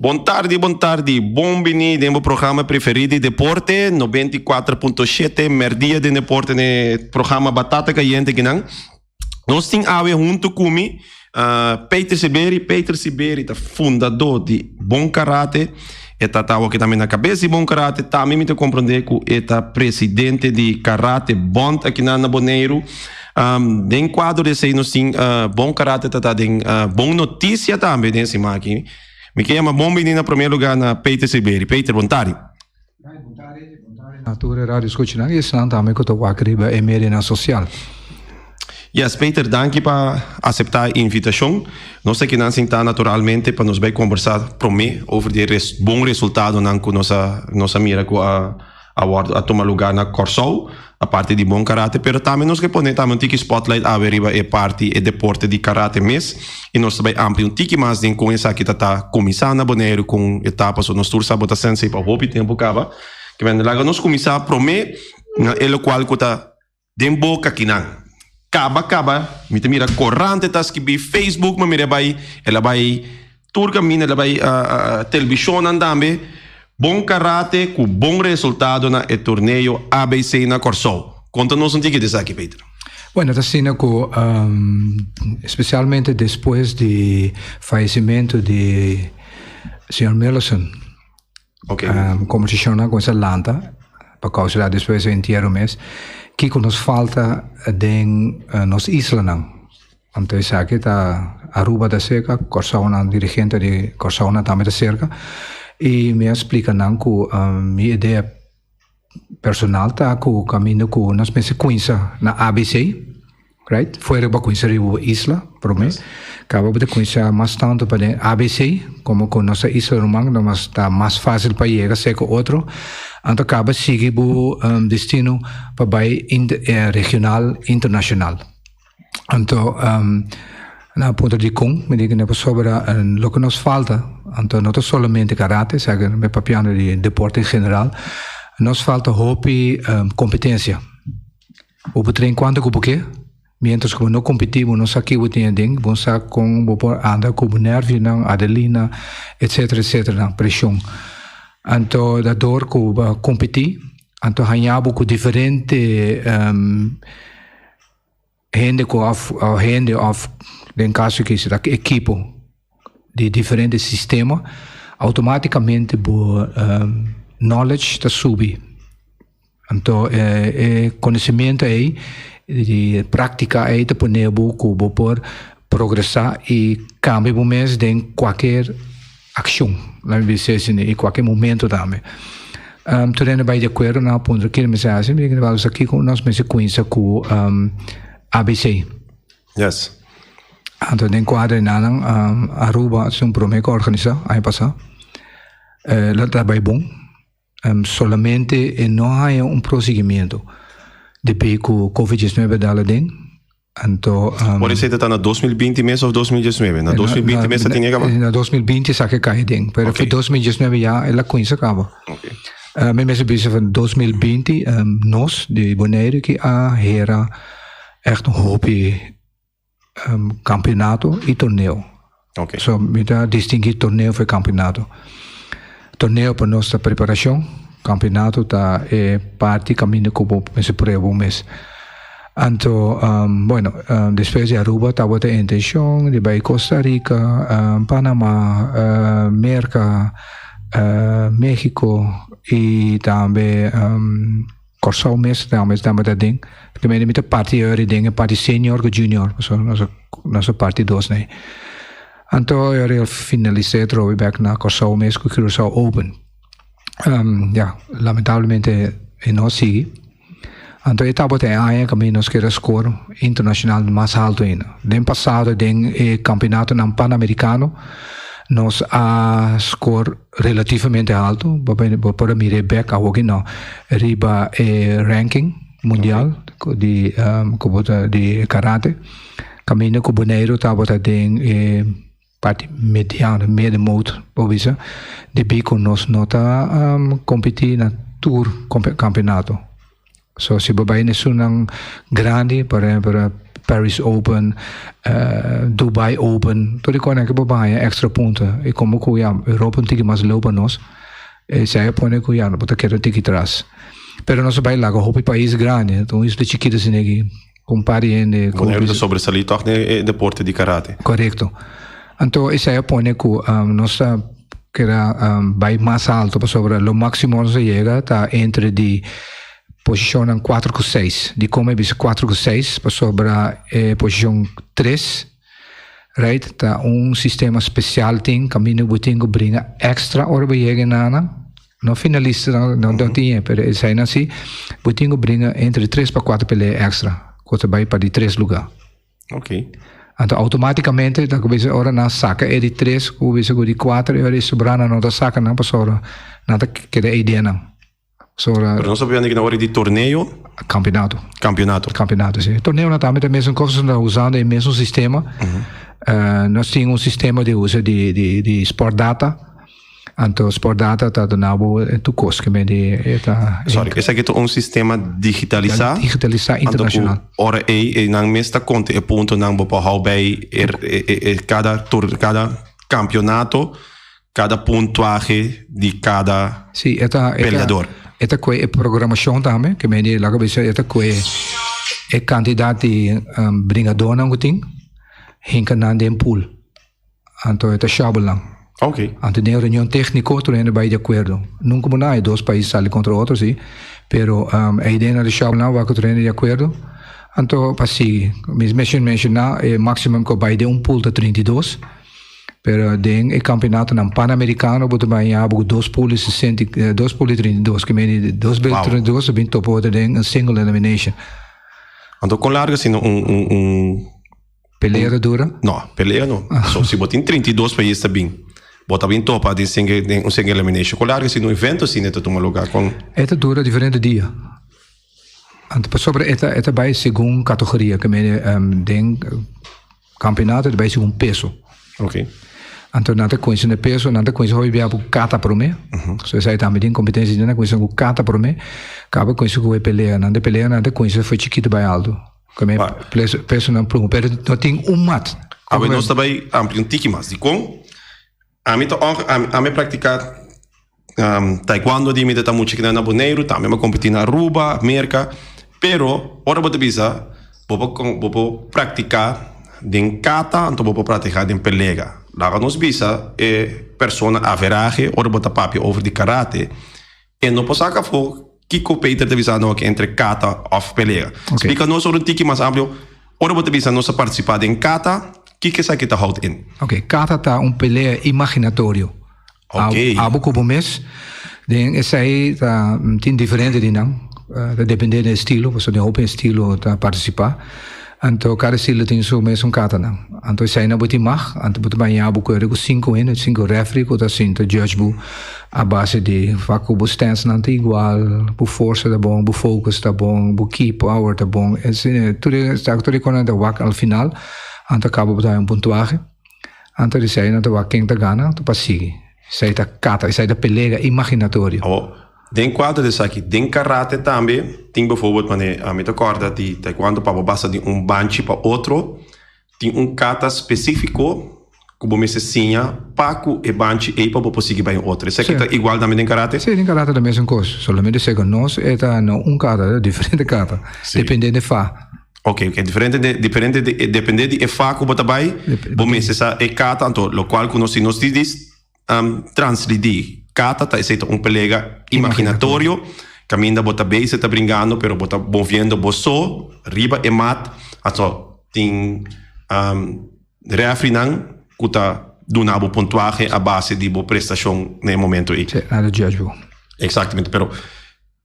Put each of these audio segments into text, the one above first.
Bon tardi, bon tardi, bon bini den bo programa preferi di deporte, 94.7, Merdia den Deporte, ne programa Batata Cayente kinan. Nos tin awe hunto cu mi, Peter Siberi. Peter Siberi ta fundador di Bon Karate. E ta ta awor tambe na cabes di Bon Karate. Tambe mi ta comprende cu e ta presidente di Karate Bond akinan na Boneiru. Den cuadro di esey nos tin Bon Karate ta ta den bon noticia tambe den siman aki. Mi ke yama bon bini na prome lugar na Peter Siberi. Peter, bon tardi. Bon tardi, bon tardi na tur e radio escuchanan y esnan tambe cu ta wak riba e medianan social. Yes, Peter, danki pa acepta e invitacion. Nos ta kinan sinta naturalmente pa nos bay conversa prome over di e bon resultadonan cu nos a nos a mira cu a a wòrdu a tuma lugá na Kòrsou, a parti di bon karate, pero tambe nos ke pone tambe un tiki spotlight awe riba e parti e deporte di karate mes i nos ta bai amplia un tiki mas den kon esaki ta ta kuminsá na Boneiru kon e ta pasobra nos tur sa bo ta sensei pa hopi tempu kaba. Kimen laga nos kuminsá promé na e lokual ku ta Den boka kinan. Kaba kaba mi ta mira korante ta skibi, Facebook mi a mira e bai, el a bai tur kaminda, el a bai televishonnan tambe. Bon karate ku bon resultado na e torneo ABC na Kòrsou. Konta nos un tiki di esaki, Peter. Bueno, ta asina ku spesialmente despues di fayesimentu di señor Millison, Kombersashonnan kuminsá lanta pa kousa dat despues di entiero mes kiko nos falta den nos islanan. Anto esaki ta Aruba ta serka, Kòrsounan dirigente di Kòrsounan tambe ta serka i mi a splika nan ku mi idea personal ta ku kaminda ku nos mester kuinsa na ABC, right? Fuera bo a kuinsa riba bo isla prome, kaba bo ta kuinsa mas tantu pa den ABC, komo ku nos ta isla ruman lo mas ta mas fasil pa yega serka otro, anto kaba sigui bo destino pa bai regional internashonal. Anto nan a puntra dikon, mi di ku pasobra loke nos falta, anto no ta solamente karate, sa ku mi papiando di deporte en general, nos falta hopi kompetensia. Bo por train kuantu ku bo ke, mientras ku bo no kompetí bo no sa ke bo tin aden, bo no sa kon bo por anda ku bo nervionan, adrenalina, etsetera etsetera, preshon. Anto ta dor ku bo a kompetí, anto haña bo ku diferente Hende ku òf hende òf den kaso ki si ta ekipo di diferente sistema outomatikamente bo knowledge ta subi. Anto e konosementu ei di práktika ei ta pone bo ku bo por progresá i kambia bo mes den kualker akshon, laat mi bisa asina, i kualker momento tambe. Tur hende bai di akuerdo, nan a puntra kiko mester hasi, mi di wèl kiko nos mester kuminsa ku ABC. Yes. Anto den kuadro di nan Aruba a un prome ku a organisá aña pasá, lo ta bai bon, solamente e no haña un prosiguimiento debí ku covid diesnuebe dal aden. Anto um, Por esei ta na 2020 mes of 2019? Na 2020 mes ta tene kaba? Na 2020 sa ke kai den, pero okay. 2019 ya el a kuinsa kaba. Okay. Mi mes bisa van 2020 um, nos di Bonaire ki a hera echt un hopi um, campeonato y torneo. Okay. So mi ta distinguí torneo for campeonato. Torneo pa nos ta preparacion, campeonato ta e parti caminda cu bo mester prueba bo mes. Anto, um, bueno, um, despues di Aruba tabata e intencion di bay Costa Rica, um, Panama, uh, Merca, uh, Mexico y tambe um, Kòrsou mes tambe tabata den. Primer mi ta parti yori den e parti senior ku junior pasobra nos a nos a parti dos nei. Anto yori a finalisé atrobe bèk na Kòrsou mes ku Curaçao Open. Ya, lamentablemente e no a sigui. Anto e tabata e aña ku mi nos kere skor internashonal mas haltu ainda. Den pasado den e kampionatonan Panamerikano nos a skor relativamente haltu, bo bo por a mira e bek awoki no riba e ranking mundial di ku bo ta di karate kaminda ku Boneiru tabata den e parti mediano middenmoot bo bisa debí ku nos no ta kompetí na tur kampionato. So si bo bai esunnan grandi, por ehempel Paris Open, Dubai Open, tur e konan ke bo baña extra punto. I komo ku ya Europa un tiki mas leu pa nos, esei a pone ku ya bo ta keda un tiki tras. Pero nos a bai laga hopi pais grandi, ta un isla chikito asina aki, ku un par di hende. Boneiru ta sobresalí tòg den e deporte di karate. Korekto. Anto esei a pone ku nos ta keda bai mas alto pasobra lo máksimo nos a yega ta entre di posishonnan kuater ku seis. Dikon mi bisa kuater ku seis? Pasobra e posishon tres, right, ta un sistema spesial tin kaminda bo tin ku bringa èkstra ora bo yega e nana. No finalista no no tin e, pero eseinan si bo tin ku bringa entre tres pa kuater pelea èkstra ku ta bai pa di tres lugá. Ok. Anto automaticamente ta kubisa ora nan saka e di tres kubisa ku di kuater e ora e sobrá nan no ta saka nan pasobra nan ta keda e ideanan. Pasobra. Pero nos ta papia na ora di torneo. Kampionato. Kampionato. Kampionato, si. Torneonan tambe ta e mesun kos, nos ta usando e mesun sistema. Nos tin un sistema di usa di di di sport data. Anto Sport Data ta duna bo tur kos ke men di e ta. Sorry, esaki ta un sistema digitalisá. Digitalisá internashonal. Anto ku ora ei e nan mes ta konta e puntonan bo por hou bei e kada tur kada kampionato, kada puntuahe di kada Sí, e ta peleador. E ta koe e programashon tambe ke men di laga bisa e ta koe e kantidat di bringadónan ku tin hinka nan den pool. Anto e ta shabel nan. Ok. Anto den reunion técnico tur hende bai di acuerdo. Nunca bo na hay dos pais sali contra otro si, pero e idea na di shabel nan wak tur hende di acuerdo. Anto pa sigui. Mi mester menciona e maximum cu a bai den un pool ta 32, pero den e campeonatonan Panamericano bo ta bai haña bo cu dos pool di sesenta i dos pool di 32, ke mende dos bes di 32 ta bin topa otro den un single elimination. Anto con largo asina un un un. Pelea ta dura? No, pelea no. So, si bo tin 32 pais ta bin, bo ta bin topa den single, den un single elimination. Con largo si un evento asina ta tuma lugar? Con. E ta dura diferente dia. Anto pasobra e ta, e ta bai segun categoria, ke mene den campeonato e ta bai segun peso. Ok. Anto nan ta cuminsa na peso, nan ta cuminsa hopi bia ku kata prome. So esai tambe tin competencia, nan ta cuminsa ku kata prome, caba cuminsa ku e pelea. Nan ta pelea, nan ta cuminsa for chikito bai alto. Come peso nan plomo, pero no tin un mat. Awe nos ta bai amplia un tiki mas. Dikon? Ami ta òg, ami a praktiká taekwondo di mi ta mucha kinan na Boneiru, tambe mi a kompetí na Aruba, Merka. Pero ora bo ta bisa bo por bo por praktiká den kata anto bo por praktiká den pelega. Laga nos bisa e persona averahe ora bo ta papia over di karate. E no por saca afó kico Peter ta bisa nos entre kata of pelea. Splica nos ora un tiki mas amplio, ora bo ta bisa nos a participa den kata, kico esaki ta houd in? Ok, kata ta un pelea imaginatorio. Ok. Abo cu bo mes, den esey ta tin diferente di nan, ta depende di estilo, pasobra den hopi estilo ta participa. Anto kada estilo tin su mesun katanan. Anto esei nan bo tin mag, anto bo ta baña bo kuerda ku sinku hende, sinku refri ku ta sinta judge bo a base di wak ku bo stance nan ta igual, bo forsa ta bon, bo focus ta bon, bo ki power ta bon. Asina tur e tur e konan ta wak al final, anto kaba bo ta haña un puntuahe. Anto di esei nan ta wak ken ta gana, anto pa sigui. Esei ta kata, esei ta pelega imaginatorio. Awor, Den kuadro di esaki, den karate tambe tin bijvoorbeeld manera ami ta kòrda di taekwondo pa bo basa di un banchi pa otro, tin un kata spesífiko ku bo mester siña pa ku e banchi ei pa bo por sigui bai un otro. Esaki ta igual tambe den karate? Sí, den karate ta mesun kos. Solamente seko nos e ta no un kata, e ta diferente kata, depende di fa. Ok, ok, diferente de, diferente de, depende di e fa ku bo ta bai, bo mester sa e kata, anto lokual ku nos si nos di Translidí, Kata ta esei ta un pelega imaginatorio kaminda bo ta bezig ta bringando pero bo ta moviendo bo so riba e mat. Anto tin refrinan ku ta duna bo puntuahe a base di bo prestashon na e momento ei. Sí, nan ta judge bo. Exactamente, pero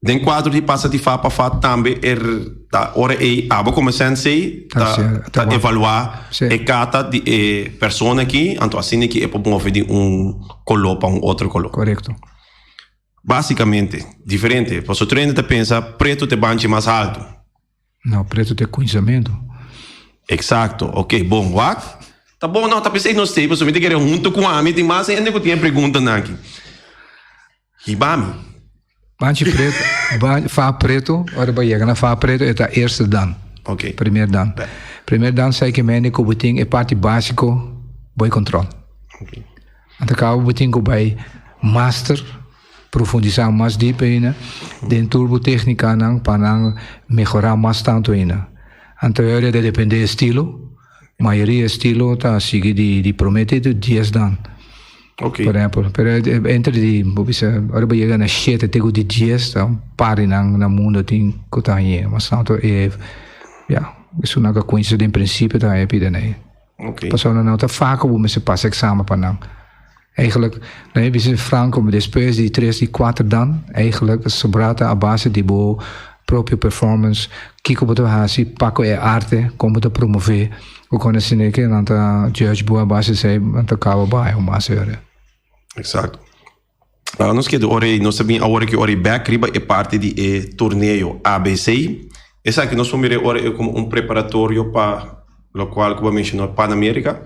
Den kuadro di pasa di fa pa fa tambe er ta ora ei abo komo sensei ta ta evaluá e kata di e persona aki, anto asina ki e por move di un koló pa un otro koló. Korekto. Basikamente, diferente, pasobra tur hende ta pensa pretu ta e banchi mas haltu. No, pretu ta e kuminsamentu. Eksakto, oke, bon, wak. Ta bon, no, ta p'esei nos t'ei, pasobra mi ta kere huntu ku ami tin mas hende ku tin e preguntanan aki. Hiba mi. Banchi preto, ban, fa preto, ora bo yega na fa preto e ta eerste dan. Ok. Primer dan. Primer dan sai ke mende ku bo tin e parti básiko bo e kontrol. Ok. Anto kaba bo tin ku bai master, profundisá mas diep ainda den tur bo téknikanan pa nan mehorá mas tantu ainda. Anto e ora ta dependé estilo, mayoria estilo ta sigui di di promé te dies dan. Ok. Por ehempel, pero entre di, bo bisa, ora bo yega na shete te ku di dies, ta un par di nan na mundo tin ku ta hañ'é. Mas tantu e, ya, esun nan ku a kuminsá den prinsipio ta haña pida nei. Ok. Pasobra no ta fákil bo mester pasa eksamen pa nan. Eigenlijk, laat mi bisa franco, despues di tres di kuater dan, eigenlijk sobrá ta a base di bo propio performance, kiko bo ta hasi pa ku e arte, kon bo ta promové. Bo kone asina ke nan ta judge bo a base esei, nan ta kaba bai un mas ora. Exacto. Laga nos keda ora ei, nos ta bin awor aki ora ei bek riba e parti di e torneo ABC. Esaki nos por mira e ora ei komo un preparatorio pa lokual ku bo a menshona Pan America.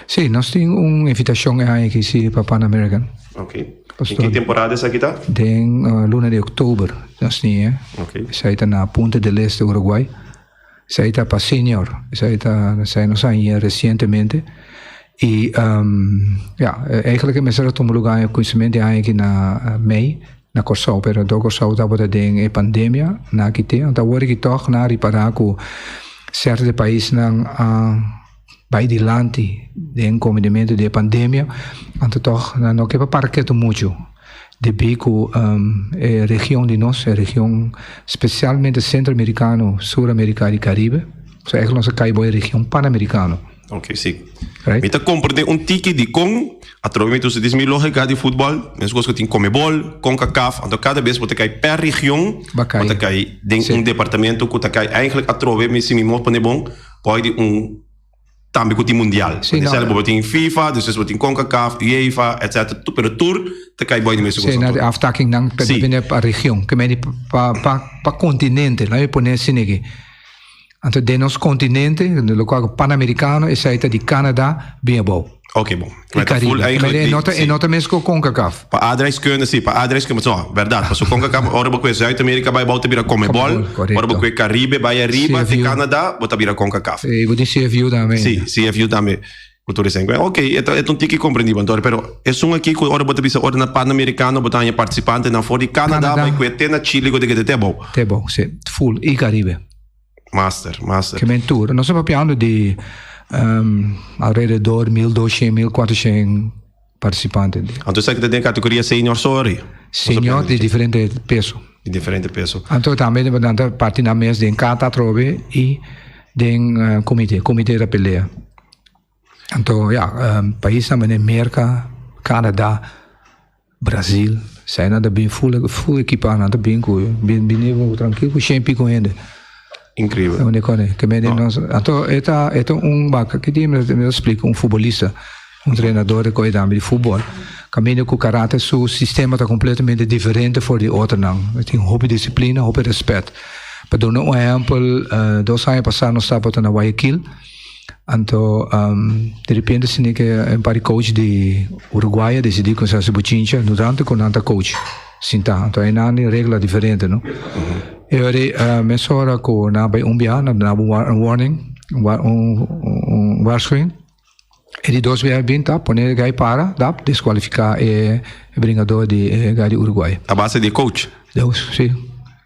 Sí, nos tin un invitashon e aña aki sí pa Pan American. Ok. En ki temporada esaki ta? Den luna di oktober nos tin e. Ok. Esei ta na Punta del Este, Uruguay. Esei ta pa senior. Esei ta, esei nos a haña resientemente. I ya, eigenlijk e mester a tuma luga e kuminsamentu di aña aki na mei na Kòrsou, pero dor Kòrsou tabata den e pandemia na aki te. Anto awor aki tòg nan a ripará ku sèrto di paisnan a bai dilanti den komedimentu di e pandemia, anto tòg nan no ke pa para ketu muchu. Debí ku e region di nos, e region spesialmente Sentroamerikano, Suramerika i Karibe, so ègel nos a kai bo e region Panamerikano. Ok, si. Right? Mi ta komprendé un tiki dikon atrobe mi ta usa dis mi lógika di futbòl, meskos ku tin Comebol, Concacaf, anto kada bes bo ta kai per region, Ba kai. bo ta kai den Si. un departamento ku ta kai eigentlik atrobe mi si mi mos pone bon, poi di un Tambe ku tin mundial. Sí, no. no. Bo tin FIFA, despues bo tin CONCACAF, UEFA, etc. Pero tur ta kai boi di mesun Sí, cosa. na de aftakking nan Sí. depende pa region, ke meni pa pa pa kontinente, laat mi pone asina aki. Anto den nos kontinente, lo kual Panamerikano, esei ta di Canada bin abou. Ok, bon. I Maar ta full Caribe. eigenlijk Maar e die- no ta e sí. no ta mes ku CONCACAF. Pa aardrijkskunde, sí, pa aardrijkskunde, no, verdad. Paso CONCACAF, ora bo kue Zuid-Amerika bai abou ta bira CONMEBOL, CONMEBOL, correcto. ora bo kue Caribe bai ariba te CFU. Canada, bo ta bira CONCACAF. I bo tin CFU tambe. Sí, CFU tambe. Ku tur esei. Ok, e ta e ta un tiki komprendibel anto, pero esun aki ku ora bo ta bisa ora na Panamericano bo ta haña partisipantenan for di Canada Canada. bai kue te na Chile ku ta keda te abou. Te abou, sí. Full. I Caribe. Master, master. Ke men tur. Nos ta papiando di um, alrededor 1200, 1400 participanten. Anto esaki ta den categoria senior sorry. Senior di diferente peso. Di diferente peso. Anto tambe nan ta parti nan mes den kata atrobe i den uh, comité, comité ta pelea. Anto ja, um, paisnan manera Merka, Canada, Brasil, zij nan ta bin full, full ekipa, nan ta bin ku, bin bini trankil ku shen piko hende. Increíbel. Unde kone, ke men No. nos, anto e ta, e ta un baka, ki dia mi ta splika un futbolista, un trenador de koi tambe di futbol, kaminda ku karate su sistema ta kompletamente diferente for di otronan. E tin hopi disiplina, hopi respet. Pa duna un ehempel, dos aña pasá nos tabata na Guayaquil, Anto de repente sinti ke un par di coach di Uruguay a decidí ku hasi bochincha durante ku nan ta coach sintá. Anto einan tin regla diferente no. E ora ei mesora ku nan a bai un biaha nan duna bo un warning, un waarschuwing. E di dos biaha bin ta pone e guy para dap deskualifiká e bringador di e guy di Uruguay. A base di e coach? Si.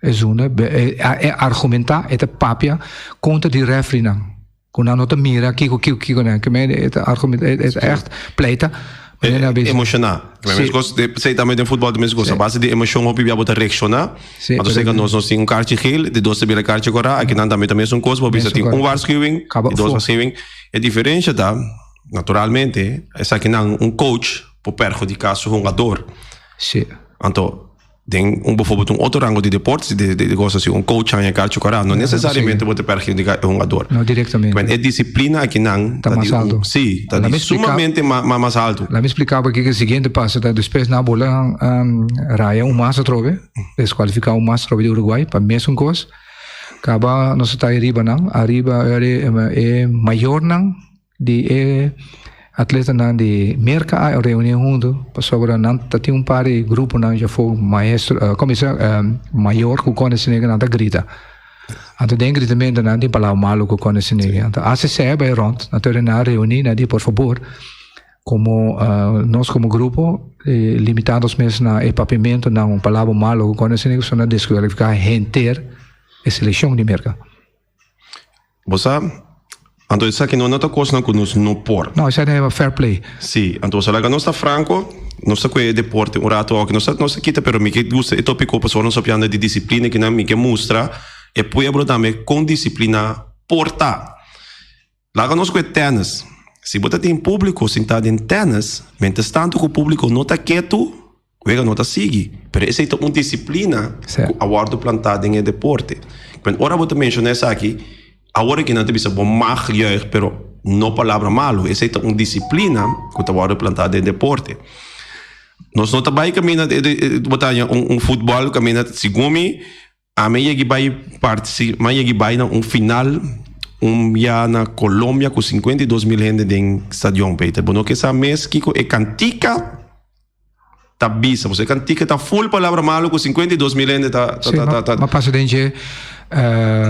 E zona e argumentá e ta papia kontra di refrinan. Ku nan no ta mira kiko kiko kiko nan ke men e ta argumentá e ta ègt pleita. Emoshoná. Si. Esei tambe den futbòl ta mes kos. A base di emoshon hopi bia bo ta reakshoná. Anto seka nos nos tin un karchi geel, di dos ta bira karchi kòrá. Akinan tambe ta mesun kos. Bo bisa tin un waarschuwing, di dos waarschuwing. E diferensha ta, naturalmente, esakinan un coach por perhudiká su hungador. Si. Anto. Den un bijvoorbeeld un otro rango di deporte, di di cosa así, un coach haña karchi kòrá, no necesariamente bo ta perhudiká e hungador. No directamente. Men e disiplina akinan Ta ta mas di un, alto. sí, ta Laat di me explica- sumamente ma ma mas alto. Laat me explica bo kiko e siguiente paso ta. Despues nan a bola raya un mas atrobe, descualifica un mas atrobe di Uruguay pa mesun cos. Caba nos ta ariba nan, ariba e mayornan di e Atletanan di Merka a reuní huntu pasobra nan ta tin un par di gruponan djafó maestro, komo bisa, mayor ku kòne sinegi nan ta grita. Anto den gritamentu nan tin palabra malu ku kòne sinegi. Anto ACC a bai rònt, nan tur nan a reuní, nan di por fabor komo nos komo grupo limitá nos mes na e papiamentunan un palabra malu ku kòne sinegi pasobra nan deskualifiká henter e selekshon di Merka. Bo sa, anto esaki no no ta kosnan ku nos no por. No, esaki ta yama fair play. Sí, anto bo sa laga nos ta franko, nos ta kue e deporte un rato oki, nos ta nos ta kita, pero mi ke gusta e topiko pasobra nos a papiando di disiplina kinan, mi ke mustra e pueblo tambe kon disiplina por ta. Laga nos ku e tènis. Si bo ta tin públiko sintá den tènis, miéntras tantu ku públiko no ta ketu, wega no ta sigui. Pero esei ta un disiplina ku a wòrdu plantá den e deporte. Men ora bo ta menshoná esaki, awor aki nan ta bisa bo mag juich, pero no palabra malu. Esei ta un disiplina ku ta wòrdu plantá den deporte. Nos no ta bai kaminda, bo ta haña un futbòl kaminda, segun mi, Ami a yegi bai partici, mi a yegi bai na un final un bia na Colombia cu 52 mil hende den stadion, Peter. Bo no ke sa mes kico e cantica ta bisa. Pasobra e cantica ta full palabra malo cu 52 mil hende ta, ta, Sí, ta, ta, ta. ma pasa den dje,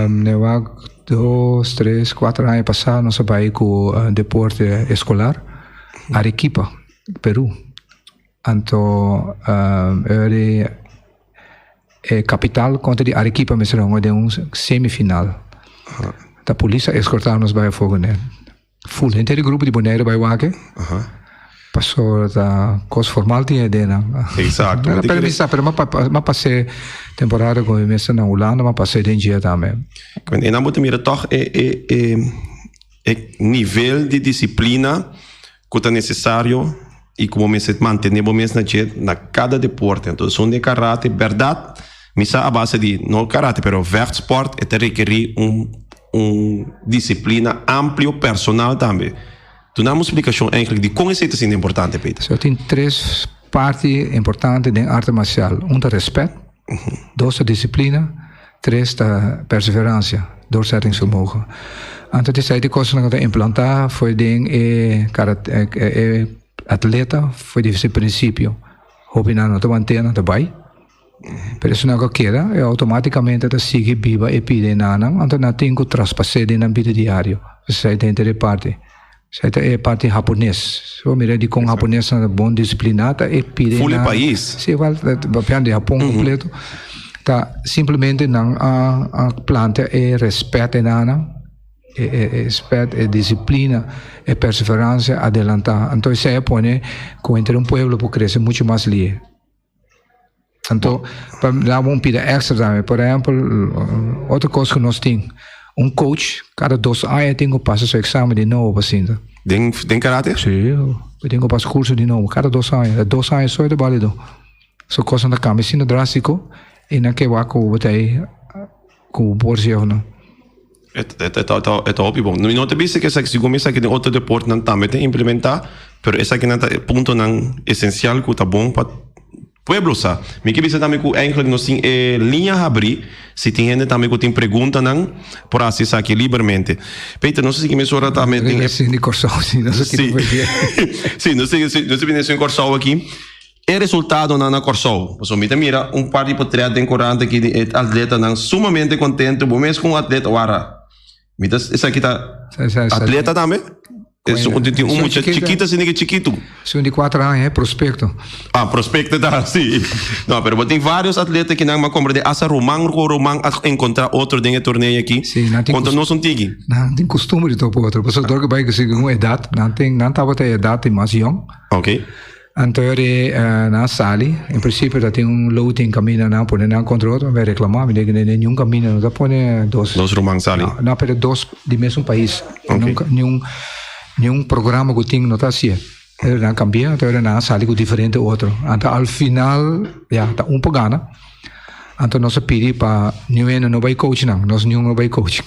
ne wak dos, tres, cuatro aña pasa nos a bai cu deporte escolar, Arequipa, Peru. Anto e e kapital kontra di Arequipa mester hunga den un semifinal. Ta polis a eskortá nos bai afó kuné. Ful henter e grupo di Boneiru bai wak e. Pasobra ta kos formal tin e den nan. Exacto. Pero mi sa, pero m'a pas'é temporada ku mi mester na Hulanda, m'a pas'é den dje tambe. E nan bo ta mira tòg e e e e nivel di disiplina ku ta nesesario i ku bo mester mantené bo mes na dje na kada deporte. Entonces esun di karate bèrdat mi sa a base di no karate pero vechtsport e ta rekerí un un disiplina amplio personal tambe. Duna mi un splikashon eigentlik di kon esei ta siendo importante Peter. So tin tres parti importante den arte marsial. Un ta rèspèt, dos ta disiplina, tres ta perseveransia, doorzettingsvermogen. Anto di esei kosnan ku ta implantá for den e e atleta for di su prinsipio. Hopinan no ta want'é, nan ta bai. Pero esunnan ku a keda, e outomátikamente ta sigui biba e pida e nannan, anto nan tin ku traspas'é den nan bida diario. Esei ta henter e parti. Esei ta e parti hapones. Si bo mira dikon haponesnan ta bon disipliná ta e pide Ful e nan. pais. Si, wèl, papiando di Hapon kompleto, ta simplemente nan a a planta e rèspèt e nannan, e e e rèspèt, e disiplina, e perseveransia adelantá. Anto esei a pone ku henter un pueblo por krese muchu mas lihe. Anto, pa daba un pida extra tambe. Por ehempel, otro kos ku nos tin, un coach kada dos aña tin ku pasa su eksamen di nobo pa sinta. Den, den karate? Sí, e tin ku pasa kurso di nobo kada dos aña. E dos aña so e ta balido. So kosnan ta kambia asina drástiko i nan ke wak ku bo ta ei ku bo por si òf no. E ta hopi bon. Mi no ta bisa ku esaki, sigur mi esaki den otro deportenan tambe ta implementá, pero esakinan ta e puntonan esensial ku ta bon pa pueblo sa. Mi ke bisa tambe ku eigentlik nos tin e liña habrí, si tin hende tambe ku tin preguntanan por hasi esaki libermente. Peter, nos a sigui mesora tambe tin e. Di Kòrsou, si, nos a kita por aquí. Si, nos a bini esun Kòrsou aki. E resultadonan na Kòrsou. Pasobra mi ta mira un par di potret den korant aki di e atletanan sumamente kontentu. Bo mes ku un atleta wara. Mi ta esaki ta atleta tambe? Esun tin un mucha chikito asina ke chikitu. Esun di kuater aña e prospekto. Ah prospekto ta si. No pero bo tin varios atleta ki nan a komprende hasta Roman ku Roman a enkontra otro den e torneo aki. Konta nos un tiki. Nan tin kustumber di topa otro pasobra dor ku bai ku segun edat nan tin nan tabata e edat di mas yong. Ok. Anto ori nan a sali, en principio ta tin un loting caminda nan a pone nan contra otro, mi a reclama, mi di den niun caminda no ta pone dos. Dos ruman sali. No, no, pero dos di mesun pais. Ok. Niun, niun programa cu tin no ta hacié. Pero nan cambia, anto ori nan a sali cu diferente otro. Anto al final, ya, ta un por gana. Anto nos a pidi pa niun hende no bai coach nan, nos niun no bai coach.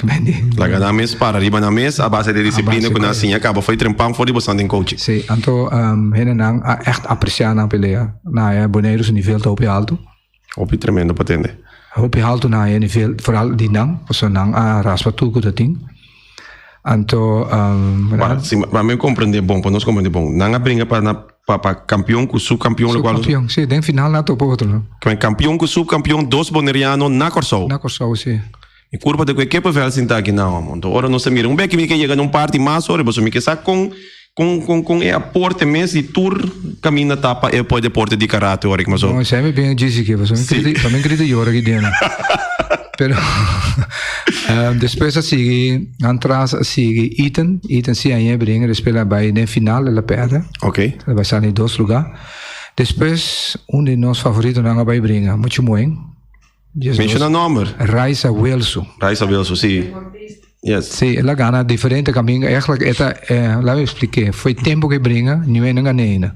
Laga nan mes para riba nan mes a base di disciplina ku nan a siña kaba fo'i trempan for di bosan den coaching. Si, anto hendenan a ègt apresiá nan pelea. Nan haña Boneiru su nivel ta hopi haltu. Hopi tremendo pa tende. Hopi haltu nan haña nivel, foral di nan, pasobra nan a raspa tur ku ta tin. Anto um, Pa, si, pa mi comprende bon, pa nos comprende bon. Nan a bringa pa na pa pa campeon cu subcampeon, lo cual Subcampeon, si, den final nan a topa otro, no? Kwen campeon cu subcampeon, dos Boneriano na Kòrsou. Na Kòrsou, si. Mi curpa ta cu e kippenvel sinta aki now, amo. Anto ora nos ta mira un beki mi ke yega na un parti mas ora, pasobra mi ke sa con con con con e aporte mes di tur caminda ta pa e pa e deporte di karate ora ki mas No, esei mi bin djis aki, pasobra mi kriti, pa mi kriti yora aki dena. Pero despues a sigui, nan tras a sigui Ethan, Ethan si a yega bringa, despues el a bai den final, el a perde. Ok. El a bai sali dos lugar. Despues un di nos favoritonan a bai bringa, muchu moen. Menciona nomber. Raisa Wilson. Raisa Wilson, sí. Yes. Sí, el a gana diferente caminda. Eigenlijk, e ta, eh, laat me explique. Foi tempo que bringa, nu no gana ainda.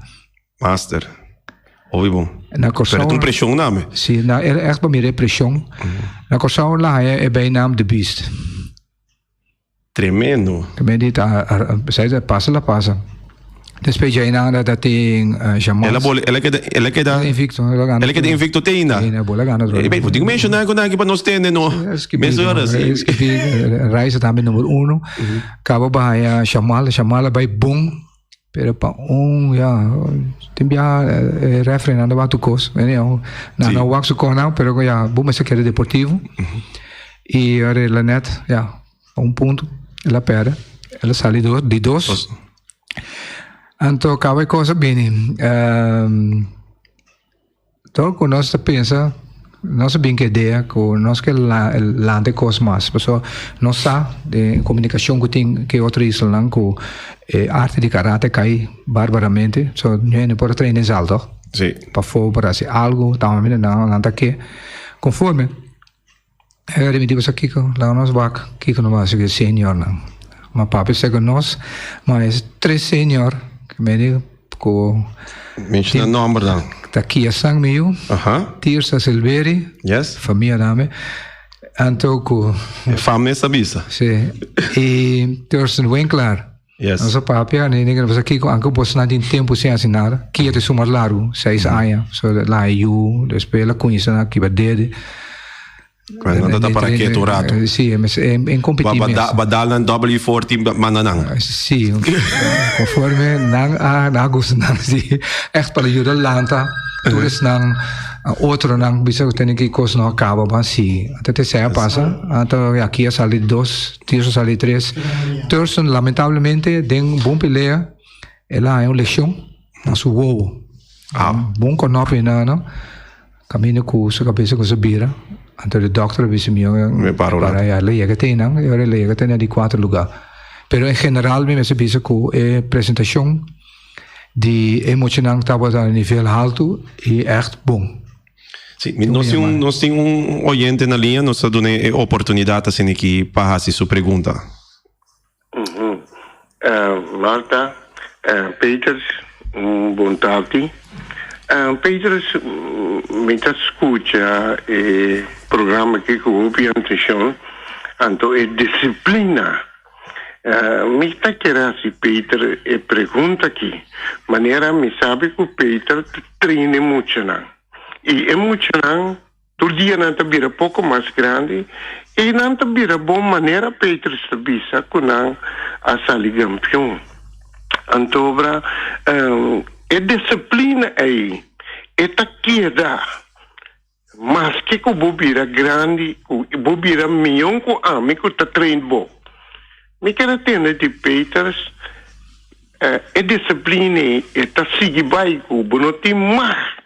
Master. Hopi bon. Na Kòrsou. Pero ta un preshon name. Sí, na, era echt pa mira e preshon. Na Kòrsou la haña e bijnaam The Beast. Tremendo. También di ta, zij ta pasa la pasa. Después ya nada dat tin uh, Jamal. Ela bole, ela queda, ela queda. Invicto, ela gana. Ela queda invicto te ainda. Ainda, bola gana. Eh, bem, tengo mencionar con aqui para nos tende no. Mes horas. Raisa tambe número uno. Cabo bahaya Jamal, Jamal bij boom. Pero pa un, ja, tin bia e referee nan ta wak tur kos. Anyhow, nan no wak su kos pero ja, bo mester kere deportivo. Y a regla net, ja, pa un punto, el a perde. El a sali do, di dos. Anto kaba e kos a bini. Um, Tur ku nos ta pensa, nos a bin ku idea ku nos ke lanta e kos mas. Pasobra nos sa den komunikashon ku tin ku e otro islanan ku e arte di karate kai barbaramente. So nu hende por a traina esal tok? Si. Pafó por hasi algu, ta hombre nan ta ke. Konforme e remiti pasobra kiko laga nos wak kiko nos a hasi ku e seniornan. Ma papia sa ku nos, ma e tres senior ku mende Ku Menciona nomber dan. Ta Kia Sang mi yu. Aha. Tirsa Silveri. Yes. Famia dame. Anto ku. E fam mes a bisa. Si. I Thurston Winklar. Yes. Nos a papia, ne ne nos kiko anke bos nan tin tempu sin hasi nada. Kia te sumar largu, seis aña. So la yu, despues la kuinsa na kiba dede. Nan ta ta para ketu un rato. Sí, en competi mes. Ba dal nan W14 manda nan. Sí, conforme nan a nan a gusta nan sí. Echt pa yuda lanta tur esnan otronan bisa ku tene ki kos no a kaba ban sigui. Anto te esei a pasa. Anto aki a sali dos, Tirso a sali tres. Thurston lamentablemente den bon pelea el a haña un leshon na su wowo. Bon konopi nan no. Caminda cu su cabeza cu su bira, anto de dokter a bisa mi Mi para un rato. Ya, lo yega te einan, y ora lo yega te na di cuatro lugar. Pero en general mi mester bisa cu e presentacion di e muchanan tabata na nivel halto y echt bon. Sí, mi, nos tin un, nos tin un oyente na liña, nos ta duna e oportunidad asina aki pa haci su pregunta. Martha, Peters, un bon tardi. Peters, mi ta skucha e programa aki ku hopi atenshon, anto e disiplina. Mi ta kere hasi Peter e pregunta aki, manera mi sabi ku Peter ta train e muchanan, i e muchanan Tur dia nan ta bira poko mas grandi i nan ta bira bon manera Petrus ta bisa ku nan a sali gampion. Antobra e disiplina ei e ta keda maske ku bo bira grandi, ku bo bira mion ku ami ku ta train bo. Mi kere tende di Petrus e disiplina ei e ta sigui bai ku bo no tin mag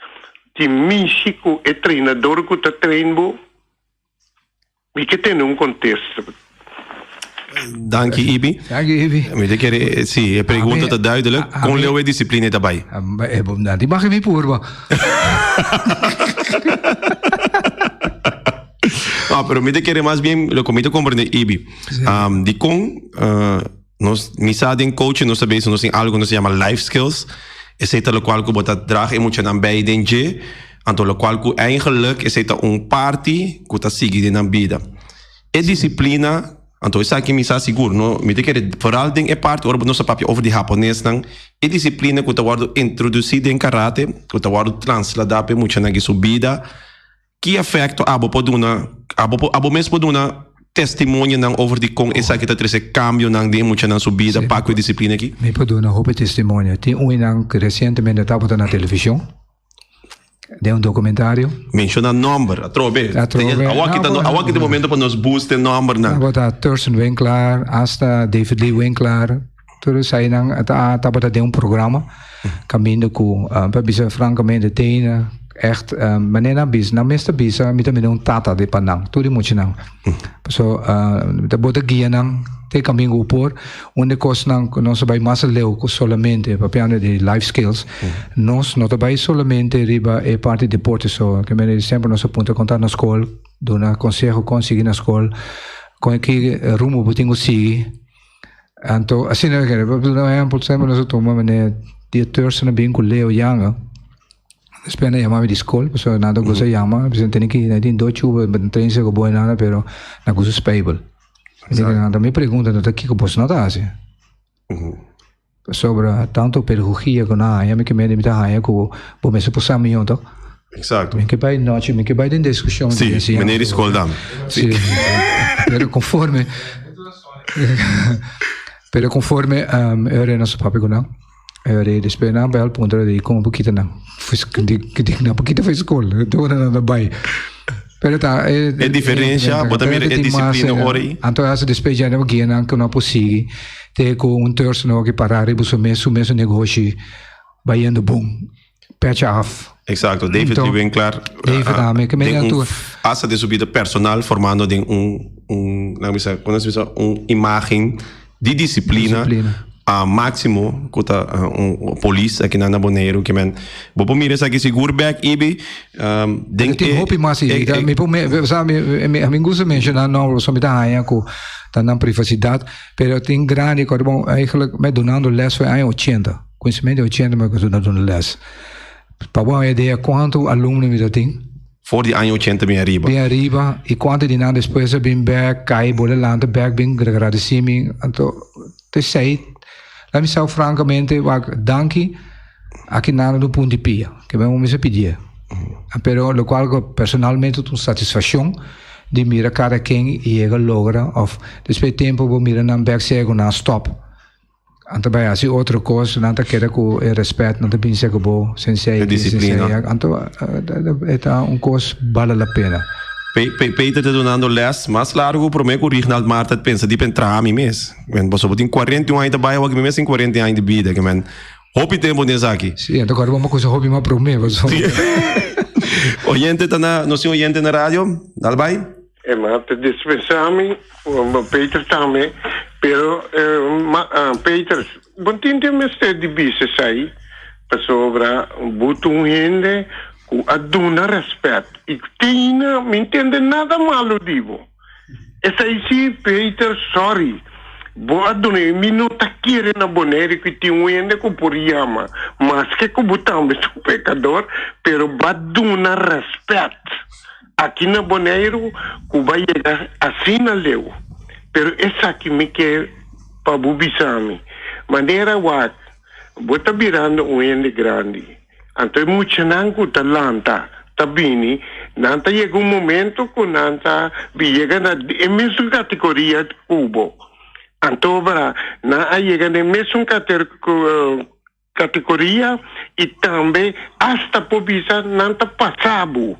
di mishi ku e trenador ku ta train bo? Mi ke tene un kontesta. Danki Ibi. Danki Ibi. Mi ta kere, si, e pregunta ta duidelijk. Kon leu e disiplina ta bai? Nan tin baki mi purba. No, pero mi ta kere mas bien loke mi ta komprende Ibi. Dikon Nos mi sa den coaching nos ta bezig nos tin algo nos ta yama life skills esei ta lokual ku bo ta draag e muchanan bij den dje anto lokual ku eigenlijk esei ta un parti ku ta sigui den nan bida e disiplina anto esaki mi sa sigur no mi ta kere vooral den e parti ora nos ta papia over di haponesnan e disiplina ku ta wòrdu introdusí den karate ku ta wòrdu transladá pa e muchanan ki su bida ki efekto abo por duna abo por abo mes por duna. testimonionan over di kon esaki ta trese kambionan den e muchanan su bida pa ku e disiplina aki? Mi por duna hopi testimonio. Tin unnan ku resientemente tabata na televishon den un dokumentario. Menshona nòmber atrobe. Atrobe. Awor ki ta awor ki ta e momento pa nos boost e nòmbernan. Tabata Thurston Winklaar, asta David Lee Winklaar. Tur esainan ta tabata den un programa kaminda ku pa bisa frankamente tene ègt manera nan bisa nan mes ta bisa mi ta mira un tata di pa nan tur e muchanan paso mi ta bota guia nan te kaminda ku por un di e kosnan ku nos a bai mas aleu ku solamente papiando di life skills nos no ta bai solamente riba e parti deporte so ke mende semper nos a puntra konta na skol duna konseho kon sigui na skol kon ki rumbo bo tin ku sigui. Anto asina mi kere pa duna un ehempel semper nos a tuma manera dia Thurston a bin ku Leo Janga despues nan a yama mi di skol pasobra nan ta gusta yama pasobra nan tene ki nan tin dos chuba nan train seko bo enana pero nan gusta spijbel anto mi pregunta nan ta kiko boso no ta hasi pasobra tanto pedagogia ku nan haña mi ke mende mi ta haña ku bo mester por sa mihó tok Mi ke bai nochi mi ke bai den diskushon di enseñansa. Si, meneer di skol dan. Si, pero konforme pero konforme e ora nos a papia ku nan, e ora despues nan a bai al punto di kon bo kita nan di nan por kita for skol, te ora nan ta bai. Pero ta e E diferensha, bo ta mira e disiplina ora ei. Anto hasta despues ya nan guia nan ku nan por sigui te ku un terso nan wak para riba su mes su mes negoshi bayendo bon. Petje af. Exacto, David Anto, Lee Winkler. David ah, ame, ke den menen un tur. Hasta den su vida personal formando den un, un, laat me bisa, kon nos bisa, un imagen di disciplina, Disciplina. a máximo ku ta ah, un, un polis aki na Boneiru ke men. Bo por mira esaki sigur bek ibi um, den Tin e, hopi mas e, i e, mi por me, sa mi mi mi gusta menciona nomber pasobra mi ta haña ku ta nan privacidad, pero tin grandi ku bon eigenlijk mi dunando les for aña ochenta. Kuminsamentu di ochenta mi a kuminsá duna lès. Pa bo haña idea kuantu alumno mi ta tin. For di aña ochenta bin ariba. Bin ariba i kuantu di nan despues a bin bèk, kai, bolbe lanta bèk bin gradisí mi. Anto t'esei laat mi sa frankamente wak danki aki nan a dun punti pia ke mi a kuminsá pidié. Pero lokual ku personalmente ta un satisfakshon di mira kada ken yega logra òf despues di tempu bo mira nan bèk sea ku nan a stòp. Nan ta bai hasi otro kos, nan ta keda ku e rèspèt, nan ta bin sega bo sensei, E disiplina. sensei. Anto e ta un kos bale la pena. Peter ta dunando lès mas largu promé ku Rignald Marta pensa di pen traha mi mes. Men pasobra bo tin 41 aña ta bai awor mi mes tin 40 aña di bida ke men hopi tempu den esaki. Sí, anto kòrda bo a kusa hopi mas promé pasobra. Oyente ta na, nos tin oyente na radio, dal bai. E ma ta dispensá mi, Peter tambe, pero Peter, bo tin tin mester di bisa esei, pasobra bo ta un hende ku a duna rèspèt i tina mi ntende nada malu di bo. Esei si, Peter, sòri, bo a duna i mi no ta kere na Boneiru ku tin un hende ku por yama, maske ku bo tambe ta un pekador, pero bo a duna rèspèt. Aki na Boneiru ku ba yega asina leu, pero esaki mi ke pa bo bisa mi. Manera wak, bo ta birando un hende grandi, anto e muchanan ku ta lanta ta bini, nan ta yega un momento ku nan ta bin yega na e mesun kategoria ku bo. Anto bra, nan a yega na e mesun Categoria y tambe hasta por bisa nan ta pasa bo.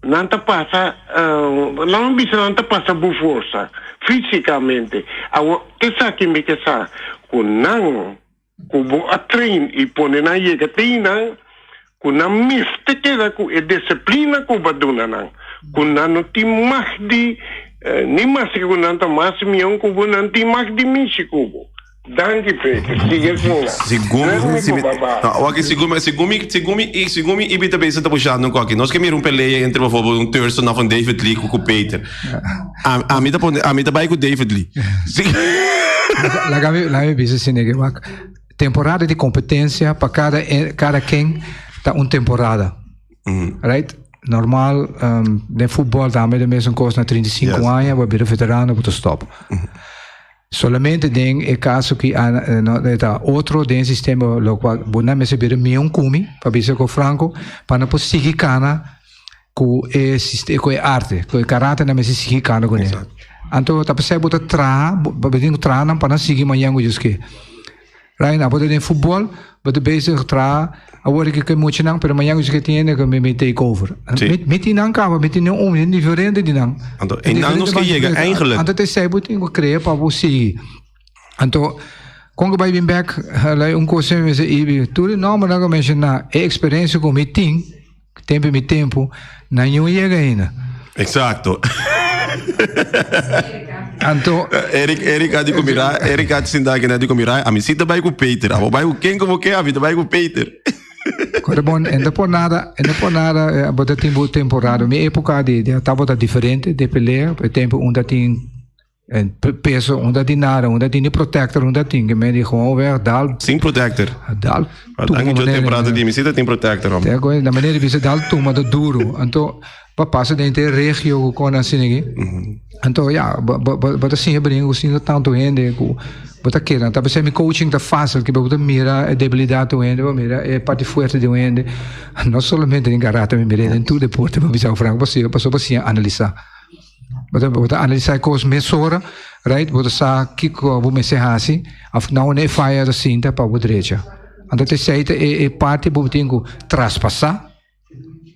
Nan ta pasa, nan bisa nan ta pasa bo forsa fisicamente. Awor esaki mi ke sa cu nan cu bo a train y pone nan yega te nan cu nan mester keda cu e disciplina cu bo a duna nan, cu nan no tin mag di ni maske cu nan ta mas mion cu bo nan tin mag di mishi cu bo. Danki Peter, sigui asina. Segun mi, si mi, no, wak, segun mi, segun mi, segun mi, i segun mi Ibi ta bezig ta bushando un koki. Nos ke mira un pelea entre bijvoorbeeld un Thurston of un David Lee ku ku Peter. A, a mi ta pone, a mi ta bai ku David Lee. Si. Laga mi, laga mi bisa asina ke wak, temporada di kompetensia pa kada e, kada ken ta un temporada. Right? Normal, um, den futbol tambe de mesun kos na 35 Yes. aña, bo bira veterano, bo ta stop. Solamente den e caso ki a no e ta otro den e sistema locual bo nan mester bira mion cumi pa bisa cu franco pa nan por sigui cana cu e cu e arte cu e karate nan mester sigui cana cune. Anto ta p'esei bo ta traha, bo tin ku traha nan pa nan sigui mañan ku Dios ke. Ryan, abo ta den futbol, bo ta bezig traha awor aki ku e muchanan, pero mañan ku Dios ke tin hende ku mi mi take over. Mi mi tin nan kaba, mi tin un, mi tin diferente di nan. Anto e nan nos ke yega eigenlijk. Anto ta esei bo tin ku krea pa bo sigui. Anto kon ku bai bin bek, lei un kos mi mester ibi, tur e nòmbernan ku a menshoná, e eksperensia ku mi tin, Tempu mi tempu, nan ñun yega ainda. Exacto. Anto. Eric, Eric a di ku mira, Eric a sinta aki na di ku mira, ami si ta bai ku Peter. Abo bai ku ken ku bo ke, ami ta bai ku Peter. Kore bon, en ta por nada, en ta por nada, bo ta tin bo temporada. Mi epoca di, di tabata diferente de pelea, e tempu un ta tin En peso, unda tin nada, unda tin ni protector, unda tin que me di gewoon weg, dal. Sin protector. Dal. Tuma manera. Temporada di mi sita tin protector. Te ago, na manera di bisa dal tuma da duro. Anto, pa pasa den te regio con asina aquí. Anto, ja, bo bo bo ta siña bringa cu siña tanto hende cu bo ta keda. Ta pesey mi coaching ta facil, ke bo ta mira e debilidad di un hende, bo mira e parti fuerte di un hende. No solamente den karate, mi mira den tur deporte, bo bisa franco, pasobra bo siña analisa. Bo ta, bo ta analisá e kos mesora, right? Bo ta sa kiko bo mester hasi, of na unda e faya ta sinta pa bo drecha. Anto ta esei ta e, e parti bo tin ku traspasá.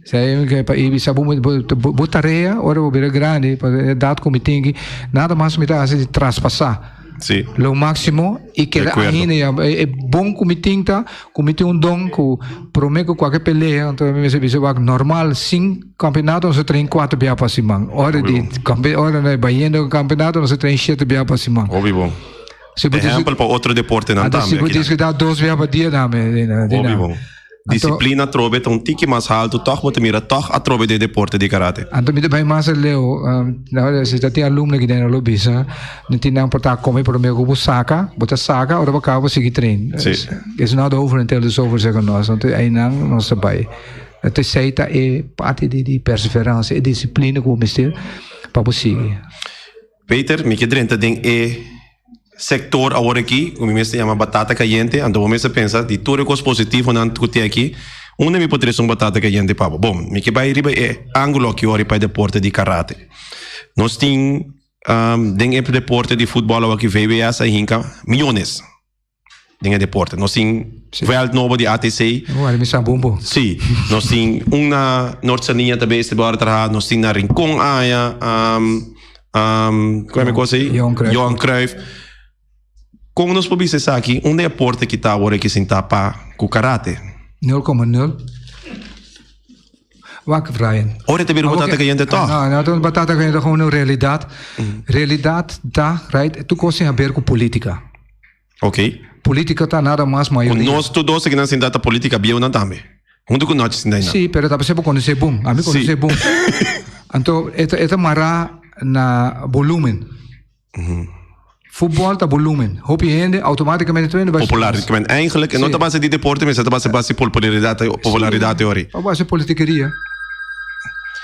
Sei ke pa i bisa bo, bo, bo tarea ora bo bira grandi, pa e edat ku mi tin aki, nada mas mi ta hasi di traspasá. Sí. Lo máximo y keda ainda ya e bon ku mi tin ta ku mi tin un don ku prome ku kualke pelea anto mi mester bisa wak normal sin kampeonato nos a train kuater bia pa siman ora di kampe ora na bayendo kampeonato nos a train shete bia pa siman. Hopi bon. Si bo Ehempel pa otro deportenan anto tambe si bo akinan. diskutá dos bia pa dia tambe di na di Hopi na. bon. Disiplina atrobe ta un tiki mas haltu tòg bo ta mira tòg atrobe den deporte di karate. Anto mi ta bai mas aleu, si ta tin alumno aki den lo bisa, no tin nan por ta come prome ku bo saka, bo ta saka ora bo kaba bo sigui train. Si. It's not over until it's over segun nos, anto einan nos ta bai. Anto esei ta e parti di di perseverancia, e disiplina ku bo mester pa bo sigui. Peter, mi ke drenta den e sector awor aki ku mi mester yama batata kayente, anto bo mester pensa di tur e kos positivonan ku tin aki, unda mi por trese un batata kayente pa bo? Bon, mi ke bai riba e angulo aki ora pa e deporte di karate. Nos tin den e deporte di futbòl awor aki VWS a hinka miyones. den e deporte. Nos tin veld nobo di ATC. Oh, mi sa bon bo. Sí, nos tin un na Noord Saliña ta bezig ta traha, nos tin na Rincon aya, um, um, kon e cosa ei? Johan Cruijff. Johan Cruijff. Kon nos por bisa esaki? Un deporte ki ta awor aki sintá pa ku karate. 0,0. Wak, Brian. Ora ta bira un batata kayente tòg? No, no ta un batata kayente, ta gewoon un realidat. Realidat ta, right, tur kos tin haber ku politika. Ok. Politica ta nada mas mayoria. Ku nos tur dos akinan sinta ta politica bieunan tambe. Huntu ku nochi sinta einan. Sí, pero ta p'esei bo konosé bon. Ami konosé bon. Anto e ta e ta mará na volumen. Futbòl ta volumen. Hopi hende automaticamente tur hende bai. Popular. Eigenlijk e no ta base di deporte mes, e ta base base popularidad popularidad teori. Ta base politikeria.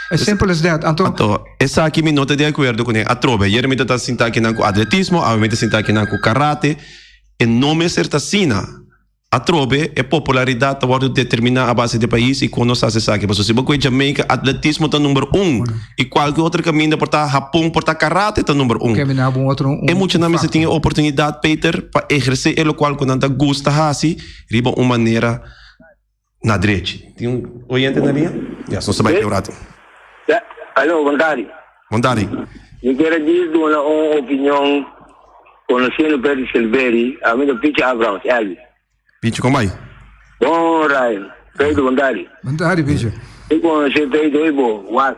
As simple as that. Anto. Anto esaki mi no ta di akuerdo kuné atrobe. Ayer mi ta ta sinta akinan ku atletismo, awe mi ta sinta akinan ku karate. E no mester ta asina. Atrobe e popularidat ta wòrdu determiná a base di pais i kon nos hasi esaki. Pasobra si bo kohe Jamaica, atletismo ta number un. I kualke otro kaminda por ta Hapon, por ta karate ta number un. E muchanan mester tin e oportunidat, Peter, pa ehersé e lokual ku nan ta gusta hasi riba un manera. Na drechi. Tin un oyente na liña? Yes, nos ta bai un rato. Ya, alo, bon tardi. Bon tardi. Mi kier a djis duna un opinion conociendo Pedro Silveri, ami ta Pichi Abrams, Elvis. Pichi, con bai? Bon, Ryan. Pedro, bon tardi. Bon tardi, Pichi. Mi conoce Pedro hoy bo, wak.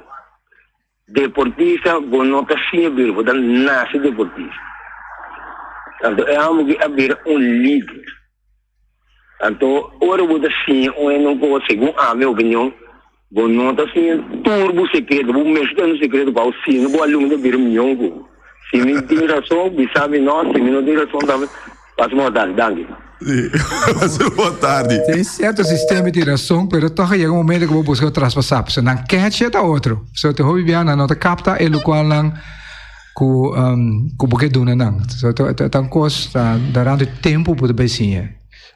Deportista, bo no ta siña bira, bo ta nace deportista. Anto e amo ki a bira un lider. Anto ora bo ta siña un hende un cosa, segun ami opinion, bo no ta siña tur bo secreto, bo mester tene un secreto pa bo siña bo alumno ta bira mion ku bo. Si mi tin rason, bisa mi no, si mi no tin rason tambe, pasa bon tardi, danki. Pasa bon tardi. Tin cierto sistema tin rason, pero toch a yega un momento ku bo buska traspasá, pasobra nan catch ta otro. So te hopi bia nan no ta capta e locual nan. Ku ku bo ke duna nan. So ta ta un kos ta durante tempu bo ta bai siña.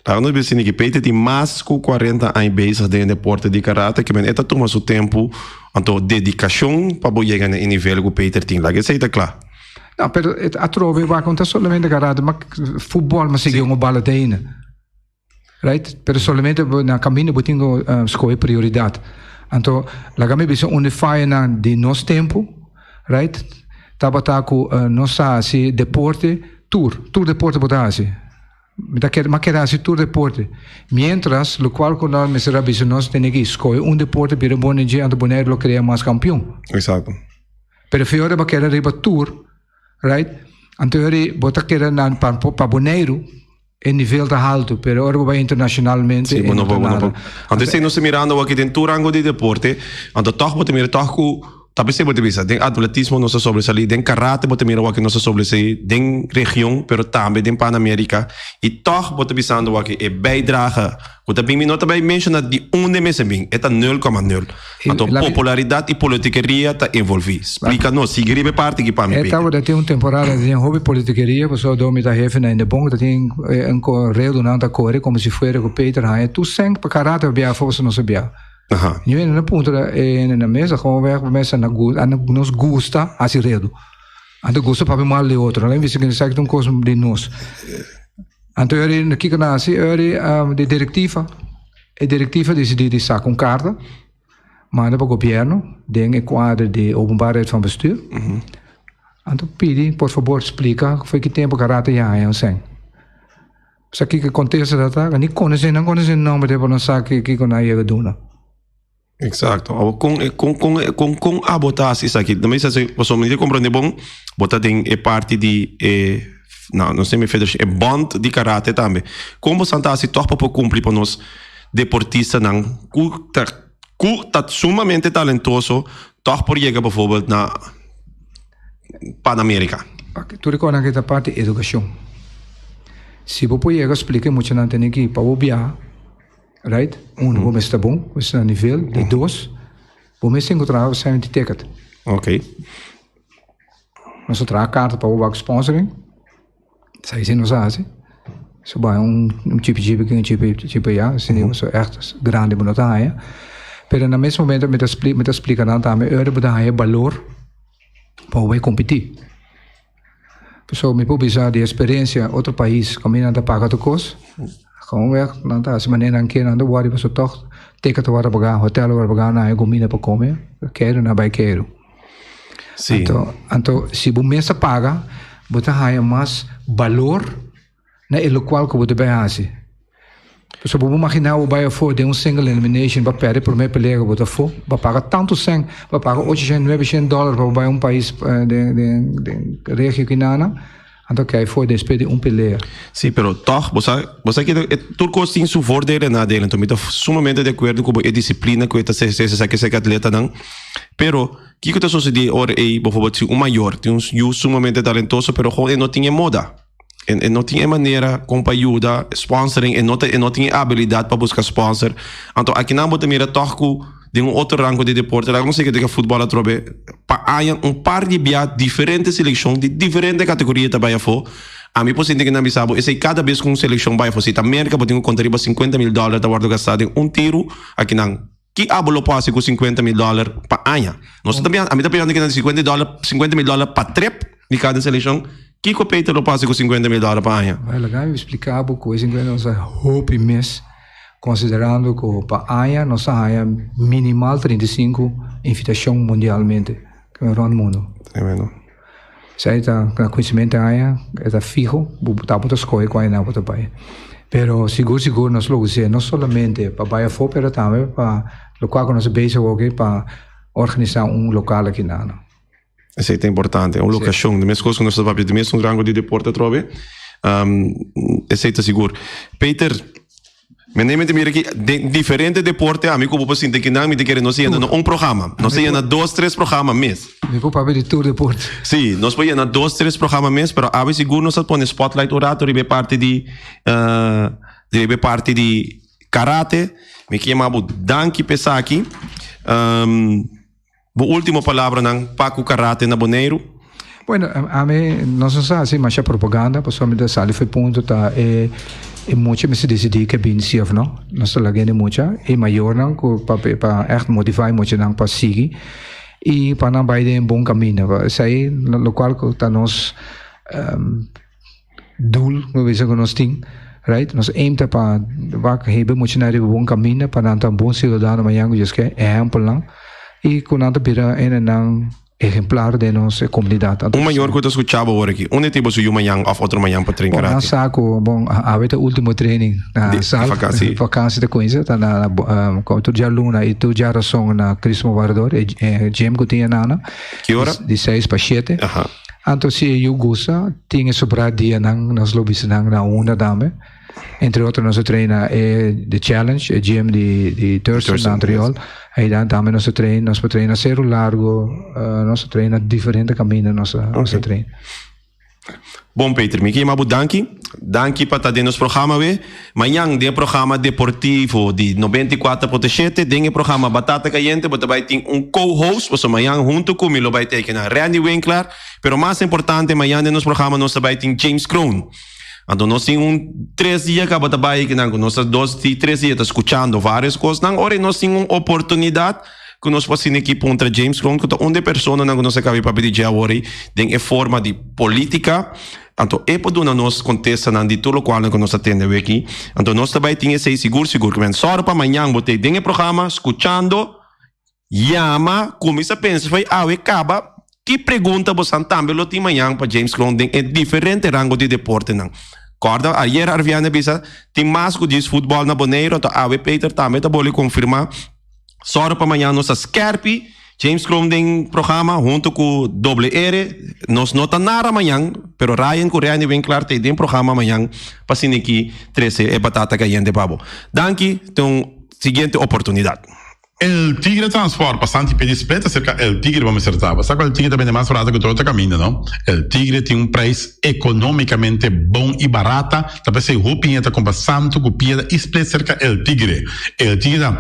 Laga nos bisa ki Peter tin mas ku kuarenta aña bezig den e deporte di karate, ke men e ta tuma su tempu anto dedikashon pa bo yega na e nivel ku Peter tin. Laga esei ta kla. No, pero atrobe wak no ta solamente karate, ma futbol ma sigui un bala teina. Right? Pero solamente na kaminda bo tin ku skohe prioridat. Anto laga mi bisa un di fayanan di nos tempu, right, tabata ku nos sa hasi deporte tur, tur deporte bo ta hasi. Mi ta kere, mi a kere hasi tur deporte. Mientras, lokual ku nan mester a bisa nos tene ki skohe un deporte bira bon den dje anto Boneiru lo krea mas kampion. Exacto. Pero Fiore bo a keda riba tur, right? Anto yori bo ta keda nan pa pa Boneiru e nivel ta haltu, pero ora bo bai internacionalmente Sí, e bo no no ta por, bo no nada. por. Anto esei nos ta mirando awor aki den tur rango di deporte, anto tòg bo ta mira tòg ku ta p'esei bo ta bisa den atletismo nos ta sobresalí, den karate bo ta mira awor aki nos ta sobresalí den region pero tambe den Pan-Amerika i tòg bo ta bisando awor aki e bijdrage Ku ta bin mi no ta bai menshona di unda e mester bin, e ta nul koma nul. Anto popularidat i politikeria ta envolví. Splika nos, sigui riba e parti aki pa mi, E Peter. tabata tin un temporada tin hopi politikeria, pasobra dor mi ta hefe na Indebon, ta tin un koredonan ta kore komo si fuera ku Peter haña tur sèn pa kada rato a biaha afó pasobra nos a biaha. Ñu hende na puntra e hende na mesa, gewoonweg pa mesa na nos gusta hasi redu. Anto gusta papia mal di otro. Nan bisa ku esaki ta un kos di nos. Anto eri kiko nan hasi? Eri di direktiva, e direktiva disidí di saka un karta manda pa gobièrnu den e kuadro di openbaarheid van bestuur. Anto pidi por fabor splika for ki tempu karate ya haña un sèn. Sa kiko e kontesta ta ta? Ni konosé, nan konosé nòmber te pa nan sa kiko nan a yega duna. Exacto. Awor con e con con con con abo ta haci esaki? No me dice así, pasobra mi ta comprende bon, bo ta den e parti di e no, no sé mi federacion, e bond di karate tambe. Con bosan ta haci toch pa por cumpli pa nos deportistanan cu ta cu ta sumamente talentoso toch por yega bijvoorbeeld na Pan America? Ok, tur e cosnan aki ta parti educacion. Si bo por yega splica e muchanan tene ki pa bo biaha. Right? Uno, bo mester ta bon, bo mester na nivel. Di dos, bo mester tin ku traha 70 ticket. Ok. Nos a traha karta pa bo wak sponsoring. Esaki si nos a hasi. So bai un un chipi chipi aki, un chipi chipi allá. Si mm -hmm. echt grandi bo no ta haña. Pero na mes momento mi ta mi ta splika nan tambe ora bo ta haña balor pa bo bai kompetí. Pasobra mi por bisa di experiencia otro pais kaminda nan ta paga tur kos, gewoonweg nan ta hasi manera nan kier, nan ta wòrdu pasobra tòg ticket ta wòrdu paga, hotel ta wòrdu paga, nan haña kumida pa kome, keiru nan bai keiru. Anto, anto si bo mes ta paga bo ta haña mas balor na e lokual ku bo ta bai hasi. Pasobra bo magina bo bai afó den un single elimination, bo a pèrdè promé pelea ku bo ta afó, bo a paga tantu sèn, bo a paga ocho shen, nuebe shen dòler pa bo bai un pais den den den regio kinana, anto kai afó despues di un pelea. Sí, pero tòg bo sa bo sa ke e tur kos tin su voordeel en nadeel, anto mi ta sumamente di akuerdo ku bo e disiplina ku e ta sese esaki esaki atletanan, pero kiko ta sosodé ora ei bijvoorbeeld si un mayor tin un yu sumamente talentoso pero gewoon e no tin e moda. E no tin e manera kon pa yuda sponsoring, e no ta e no tin e abilidat pa buska sponsor. Anto akinan bo ta mira tòg ku den un otro rango di deporte, laga nos sigui den e futbòl atrobe, pa aña un par di bia diferente selekshon di diferente kategoria ta bai afó. Ami por sinti ku nan bisa bo esei kada bes ku un selekshon bai afó. Si ta Merka bo tin ku konta riba sinkuenta mil dòler ta wòrdu gastá den un tiru akinan. Ki abo lo por hasi ku 50 mil dòler pa aña? Nos ta ami ta pensando ku 50 dòler, 50 mil dòler pa trip di kada selekshon. Kiko Peter lo por hasi ku 50 mil dòler pa aña? Well, laga mi splika bo ku e 50 nos ta hopi mes, konsiderando ku pa aña nos ta haña minimal 35 invitashon mundialmente, rònt mundu. Tremendo. Esei ta na kuinsimentu aña, e ta fiho, bo ta bo ta skohe kua aña bo ta bai. Pero sigur sigur nos lo us'é no solamente pa bai afó pero tambe pa lokual ku nos ta bezig oki pa organisá un lokal aki nan. Esei ta importante, un lokashon. Di mes kos ku nos ta papia di mes un rango di deporte atrobe, esei ta sigur. Peter. Mi mi ta mira ki den diferente deporte ami ku bo por sinti kinan mi ta kere nos yena na un programa. Nos ta yena dos tres programa mes. Mi por papia di tur deporte. Sí, nos por yena dos tres programa mes, pero awe sigur nos a pone spotlight un rato riba e parti di riba e parti di karate. Mi ke yama bo danki pa esaki. Bo ultimo palabranan pa ku karate na Boneiru? Bueno, ami nos no sa hasi masha propaganda pasobra mi ta sali for e punto ta e e mucha mester disidí ke bin si òf no. Nos ta laga hende mucha e mayornan ku pa pa ègt motivá e muchanan pa sigui. i pa nan bai den bon kaminda. Esei lokual ku ta nos doel, mi bisa ku nos tin, right? Nos aim ta pa wak hebe muchanan riba bon kaminda pa nan ta un bon siudadano mañan ku Dios ke, ehèmpelnan, i ku nan ta bira hendenan ehemplar den nos komunidat. Un mayor ku ta skucha bo awor aki, unda e tin bo su yu mañan òf otro mañan pa train Bon, nan karate? sa ku, bon, awe ta último training na Di sal, vakansi. vakansi ta kuminsá, ta na tur djaluna i tur djarason na Crismo Obrador, e gym ku tin anana, Ki ora? di seis pa shete. Aha. Anto si e yu gusta, tin e sobrá dianan, nos lo bisa nan na unda tambe. Entre otro nos a train na e The Challenge, e gym di di Thurston na Antriol. Einan tambe nos a train, nos por train na Cerro Largo, nos a train na diferente caminda nos a nos a train. Bon Peter, mi ke yama bo danki. Danki pa ta den nos programa awe. Mañan den e programa deportivo di 94.7, den e programa Batata Cayente bo ta bai tin un co-host, pasobra mañan hunto cu mi lo bai teken na Randy Winklar. Pero mas importante, mañan den nos programa nos ta bai tin James Kroon. Anto nos tin un tres dia kaba ta bai kinan ku nos ta dos di tres dia ta skuchando varios kosnan. Ora nos tin un oportunidat ku nos por asina aki puntra James Kroon ku ta un di e personanan ku nos a kaba di papia di dje awor ei den e forma di politika. Anto e por duna nos kontestanan di tur lokualnan ku nos a tende awe aki. Anto nos ta bai tin esei sigur sigur. Ku men sòru pa mañan bo ta ei den e programa skuchando. Yama, kuminsá pensa fai awe kaba ki pregunta bosan tambe lo tin mañan pa James Kroon den e diferente rango di deportenan. Kòrda ayer Arviane a bisa tin mas ku djis futbòl na Boneiru, anto awe Peter tambe ta boli konfirmá. Sòru pa mañan nos ta skèrpi James Kroon den programa huntu ku Doble R. Nos no ta nara mañan, pero Ryan ku Randy Winklar ta ei den programa mañan pa asina ki trese e batata kayente pa bo. Danki, te un siguiente oportunidat. El Tigre Transport, Pasante pidi split acerca El Tigre bo mester ta. Bo sa cu El Tigre ta bende mas barata cu tur otro caminda, no? El Tigre tin un prijs economicamente bon y barata, ta p'esey hopi hende ta compra santo cu piedra y split cerca El Tigre. El Tigre ta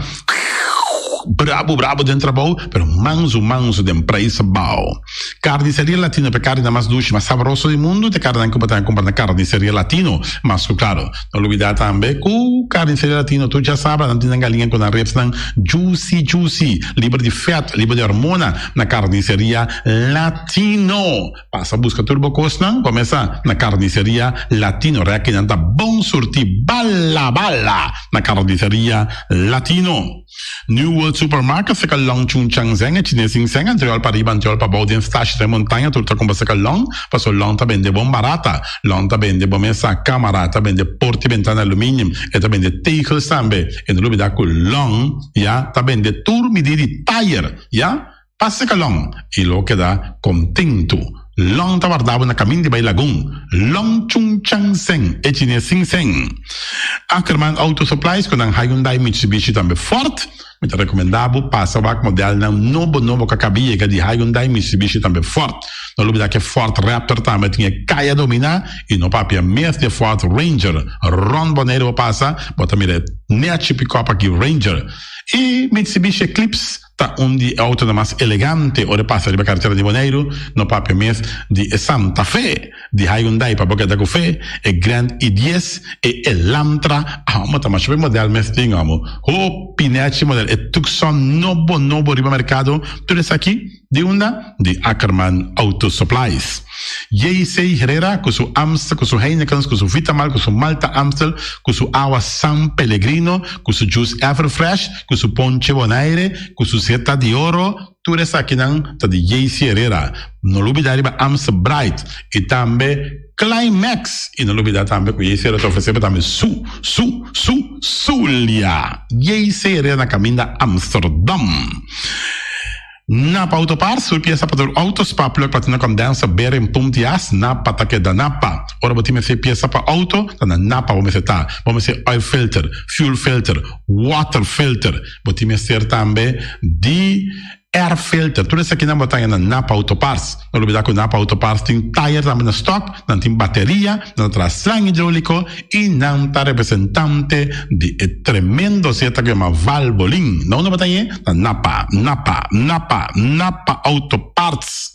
brabo brabo den trabou, pero manso manso den prijs abao. Carniceria Latino p'e carninan mas dushi, mas sabroso di mundu, t'e carninan cu bo ta cumpra na Carniceria Latino. Mas cu claro, no lubida tambe cu Carniceria Latino tur djasabra nan tin nan galiña cu nan ribsnan juicy juicy, liber di vet, liber di hormona na Carniceria Latino. Pasa busca tur bo cosnan, comesa na Carniceria Latino. Rekinan ta bon surti bala bala na Carniceria Latino. New World Supermarket seka long Chung Chang Zeng e chines sin seng antriol pa riba antriol pa bou den stash den montaña tur ta kumpra seka long paso long ta bende bon barata long ta bende bo mesa kamara ta bende porta y bentana aluminium e ta bende tegels tambe e no lubida ku long ya ta bende tur midi di tayer ya Pa seka long i lo keda kontentu. Long ta warda bo na kamin di bai lagun. Long Chung Chang Seng, e chines sin seng. Ackerman Auto Supplies ku nan Hyundai, Mitsubishi tambe Ford. Mi ta rekomendá bo pasa wak modelnan nobo nobo ku a kabi yega di Hyundai, Mitsubishi tambe Ford. No lubidá ku e Ford Raptor tambe tin e kaya dominá i no papia mes di e Ford Ranger. Rònt Boneiru bo pasa bo ta mira e nechi pikòp aki Ranger. I Mitsubishi Eclipse. Ta un di e autonan mas elegante ora e pasa riba karetera di Boneiru, no papia mes di e Santa Fe di Hyundai pa bo keda ku fe, e Grand i dies, e Elantra, amo ta masha be model mes tin amo, hopi nechi model, e Tucson nobo nobo riba merkado, tur esaki di unda? Di Ackerman Auto Supplies. JC Herrera ku su Amstel, ku su Heinekens, ku su Vitamal, ku su Malta Amstel, ku su awa San Pellegrino, ku su juice Everfresh, ku su ponche Bonaire, ku su seta di oro, tur esakinan ta di JC Herrera. No lubida riba Amstel Bright i tambe Climax. I no lubida tambe ku JC Herrera ta ofrece bo tambe su, su, su, Zulia. JC Herrera na kaminda Amsterdam. Napa Auto Parts, tur piesa pa tur auto, spark plug, platina condenser, bearing, pump di as, Napa ta keda Napa. Ora bo tin mester piesa pa auto, ta na Napa bo mester ta. Bo mester oil filter, fuel filter, water filter, bo tin mester tambe di air filter. Tur esakinan bo ta haña na Napa Auto Parts. No lubida ku Napa Auto Parts tin tayer tambe na stock, nan tin bateria, nan ta traha slang hidrouliko i nan ta representante di e tremendo zeta ku yama Valvoline. Na unda bo ta hañ'é? Na Napa, Napa, Napa, Napa Auto Parts.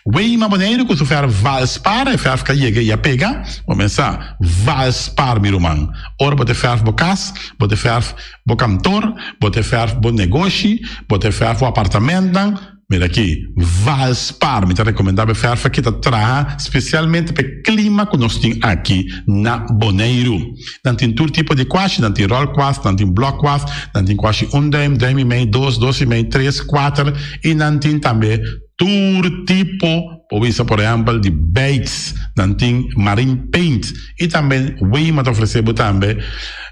Weima Boneiru ku su fèrf Valspar, e fèrf ka yega i a pega. Bo mester sa Valspar mi ruman. Ora bo ta fèrf bo kas, bo ta fèrf bo kantor, bo ta fèrf bo negoshi, bo ta fèrf bo apartamentnan. Mira aki, Valspar, mi ta rekomendá bo e fèrf aki ta traha spesialmente pa e klima ku nos tin aki na Boneiru. Nan tin tur tipo di kuashi, nan tin ròl kuas, nan tin blòk kuas, nan tin kuashi un dùim, dùim i mei, dos, dos i mei, tres, kuater i nan tin tambe tur tipo, por bisa por ehèmpel di beits, nan tin marine paint i tambe Wema ta ofresé bo tambe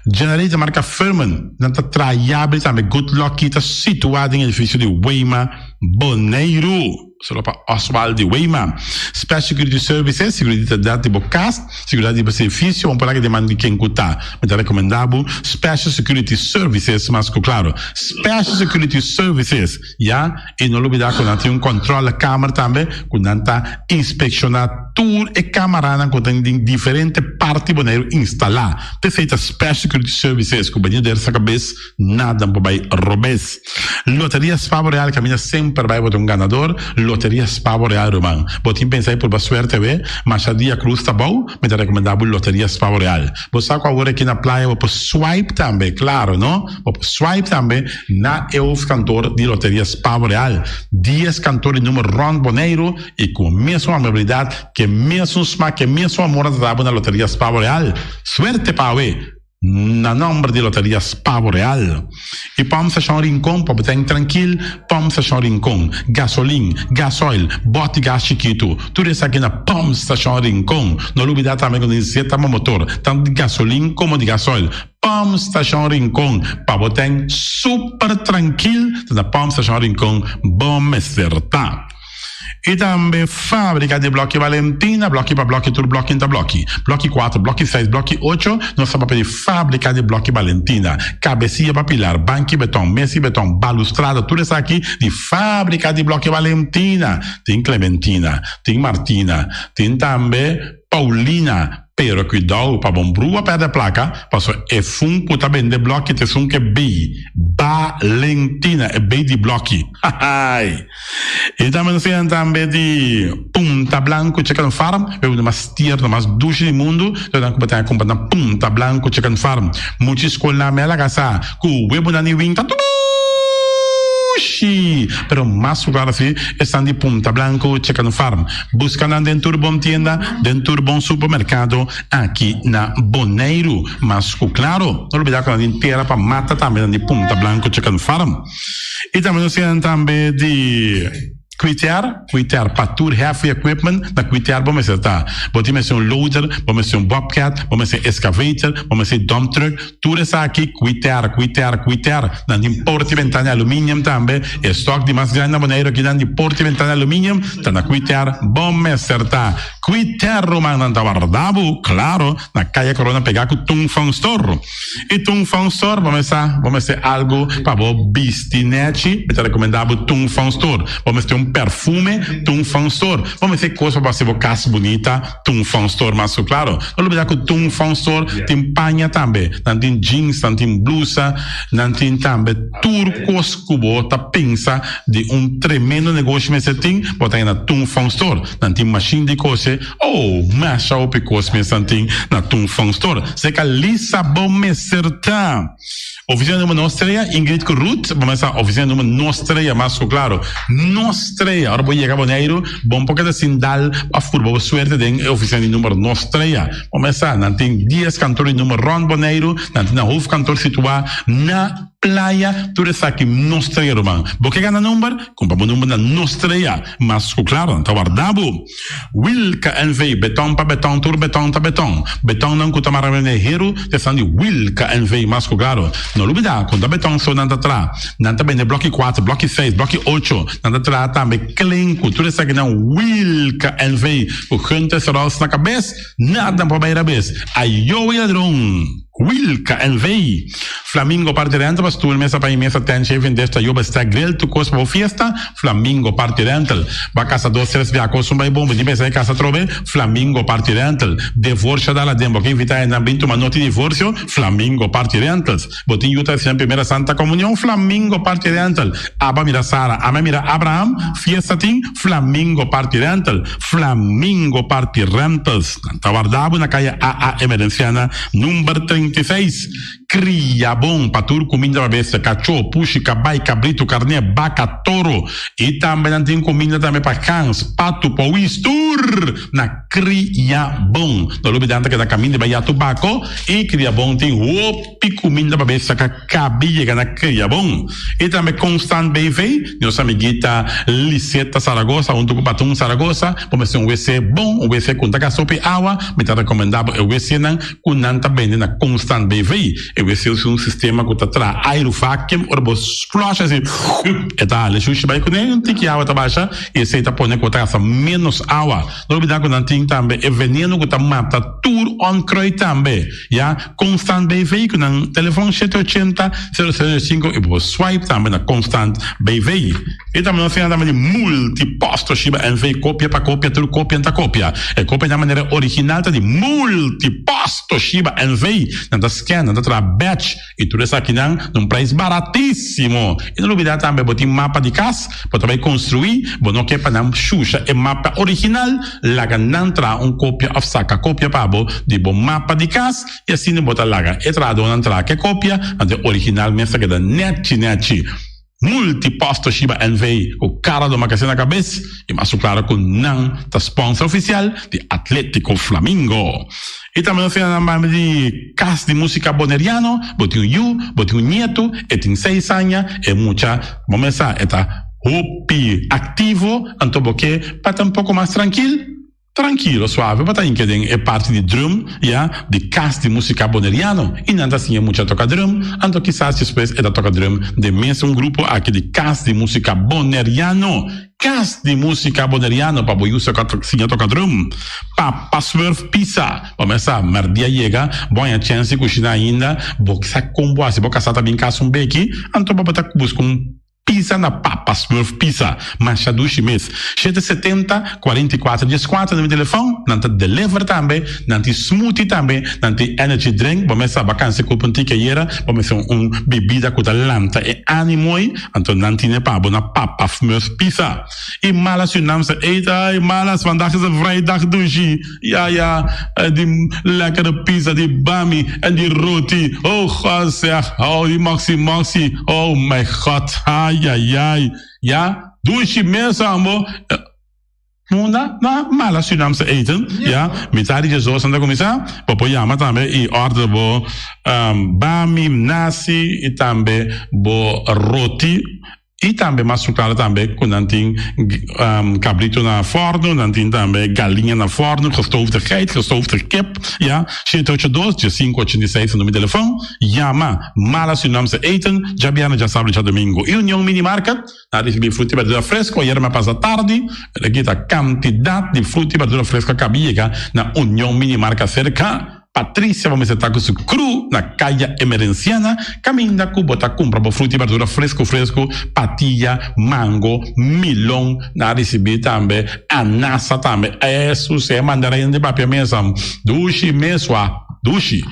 generator marka Firman, nan ta traha yabri tambe Good Lucky ta situá den edifisio di Wema Boneiru. Solo pa Oswald di Wema. Special Security Services, seguridat di bo kas, seguridat di bo servisio, un por aki den man di ken ku ta. Mi ta rekomendá bo Special Security Services mas ku klaro. Special Security Services, ya, i no lubidá ku nan tin un kòntròlekamer tambe ku nan ta inspekshoná Tur e camaranan cu ta den diferente parti Boneiru instala. P'esey ta Special Security Services cu bania der sa cabes nada por bay robes. Loteria Spavo Real caminda semper bay bo ta un ganador. Loteria Spavo Real ruman. Bo tin pensa y purba suerte awe? Masha dia cruz ta bou, mi ta recomenda bo Loteria Spavo Real. Bo sa cu awor aki na playa bo por swipe tambe, claro no? Bo por swipe tambe na e hoofdkantoor di Loteria Spavo Real. Dies kantoor di numero rond Boneiru. I ku mesun amabilidat, ku e mesun smak, ku e mesun amor nan ta dabo na Loteria Spavo Real. Suerte pa awe! Na nomber di Loteria Spavo Real. I Pump Station Rincon pa bo ten trankil, Pump Station Rincon, gasolin, gasoil, bòt di gas chikitu, tur esaki na Pump Station Rincon. No lubida tambe ku nos zeta bo motor, tantu di gasolin komo di gasoil. Pump Station Rincon pa bo ten super trankil, ta na Pump Station Rincon bo mester ta. I tambe fábrika di blòki Valentina, blòki pa blòki, tur blòki ta blòki. Blòki kuater, blòki seis, blòki ocho, nos ta papia di fábrika di blòki Valentina. Kabesia pa pilar, banki beton, mesi beton, balustrada, tur esaki di fábrika di blòki Valentina. Tin Clementina, tin Martina, tin tambe Paulina. Pero cuidao pa bon brua perde placa, paso esun cu ta bende bloki ta esun ke bay Balentina, e bay di bloki. Hahay! E tambe nos tin tambe di Punta Blanco Chicken Farm, e uno mas tierno, mas dushi di mundu, lo nan cu bo tin a cumpra na Punta Blanco Chicken Farm. Muchi scol na me a laga sa cu webonan di winta dushi! Pero mas cu claro si esnan di Punta Blanco Chicken Farm. Buska nan den tur bon tienda, den tur bon supermerkado aki na Boneiru. Mas ku klaro, no lubidá ku nan tin tera pa mata tambe nan di Punta Blanco Chicken Farm. I tambe nos tin nan tambe di Kwitiar, Kwitiar pa tur heavy equipment, na Kwitiar bo mester ta. Bo tin mester un loader, bo mester un bobcat, bo mester excavator, bo mester dump truck, Tur esaki kuiter, kuiter, kuiter. Nan tin porta i bentana di aluminium tambe. E stok di mas grandi na Boneiru aki nan di porta i bentana di aluminium ta na kuiter. Bo mester ta kuiter ruman nan ta warda bo, klaro, na Kaya Corona pegá ku Tung Fong Store. I Tung Fong Store bo mester bo mester algu pa bo bisti nechi, mi ta rekomendá bo Tung Fong Store. Bo mester un perfume, Tung Fong Store. Bo mester kos pa bo hasi bo kas bunita. Tung Fong Store mas ku klaro. No lubida ku Tung Fong Store tin paña tambe. Nan tin jeans, nan tin blusa, nan tin tambe tur kos ku bo ta pensa di un tremendo negoshi mester tin, bo ta na Tung Fong Store. Nan tin mashin di kose, oh, masha hopi kos mes nan tin na Tung Fong Store. Seka lisa bo mester ta. Oficina numero nos trea, Ingrid ku Ruth, bo mester sa oficina numero nos trea mas ku klaro. Nos trea, ora bo yega Boneiru, bo por keda sin dal of purba bo suerte den e oficina di numero nos trea. Bo mester sa, nan tin dies kantor di numero rond Boneiru, nan tin nan hoofdkantoor situa na Playa, tur esaki nos trea ruman. Bo ke gana number? Kumpra bo number na nos trea. Mas ku klaro, nan ta warda bo. Wilka NV, Beton pa beton, tur beton ta beton. Betonnan ku ta mara mene heru ta esnan di Wilka NV, mas ku klaro. No lubida ku no ta beton so nan ta traha. Nan ta bende bloki kuater, bloki seis, bloki ocho. Nan ta traha tambe klenku. Tur esakinan Wilka NV ku Gunther Ross na kabes, nada por bai rabes. Ayo e ladron! Wilka NV. Flamingo Party Rental pa stoel, mesa pa mesa, tent, shaving dish, tayoba, stack, grill, tur kos pa bo fiesta, Flamingo Party Rental. Bo a kasa dos, tres bia kos un bai bon, bo tin pensa di kasa atrobe, Flamingo Party Rental. Devorsio dal aden, bo ke invita hendenan bin tuma noti divorsio, Flamingo Party Rentals. Bo tin yu ta hasi nan primera Santa Comunion, Flamingo Party Rental. Aba mira Sara, ame mira Abraham, fiesta tin, Flamingo Party Rental. Flamingo Party Rentals. Nan ta warda bo na kaya AA Emerenciana number 36. Kriabon pa tur kuminda pa bestia, kachó, pushi, kabai, kabritu, karné, baka, toro. I tambe nan tin kuminda tambe pa gans, patu, powis, tur na Kriabon. No lubidá nan ta keda kaminda bai ya tubako i Kriabon tin hopi kuminda pa bestia ka kabi yega na Kriabon. I tambe Constant BV, nos amiguita Liseta Saragoza huntu ku Patun Saragoza, bo mester un wc bon, un wc ku no ta gasta hopi awa, mi ta rekomendá bo e wcnan ku nan ta bende na Constant BV. E wc usa un sistema ku ta traha airu vacuum, ora bo flush asi e ta hala e shushi bai kuné, un tiki awa ta basha i esei ta pone ku bo ta gasta ménos awa. No olbida ku nan tin tambe e veneno ku ta mata tur onkruid tambe. Ya, Constant BV ku nan telefon shete ochenta, sero sero sinku i bo por swipe tambe na Constant BV. I tambe nos tin tambe di Multipost Toshiba NV kopia pa kopia tur kopia ta kopia. E kopia na manera original ta di Multipost Toshiba NV. Nan ta scan, nan ta traha batch i tur esakinan na un prijs baratisimo. I no lubida tambe bo tin mapa di kas, bo ta bai konstrui, bo no ke pa nan shusha e mapa original, laga nan traha un kopia of saka kopia pa bo di bo mapa di kas i asina bo ta laga e trahadornan traha ke kopia, anto e original mes ta keda nechi nechi. Multipost Toshiba NV ku Cara do Makasé na kabes i mas su klaro ku nan ta sponsor ofisial di Atletico Flamingo. I tambe nos tin nan banda di Kas di Musika Boneriano, bo tin un yu, bo tin un nietu, e tin seis aña, e mucha bo mesa e ta hopi aktivo, anto bo ke pa ta un poko mas trankil? Trankilo, suave bo ta hinka den e parti di drum, ya, di kas di musika boneriano i nan ta siña mucha toka drum, anto kisas despues e ta toka drum den mesun grupo aki di kas di musika boneriano. Kas di musika boneriano pa bo yu siña toka drum. Papa Smurf pisa, bo mes sa, merdia yega, bo haña chèns di kushina ainda, bo sa kon bo hasi, bo kasá ta bin kas un beki, anto bo ta buska un. Pizza na Papa Smurf Pizza, masha dushi mes. Shete setenta, kuarenta i kuater dies kuater na mi telefòn, nan ta deliver tambe, nan tin smoothie tambe, nan tin energy drink, bo mes sa bakansia ku un tiki ayera, bo mester un bibida ku ta lanta e animo ei, anto nan tine pa bo na Papa Smurf Pizza. I malas yu nam sa eet, ai malas, vandaag is een vrijdag dushi. Ja ja, die lekkere pizza, die bami en die roti. Oh god zeg, oh die maxi maxi. Oh mijn god, ai ai ai. Ja, dushi mes ambo. Munda na mala Surinaamse eten. Ja, mitad di djesdos nan ta kuminsá. Bo por yama tambe i order bo bami, nasi i tambe bo roti. I tambe mas sukara tambe ku nan tin kabrito na fòrnu, nan tin tambe galiña na fòrnu, gestoofde geit, gestoofde kip, ya. Shete ocho dos, diesinku ochenta i seis ta numero di telefòn. Yama Mala Surinaamse Eten, djabièrnè, djasabra i djadumingu. I Union Mini Market, nan a risibí fruta i berdura fresko ayera mi a pasa tardi, pero aki ta kantidat di fruta i berdura fresko a kabi yega na Union Mini Market serka. Patricia bo mester ta ku su kru na Kaya Emerenciana kaminda ku bo ta kumpra bo fruta i berdura fresku fresku, patia, mango, milon, nan a risibí tambe anasa tambe, esu si e mandarin di papia mesa dushi mesua dushi,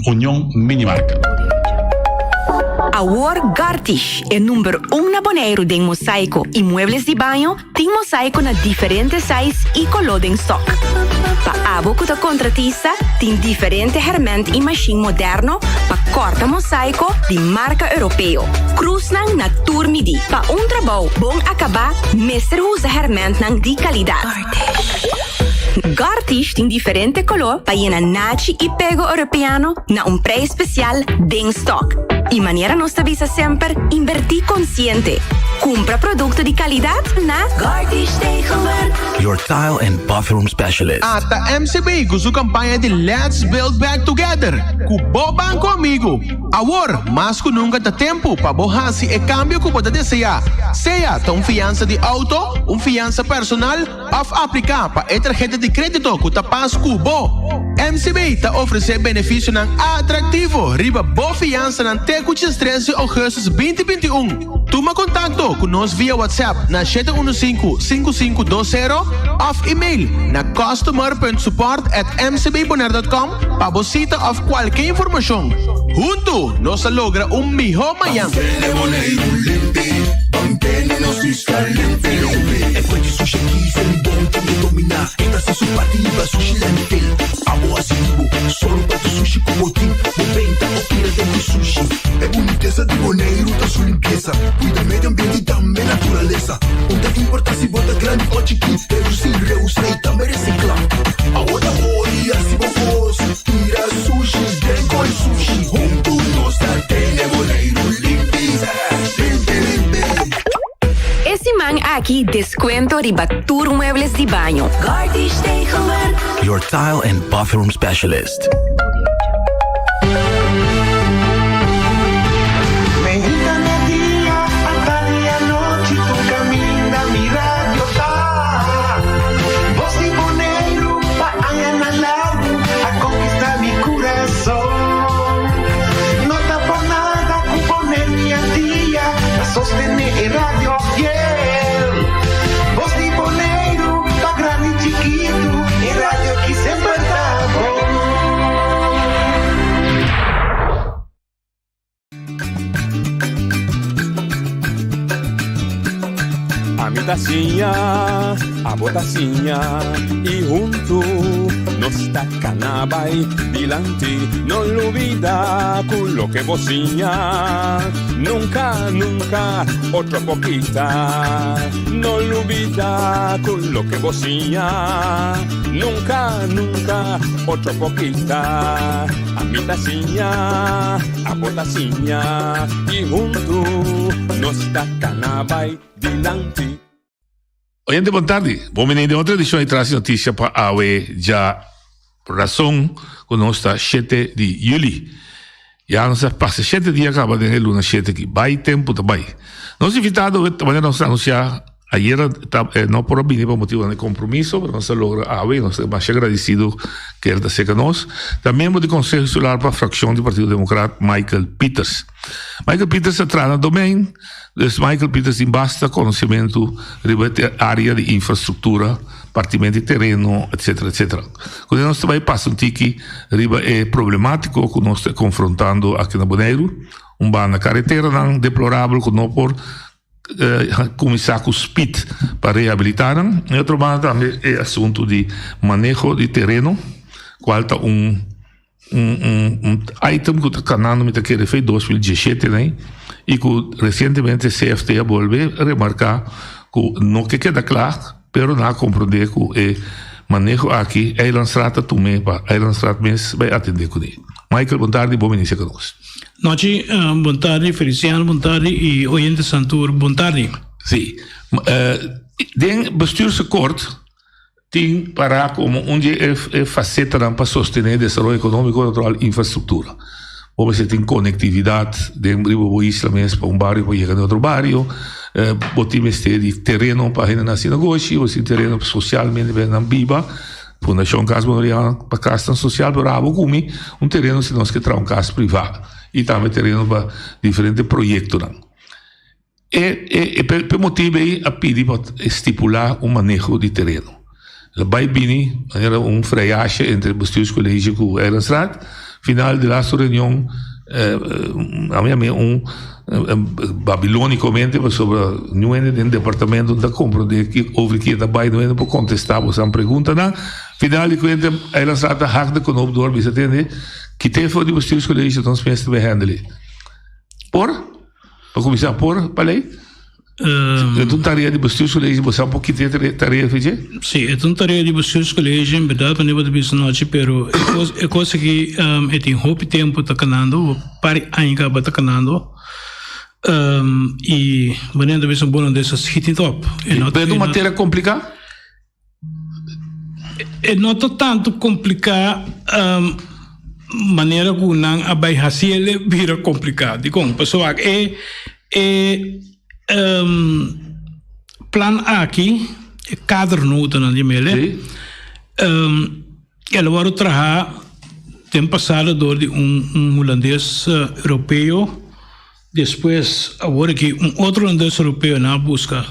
Union Mini Market. Awor Gartish, e number un na Boneiru den mosaiko i muebles di baño, Tin mosaico na diferente size y coló den stock. Pa abo cu ta contratista, tin diferente herment y machine moderno pa corta mosaico di marca Europeo. Cruznan na tur midi. Pa un trabou bon acaba, mester usa hermentnan di calidad. Gartish tin diferente coló pa yena nachi y pego Europeano na un prijs special den stock. Y manera nos ta bisa semper, inverti consciente. Cumpra producto di calidad na Gartish Tegelwerk. Your tile and bathroom specialist. Ata MCB ku su kampaña di Let's Build Back Together ku bo banko amigu. Awor, mas ku nunka ta tempu pa bo hasi e kambio ku bo ta deseá, sea ta un fiansa di outo, un fiansa personal òf apliká pa e tarheta di krédito ku ta pas ku bo. MCB ta ofresé benefisionan atraktivo riba bo fiansanan te ku diestres di ougùstus 2021. Tuma kontakto ku nos via WhatsApp na 715 5520 òf email na customer.support@mcbbonaire.com pa bo sita òf kualke informashon. Huntu nos ta logra un mihó mañan! Abo hasi di bo, sòru pa tur sushi ku bo tin. Bo benta òf tira den bo sushi. E bunitesa di Boneiru ta su limpiesa. Kuida medio ambiente i tambe naturalesa. Un ta importá si bo ta grandi òf chikí, redusí, reusá i tambe resiklá. Awo ta hori hasi bo kos, tira sushi den koi sushi. Huntu nos ta tene Boneiru limpi, limpi, limpi. E siman aki descuento riba tur muebles di baño. Gartish Tegelwerk. Your tile and bathroom specialist. Sostené e radio fiel. Bos di Boneiru, pa grandi chikitu, e radio ki semper ta bon. Ami ta siña, abo ta siña, i huntu nos ta kana bai dilanti. No lubida ku loke bo siña. Nunca, nunca, otro por kita. No lubida cu loke bo siña. Nunca, nunca, otro por kita. Ami ta siña, abo ta siña. Y hunto nos ta cana bay dilanti. Oyente bon tardi, bon bini den otro edicion di Tras di Noticia pa awe dja razon cu nos ta shete di juli. Ya nos a pasa shete dia caba den e luna shete aki. Bay tempo ta bay. Nos invitado ta manera nos a anuncia ayera ta no por a bini pa motibonan di compromiso pero nos a logra awe y nos ta masha agradecido cu el ta cerca nos. Ta miembro di Conseho Insular pa fraccion di Partido Democrat Michael Pieters. Michael Pieters a traha na Domein. Dus Michael Pieters tin basta konosementu riba e área di infrastruktura, partimentu di tereno, etsetera, etsetera. Ku nos ta bai pasa un tiki riba e problemátiko ku nos ta konfrontando aki na Boneiru, un banda kareteranan deplorabel ku no por kuminsá ku spit pa rehabilitá nan, i otro banda tambe e asuntu di maneho di tereno, kual ta un. Un un un item ku ta kanando mi ta kere fe 2017 nei i ku resientemente CFT a bolbe remarká ku no ke keda kla pero nan a komprondé ku e maneho aki Eilandsraad ta tum'é pa Eilandsraad mes bai atendé kuné. Michael bon tardi bon bini serka nos. Nochi, bon tardi Feliciano, bon tardi i oyente Santur, bon tardi. Si, den bestuursakkoord Tin pará komo un di e fasetanan pa sostené desaroyo ekonómiko natural infrastruktura. Bo mester tin konektividat den riba bo isla mes pa un bario por yega na otro bario. Bo tin mester di tereno pa hendenan hasi negoshi, bo tin tereno sosialmente pa hendenan biba. Fundashon Kas Boneriano pa kasnan sosial, pero abo ku mi un tereno si nos ke traha un kas privá i tambe tereno pa diferente proyektonan. E e p'e motibu ei a pidi pa stipulá un maneho di tereno. El a bai bini manera un freyashe entre Bestuurscollege ku Eilandsraad. Final di lastu reunion a mi un babilónikomente pasobra niun hende den departamento no ta komprondé over ki e ta bai, niun hende por kontestá boso preguntanan. Final di kuenta Eilandsraad a hak de knoop door bisa tende kit'é for di Bestuurscollege nos mester bai handle. Por? Pa kuminsá por pa lei? E ta un tarea di bestuurscollege, bo sa un poquito e tarea fe dje? Sí, e ta un tarea di bestuurscollege, en berdad wanneer bo ta bisa nochi, pero e cos, e cos aki e tin hopi tempo ta canando, par di aña caba ta canando, y wanneer ta bisa bueno des a schiet niet op. Pero e ta un materia complica? E no ta tantu kompliká manera ku nan a bai hasi el e bira kompliká. Dikon? Pasobra wak e e plan aki, e kadernotanan di mele, el a wòrdu traha den pasado dor di un hulandes europeo. Despues awor aki un otro hulandes europeo nan a buska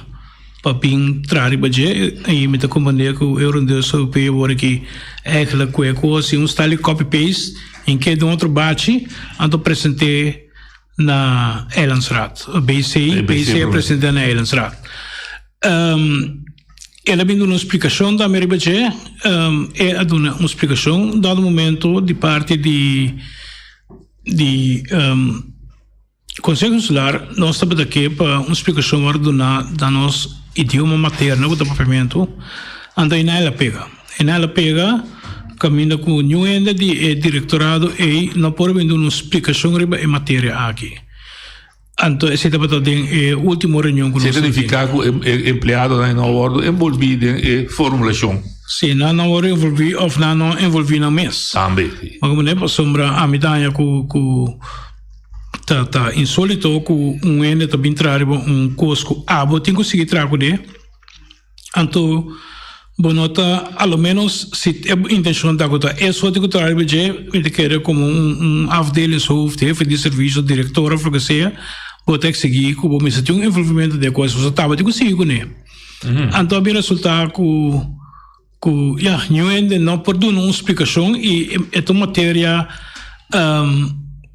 pa bin traha riba dje y mi ta comprende cu e hulandes europeo awor aki eigenlijk cu e cos y un style di copy paste y ke den otro bachi anto presente na Eilandsraad. BC, BC a presente na Eilandsraad. El a bin duna un splikashon tambe riba dje. E a duna un splikashon dado momento di parti di di Konseho Insular nos tabata ke pa un splikashon wòrdu duná na nos idioma materno ku ta papiamentu, anto einan el a pega. Einan el a pega kaminda ku niun hende di e direktorado ei no por a bin duna un splikashon riba e materia aki. Anto esei tabata den e ultimo reunion ku nos Esei ta tabatin. nifiká ku e empleadonan no a wòrdu enbolbí den e formulashon. Sí, nan no a wòrdu envolví òf nan no a envolví nan mes. Tambe, sí. Bo komprendé? Pasobra ami ta haña ku ku ta ta insólito ku un hende ta bin traha riba un kos ku abo tin ku sigui traha kuné. Anto bo no ta, a lo menos si e intencion ta cu ta e soort cu traha riba dje, mi ta kere como un un afdelingshoofd, hefe di servicio, director of loke sea, bo ta exigi cu bo mester tin un envolvimento den e cos, pasobra tabata tin cu sigui cune. Anto a bin resulta cu cu ya, niun hende no por duna un splicacion y e ta un materia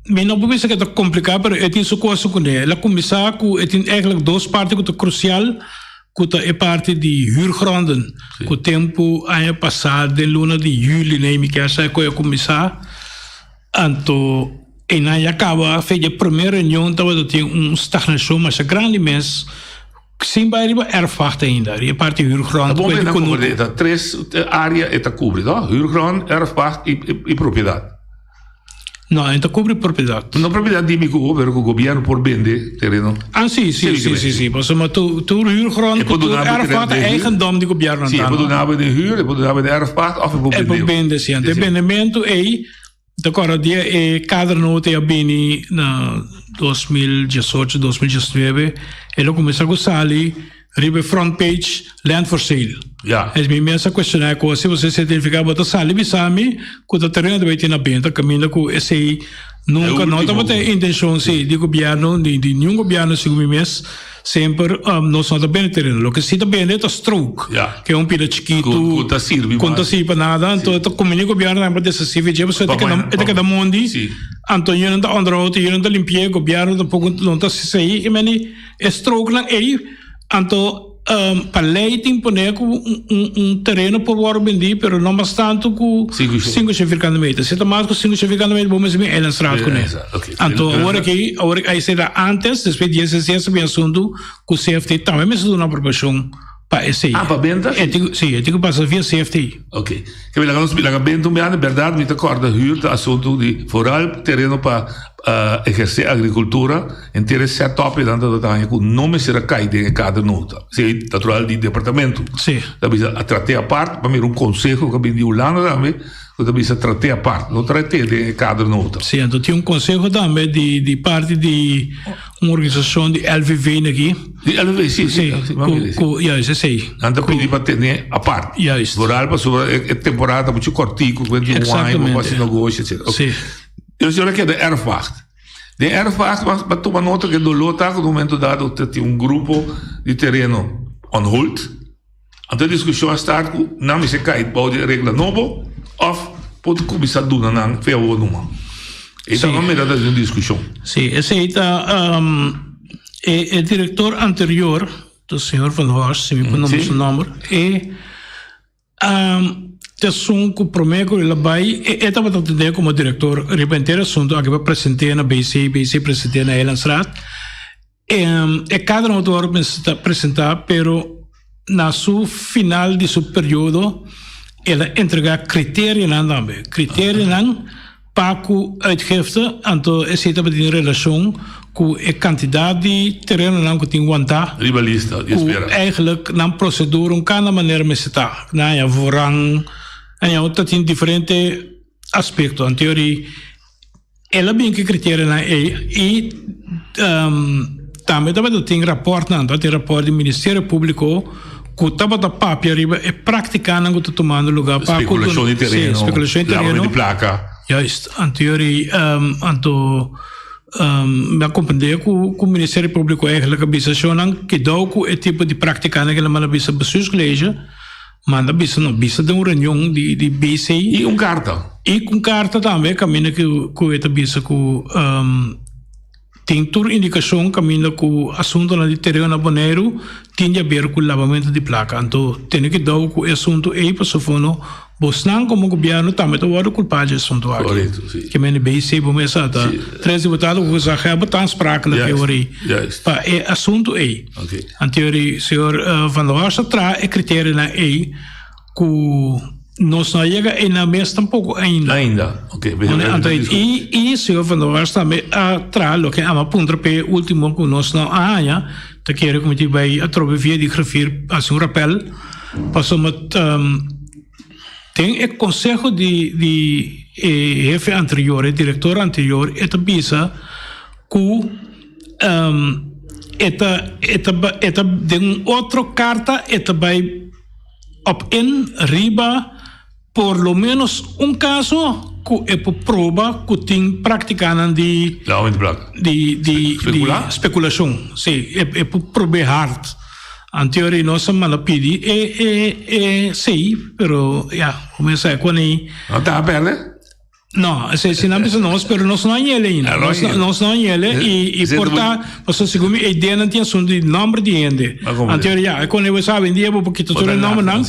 mi no por bisa cu e ta complica, pero e tin su cosa cune. El a cuminsa cu e tin eigenlijk dos parti cu ta crucial. Ku ta e parti di huurgronden ku tempu aña pasá den luna di juli nei mi kier sa ku a kuminsá anto einan ya kaba fe di e promé reunion tabata tin un stagnashon masha grandi mes sin bai riba erfpacht ainda riba e parti huurgrond Ta bon pa e komprendé ta tres área e ta kubri no huurgrond, erfpacht i propiedat. No, e ta cubri propiedad. No propiedad di mi cu pero cu gobierno por bende tereno. Ah, si, si, si, si, si. Pasobra tur huurgrond cu tur erfpacht ta eigendom di gobierno. Si, e por duna bo den huur, e por duna bo den erfpacht of e por bende. E por bende, si. Anto e bendemento ey, ta corda dia e kadernota a bini na 2018, 2019, el a cuminsa cu sali Riba e front page, Land for sale. Ja. Es mi mes a cuestiona e cos, si bo certifica bo ta sali bisa mi cu ta tereno ta bay tin na benta caminda cu esey nunca no tabata e intencion si di gobierno ni di niun gobierno segun mi mes semper nos no ta bende tereno. Loke si ta bende ta strook Ja. ke un pida chikitu Cu ta sirbi cu no ta sirbi pa nada anto ta conveni gobierno tambe pa deshaci di dje pasobra e ta keda e ta keda mondi anto yu nan ta onderhoud yu nan ta limpi'e gobierno tampoco no ta haci esey i meni E strooknan ei, anto pa lei tin pone ku un tereno por wòrdu bendí, pero no mas tantu ku sinku shen firkante meter. Si ta mas ku sinku shen firkante meter, bo mester bin Eilandstraat kuné. Anto awor aki, awor aki esei ta ántes, despues di esei a bin asuntu ku CFT tambe mester duna aprobashon pa esei. Ah, pa benta? E tin, si, e tin ku pasa via CFT. Ok. Ke mi laga nos laga benta un biaha, bèrdat mi ta kòrda hür ta asuntu di foral tereno pa ehersé agrikultura, henter e sètòp einan ta ta haña ku no mester a kai den e kader nota. Esei natural di departamentu. Si. Ta bisa a trat'é apart, pa mira un konseho ku a bini di Hulanda tambe ku ta bisa trat'é apart, no trat'é den e kader nota. Si, anto tin un konseho tambe di di parti di un organisashon di LVV aki. Di LVV, si, si. Si, ku, ku, juist, esei. Nan ta pidi pa tene apart. Juist. Vooral pasobra e temporada ta muchu kòrtiku, ku hende tin wine, bo hasi negoshi, etcetera. Si. E señor a keda erfwacht. Den erfwacht bo a tuma nota ku e doló ta ku na un momento dado ta tin un grupo di tereno on hold. Anto e diskushon a start ku nan mester kai bou di e regla nobo òf por kuminsá duna nan fe awor numa. E ta un mira ta un diskushon. Si, esei ta e direktor anterior, señor Van Horst, si mi por nombra su nomber, e Ta esun ku promé ku el a bai, e tabata atendé komo direktor riba henter asuntu aki pa present'é na BC, BC present'é na Eilandsraad. E kadro no ta wòrdu presentá, pero na su final di su periodo el a entregá kriterionan tambe, kriterionan Pa ku uitgifte, anto esei tabatin relashon ku e kantidat di terenonan ku tin wantá. Riba lista di Ku espera. eigenlijk nan prosedura un kanda manera mester ta. Nan haña voorrang, haña ta tin diferente aspekto. Anto yori el a bin ku e kriterionan ei i tambe tabata tin rapòrtnan, tabatin rapòrt di Ministerio Públiko ku tabata papia riba e práktikanan ku ta tumando lugá pa ku Spekulashon di tereno, sí, spekulashon di tereno. lavamento di plaka. Juist, anto yori anto mi a komprendé ku ku Ministerio Públiko eigenlijk a bisa shownan kidou ku e tipo di práktikanan ku nan manda bisa bestuurscollege, manda bisa no bisa den un reunion di di BC. I un karta. I un karta tambe kaminda ku ku e ta bisa ku. Tin tur indikashon kaminda ku asuntunan di tereno na Boneiru tin di aber ku labamentu di plaka. Anto tene kidou ku e asuntu ei pasobra bosnan komo gobièrnu tambe ta wòrdu kulpá dje asuntu aki. Korekto, si. Ke mende BC bo mes sa ta tres diputado ku gezaghebber ta aansprakelijk e ora ei pa e asuntu ei. Anto ora señor Van der Horst a traha e kriterionan ei ku nos no a yega einan mes tampoko ainda. Ainda, ok. Anto i i señor Van der Horst tambe a traha loke ama puntra p'e ultimo ku nos no a haña, ta kere ku mi tin bai atrobe via di griffier hasi un rapèl pasobra den e konseho di di e hefe anterior, e direktor anterior e ta bisa ku e ta e ta e ta den un otro karta e ta bai op in riba por lo menos un caso cu e por proba cu tin practicanan di di di speculacion. Si, e por probe hard. Anteori nos a manda pidi e e e si, pero ya, como sa cu ni. No ta perde? No, esei si nan bisa nos, pero nos no a yele ainda. Nos, nos no a yele y, y por ta, pasobra segun mi e ideanan tin asunto di nomber di hende. Anto ya, e kone bo sa awendia bo por kita tur e nombernan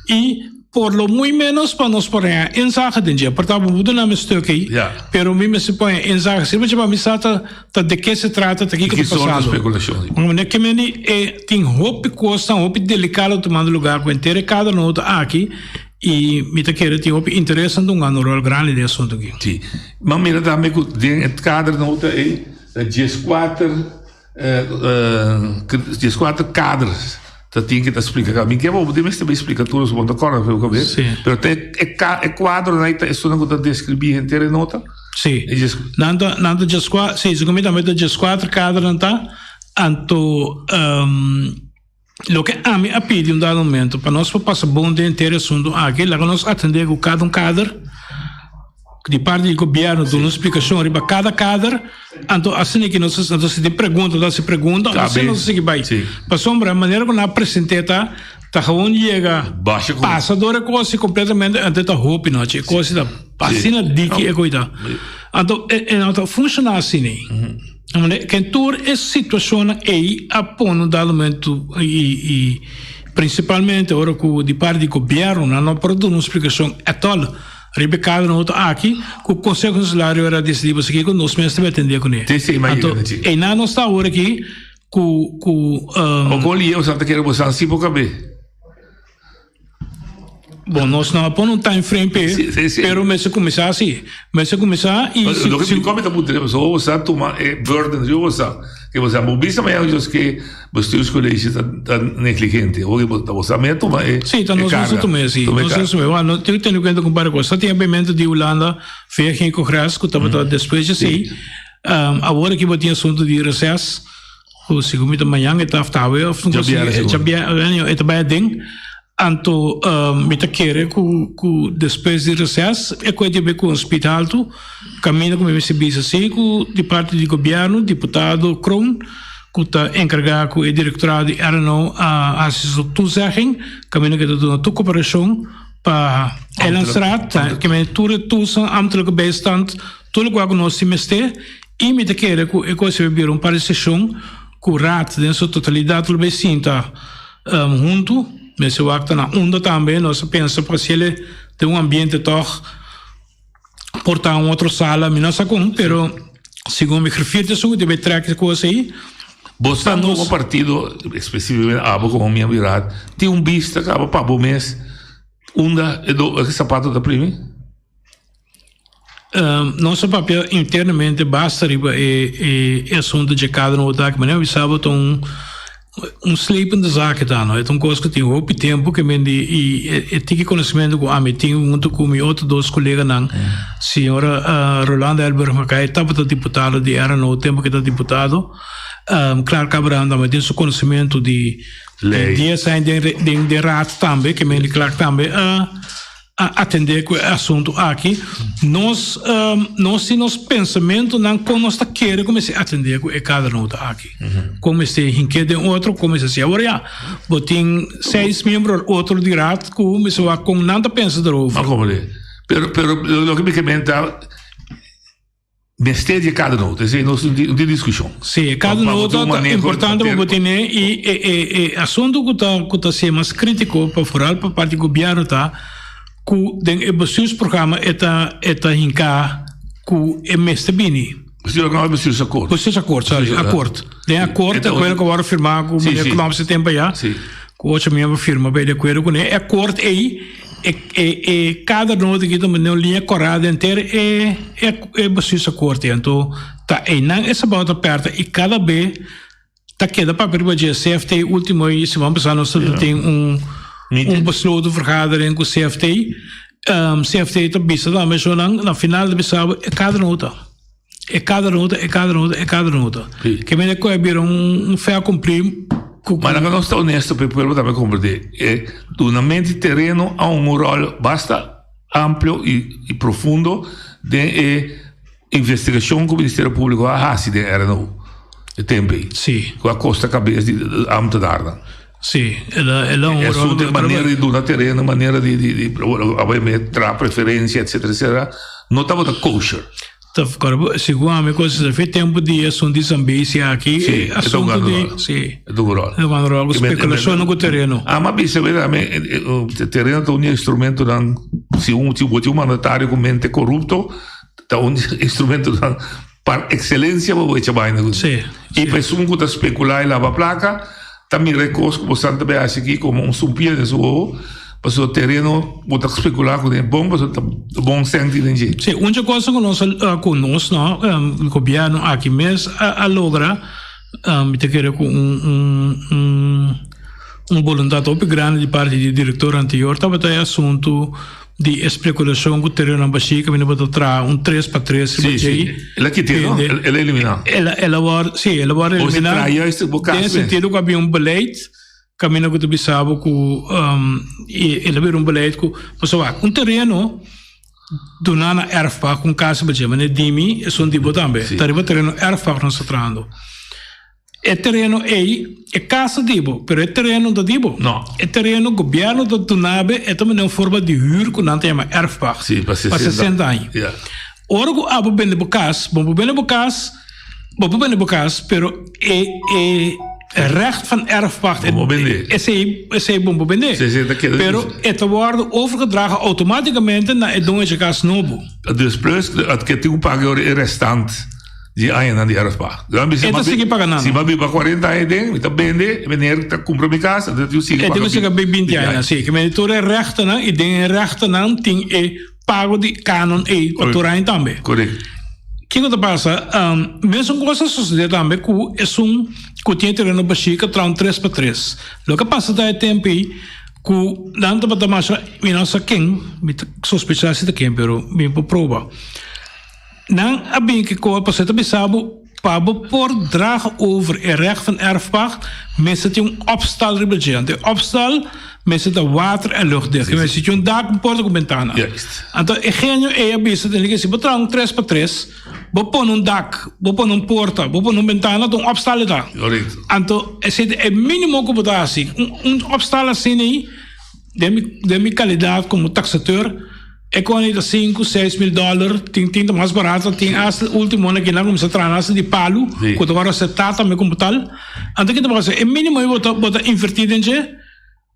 y por lo muy menos pa nos por haña inzage den dje. Por ta bo por duna mi stuk ei, pero mi mester pone inzage. Si pa mi sa ta, ta de ke se trata, ta kiko ta pasando. Manera ke meni e tin hopi kosnan, hopi delikado tumando lugar ku henter e kadernota aki. I mi ta kere tin hopi interes nan ta hunga un rol grandi den e asuntu aki. Si. M'a mira tambe ku den e kadernota ei ta dieskuater dieskuater kaders ta tin ke ta splika kaba. Mi ke bo bo mester bai splika tur bo no ta kòrda bo kabes. Si. Pero ta e e kuadronan ei ta esunnan ku ta deskribí henter e nota? Si. Nan ta nan ta dieskuater si segun mi tambe ta dieskuater kadernan ta anto. Loke ami a pidi un dado momento, pa nos por pasa bon den henter e asuntu aki, laga nos atendé ku kada un kader, di parti di gobièrnu duna un splikashon riba kada kader, anto asina ki nos, anto si tin pregunta ta hasi pregunta, anto asina nos a sigui bai. Pasobra manera ku nan a present'é ta, ta gewoon yega pasa dor e kos i kompletamente, anto e ta hopi nochi, e kos ta asina diki e koe ta. Anto e no ta funshoná asina. Ken tur e situacionnan ey a pone un dado momento y principalmente ora cu di parti di gobierno nan no por duna un splicacion at all riba e cada nota aki cu Conseho Insulario a dicidi pasobra kico nos mes ta bay atende cune. Anto eynan nos ta awor aki cu cu. O con liye boso ta kere boso a si bo cabe? Bon, nos no a pone un time frame p'e, pero mester kuminsá si. Mester kuminsá i si. Loke mi kòmi ta puntra pasobra bo sa tuma e burden riba bo sa. Ke bo sa bo bisa mañana Dios ke bestuurscollege ta ta negligente. Hopi bo ta bo sa mester tuma e Si, ta nos mester tuma si. Nos mester tuma. Wak, no tin ku tene kuenta ku un par di kos. Ta tin abiamentu di Hulanda via geen congres ku tabata despues di esei. Awor aki bo tin asuntu di reces. Ku segun mi ta mañan e ta aftawe of un kos e ta bai aden. Anto mi ta kere ku ku despues di reses e koe debe ku un speed haltu kaminda ku mi mester bisa si ku di parti di gobièrnu diputado Kroon ku ta enkargá ku e direktorado di RNO a hasi su toezegging kaminda ku e ta duna tur koperashon pa Eilandstraat ke men tur e toestand ambtelijke bijstand tur lokual ku nos tin mester. I mi ta kere ku e kos a bira un par di seshon ku Raad den su totalidat lo bay sinta huntu. Mester wak ta na unda tambe nos a pensa pa hasiel den un ambiente tòg por ta un otro sala, mi no sa kon, pero segun mi griffier ta esun ku ta bay trèk e kos ei. Bo sa komo partido, espesífikamente abo komo miembro di Raad, tin un bista kaba pa bo mes unda e sapato ta primi? Nos a papia internamente basta riba e e asunto dje kada nobo ta aki. Manera mi bisa bo ta un un slepende zaak e ta no. E ta un kos ku tin hopi tempu ke men di i e tiki konosementu ku ami tin huntu ku mi otro dos koleganan, señora Rolanda Elberg Mackay tabata diputado di RNO tempu ke ta diputado, Clark Abraham tambe tin su konosementu di dies aña den den raad tambe ke men di Clark tambe a a atendé ku e asuntu aki. Nos nos tin nos pensamentunan kon nos ta kere ku mester atendé ku e kadernota aki. Kon mester hink'é den otro, kon mester hasi. Awor ya, bo tin seis miembro otro di raad ku mester wak kon nan ta pensa derover. Pero, pero loke mi ke menta. Mester di e kadernota, esei nos no tin diskushon. Sí, e kadernota ta importante pa bo tene i e e e asuntu ku ta ku ta ser mas kritiko pa foral pa parti gobièrnu ta ku den e bestuursprogramma e ta e ta hinká ku e mester bini. Bestuursprogramma òf bestuursakkoord? Bestuursakkoord, sorry, akkoord. Den akkoord, akuerdo ku a wòrdu firmá ku meneer Knop se tempu ayá. Ku ocho miembro firma bay di akuerdo kuné. E akkoord ei, e e e kadernota aki ta manda un liña kòrá den ter e e e bestuursakkoord ei. Anto ta einan e sabao ta pèrta i kada be ta keda papia riba dje. CFT ultimo ei siman pasá nos ta tin un un besloten vergadering ku CFT. CFT ta bisa tambe eshonan na final ta bisa bo e kadernota. E kadernota, e kadernota, e kadernota. Ke mende ku a bira un fait accompli ku. Ma laga nos ta honesto pa e pueblo tambe komprendé. E dunamento di tereno a un ròl basta amplio i profundo den e investigashon ku Ministerio Públiko a hasi den RNO e tempu ei. Sí. Ku a kosta kabes di ámtenarnan. Sí, el a el a un ròl. Esun den manera di duna tereno, manera di di di traha preferensia etcetera etcetera no tabata kosher. Ta segun ami kos ta fe tempu di asuntu di Zambezi aki Sí, e ta asuntu hugando di ròl. sí E ta hugando ròl. E ta hugando ròl ku spekulashonnan ku tereno. Ami a bisa wet ami tereno ta un di e instrumentonan si un si bo tin un mandatario ku mente korupto ta un di e instrumentonan par ekselensia pa bo echa baina ku Sí, I pa esun ku ta spekulá i laba plaka ta mira e kos ku bo san ta bay hasi aki komo un sumpia den su oho. Pasobra tereno bo ta speculá ku den bon pasobra ta bon senti den dje. Sí, un dje cosa ku nos ku nos no, gobierno aki mes a logra, mi ta kere ku un un un un boluntat hopi grandi di parti di direktor anterior tabata e asuntu di e spekulashon ku terenonan bashí kaminda bo ta traha un tres pa tres riba dje. Sí, sí. El a kit'é no? El a eliminá. El a el a wòrdu, sí, el a wòrdu eliminá. Bo si traha juist bo kas Den sentido ku a bin un beleid. Kaminda ku ta bisa bo ku el a bira un beleid ku pasobra wak un tereno duna na erfpacht ku un kas riba dje manera di mi esun di bo tambe ta riba tereno erfpacht nos ta trahando e tereno ei e kas ta di bo pero e tereno no ta di bo e tereno gobièrnu ta duna bo e ta manera un forma di hür ku nan ta yama erfpacht pa sesenta aña ora ku abo bende bo kas bo por bende bo kas. Bo por bende bo cas, pero e e recht van erfpacht, Bo por bende. esey esey bo por bende. Sí, sí, ta keda Pero e ta wordo overgedragen automaticamente na e doño dje cas nobo. Dus plus at ke tin ku paga e restant di añanan di erfpacht. Dan bisa E ta sigui paga nan. Si bo a biba 40 aña den, mi ta bende, e meneer ta kumpra mi cas, anto e tin ku sigui E paga tin ku sigui 20 20 aña, aña. sí. Ke mende tur e rechtennan i den e rechtennan tin e pago di canon ei pa tur aña tambe. Correcto. Kiko ta pasa? Mesun kos a sosode tambe ku esun ku tin e tereno bashí ku a traha un tres pa tres. Loke a pasa ta e tempu ei ku nan tabata masha, mi no sa ken, mi ta sospechá si ta ken pero mi por proba. Nan a bin kiko pasobra e ta bisa bo pa bo por draga over e recht van erfpacht mester tin un opstal riba dje. Anto e opstal mester ta water en luchtdicht. Ke mester tin un dak, un porta ku bentana. Anto e genio ei a bisa tene ke si bo traha un tres pa tres bo pone un dak, bo pone un porta, bo pone un bentana ta un opstal e ta. Anto esei ta e minimo ku bo ta hasi. Un opstal asina ei den mi den mi kalidat komo taksateur. E koni ta sinku, seis mil dòler, tin tin ta mas barato, tin asta ultimo na kinan kuminsá traha asta di palu ku ta wòrdu aseptá tambe komo tal. Anto ke ta pasa? E mínimo ei bo ta bo ta invertí den dje,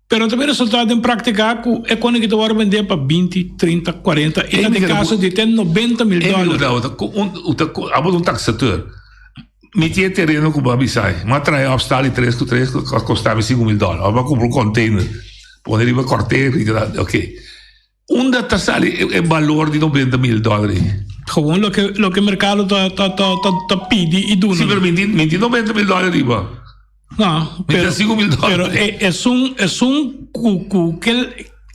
pero ta bin resultá den práktika ku e koni ki ta wòrdu bendé pa binti, trinta, kuarenta i ta den kaso di te 90.000 dòler. Abo ta un taksateur. Mi tin e tereno ku bo a bisa ei. Mi a traha e opstal di tres ku tres ku a kosta mi 5000 dòler. Ora mi a kumpra un container pone riba kòrt'e, ok. Unda ta sali e balor di 90.000 dòler ei? Gewoon loke loke merkado ta ta ta ta pidi i duna. Si, pero mi tin mi tin 90.000 dòler riba. No, Mi pero tin 5.000 dòler. pero e esun esun ku ku ke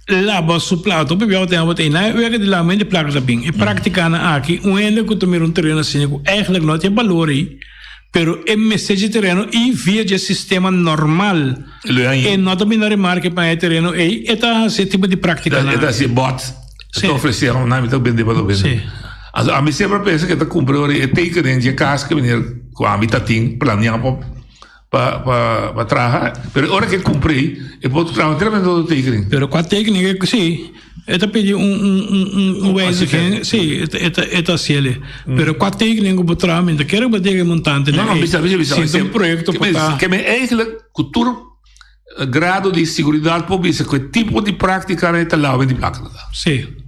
laba su plato hopi biaha bo tin na e wega di laba mente plaka ta bin. E praktikanan aki un hende ku ta mira un tereno asina ku eigenlijk no tin balor ei pero e mester dje tereno i via dje sistema normal. E no ta bini na remarke pa e tereno ei, e ta hasi e tipo di práktikanan. E ta hasi e bot, e ta ofresé nan mi ta bende pa ta bende. Anto ami semper a pensa ke ta kumpra ora e tekening dje kas ke meneer ku ami ta tin planea pa. Pa pa pa traha, pero ora ke kumpr'ei e por traha enteramente otro tekening. Pero kua tekening e si, e ta pidi un un un un un wijziging, si, e ta e ta e ta hasiel. Pero kua tekening ku bo traha mi ta kere ku bo teken e montante No, no, bisa bisa bisa. Si ta un proyekto ku ta. Ke men eigenlijk ku tur grado di siguridat por bisa ku e tipo di práktika e ta lawa di plaka. Si.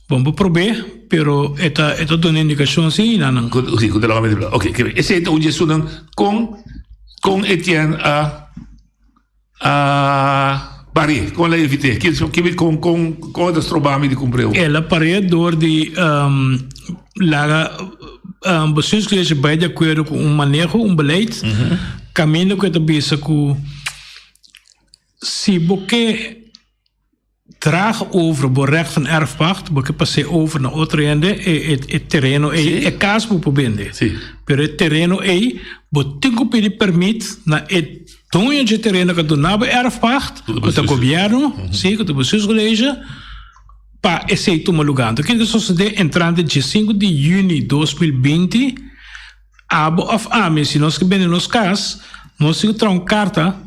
Bon bo prob'é, pero e ta e ta duna indikashon si na nan. Ku si ku ta laga mete Ok, ke esei ta un di esunnan kon kon Etienne a a par'é, kon el a evit'é, ki ki kon kon kon e ta stroba mi di kumpr'é. El a par'é dor di laga bestuurscollege bai di akuerdo ku un maneho, un beleid, kaminda ku e ta bisa ku si bo ke Draag over bo recht van erfpacht, bo ke pas'é over na otro hende, e e e tereno ei, e kas bo por bende. Pero e tereno ei, bo tin ku pidi permit na e doño dje tereno ku a duna bo erfpacht, ku ta gobièrnu, sí, ku ta bestuurscollege, pa esei tuma lugá. Anto kiko ta sosodé entrante diesinku di yüni 2020? Abo of ami, si nos ke bende nos kas, nos tin ku traha un karta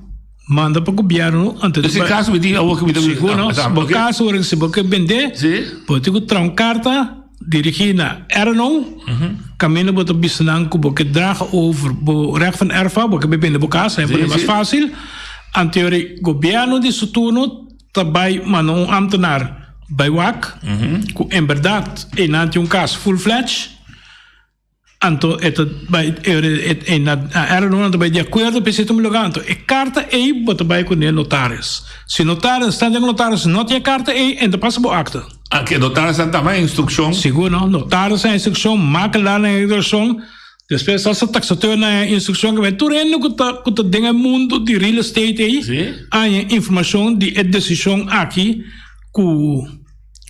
manda pa gobièrnu anto Ese kas mi tin awor ku mi ta Sigur no, si bo kas awor si bo ke bende, bo tin ku traha un karta dirigí na RNO, kaminda bo ta bisa nan ku bo ke draga over bo recht van erfpacht, bo ke bai bende bo kas, e pone mas fásil. Anto gobièrnu di su turno ta bai manda un ámtenar bai wak ku en bèrdat einan tin un kas full fledged. Anto e ta bai e na era nan ta bai di akuerdo p'esei ta un lugá. Anto e karta ei bo ta bai kuné notaris. Si notaris sta den notaris no tin e karta ei e no ta pasa bo akta. A ke notaris nan tama e instrukshon? Sigur no. Notaris a instrukshon, makelaar nan a instrukshon, despues asta taksateur nan a instrukshon. Ke men tur hende ku ta ku ta den e mundu di real estate ei a haña informashon di e desishon aki ku.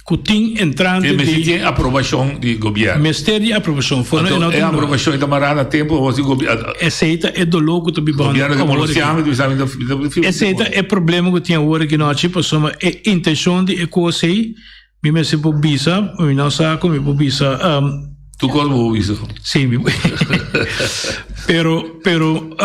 Ku tin entrante di. Mester tin aprobashon di gobièrnu. Mester di aprobashon. For no e aprobashon e ta mará na tempu awor si gobièrnu. Esei ta e doló ku ta bibando awor aki. Gobièrnu ta molestiá mi ta bisa mi. Esei ta e problema ku tin awor aki nochi pasobra e intenshon di e kos ei mi mester por bisa mi no sa ku mi por bisa. Tur kos bo por bisa. Si mi pero pero.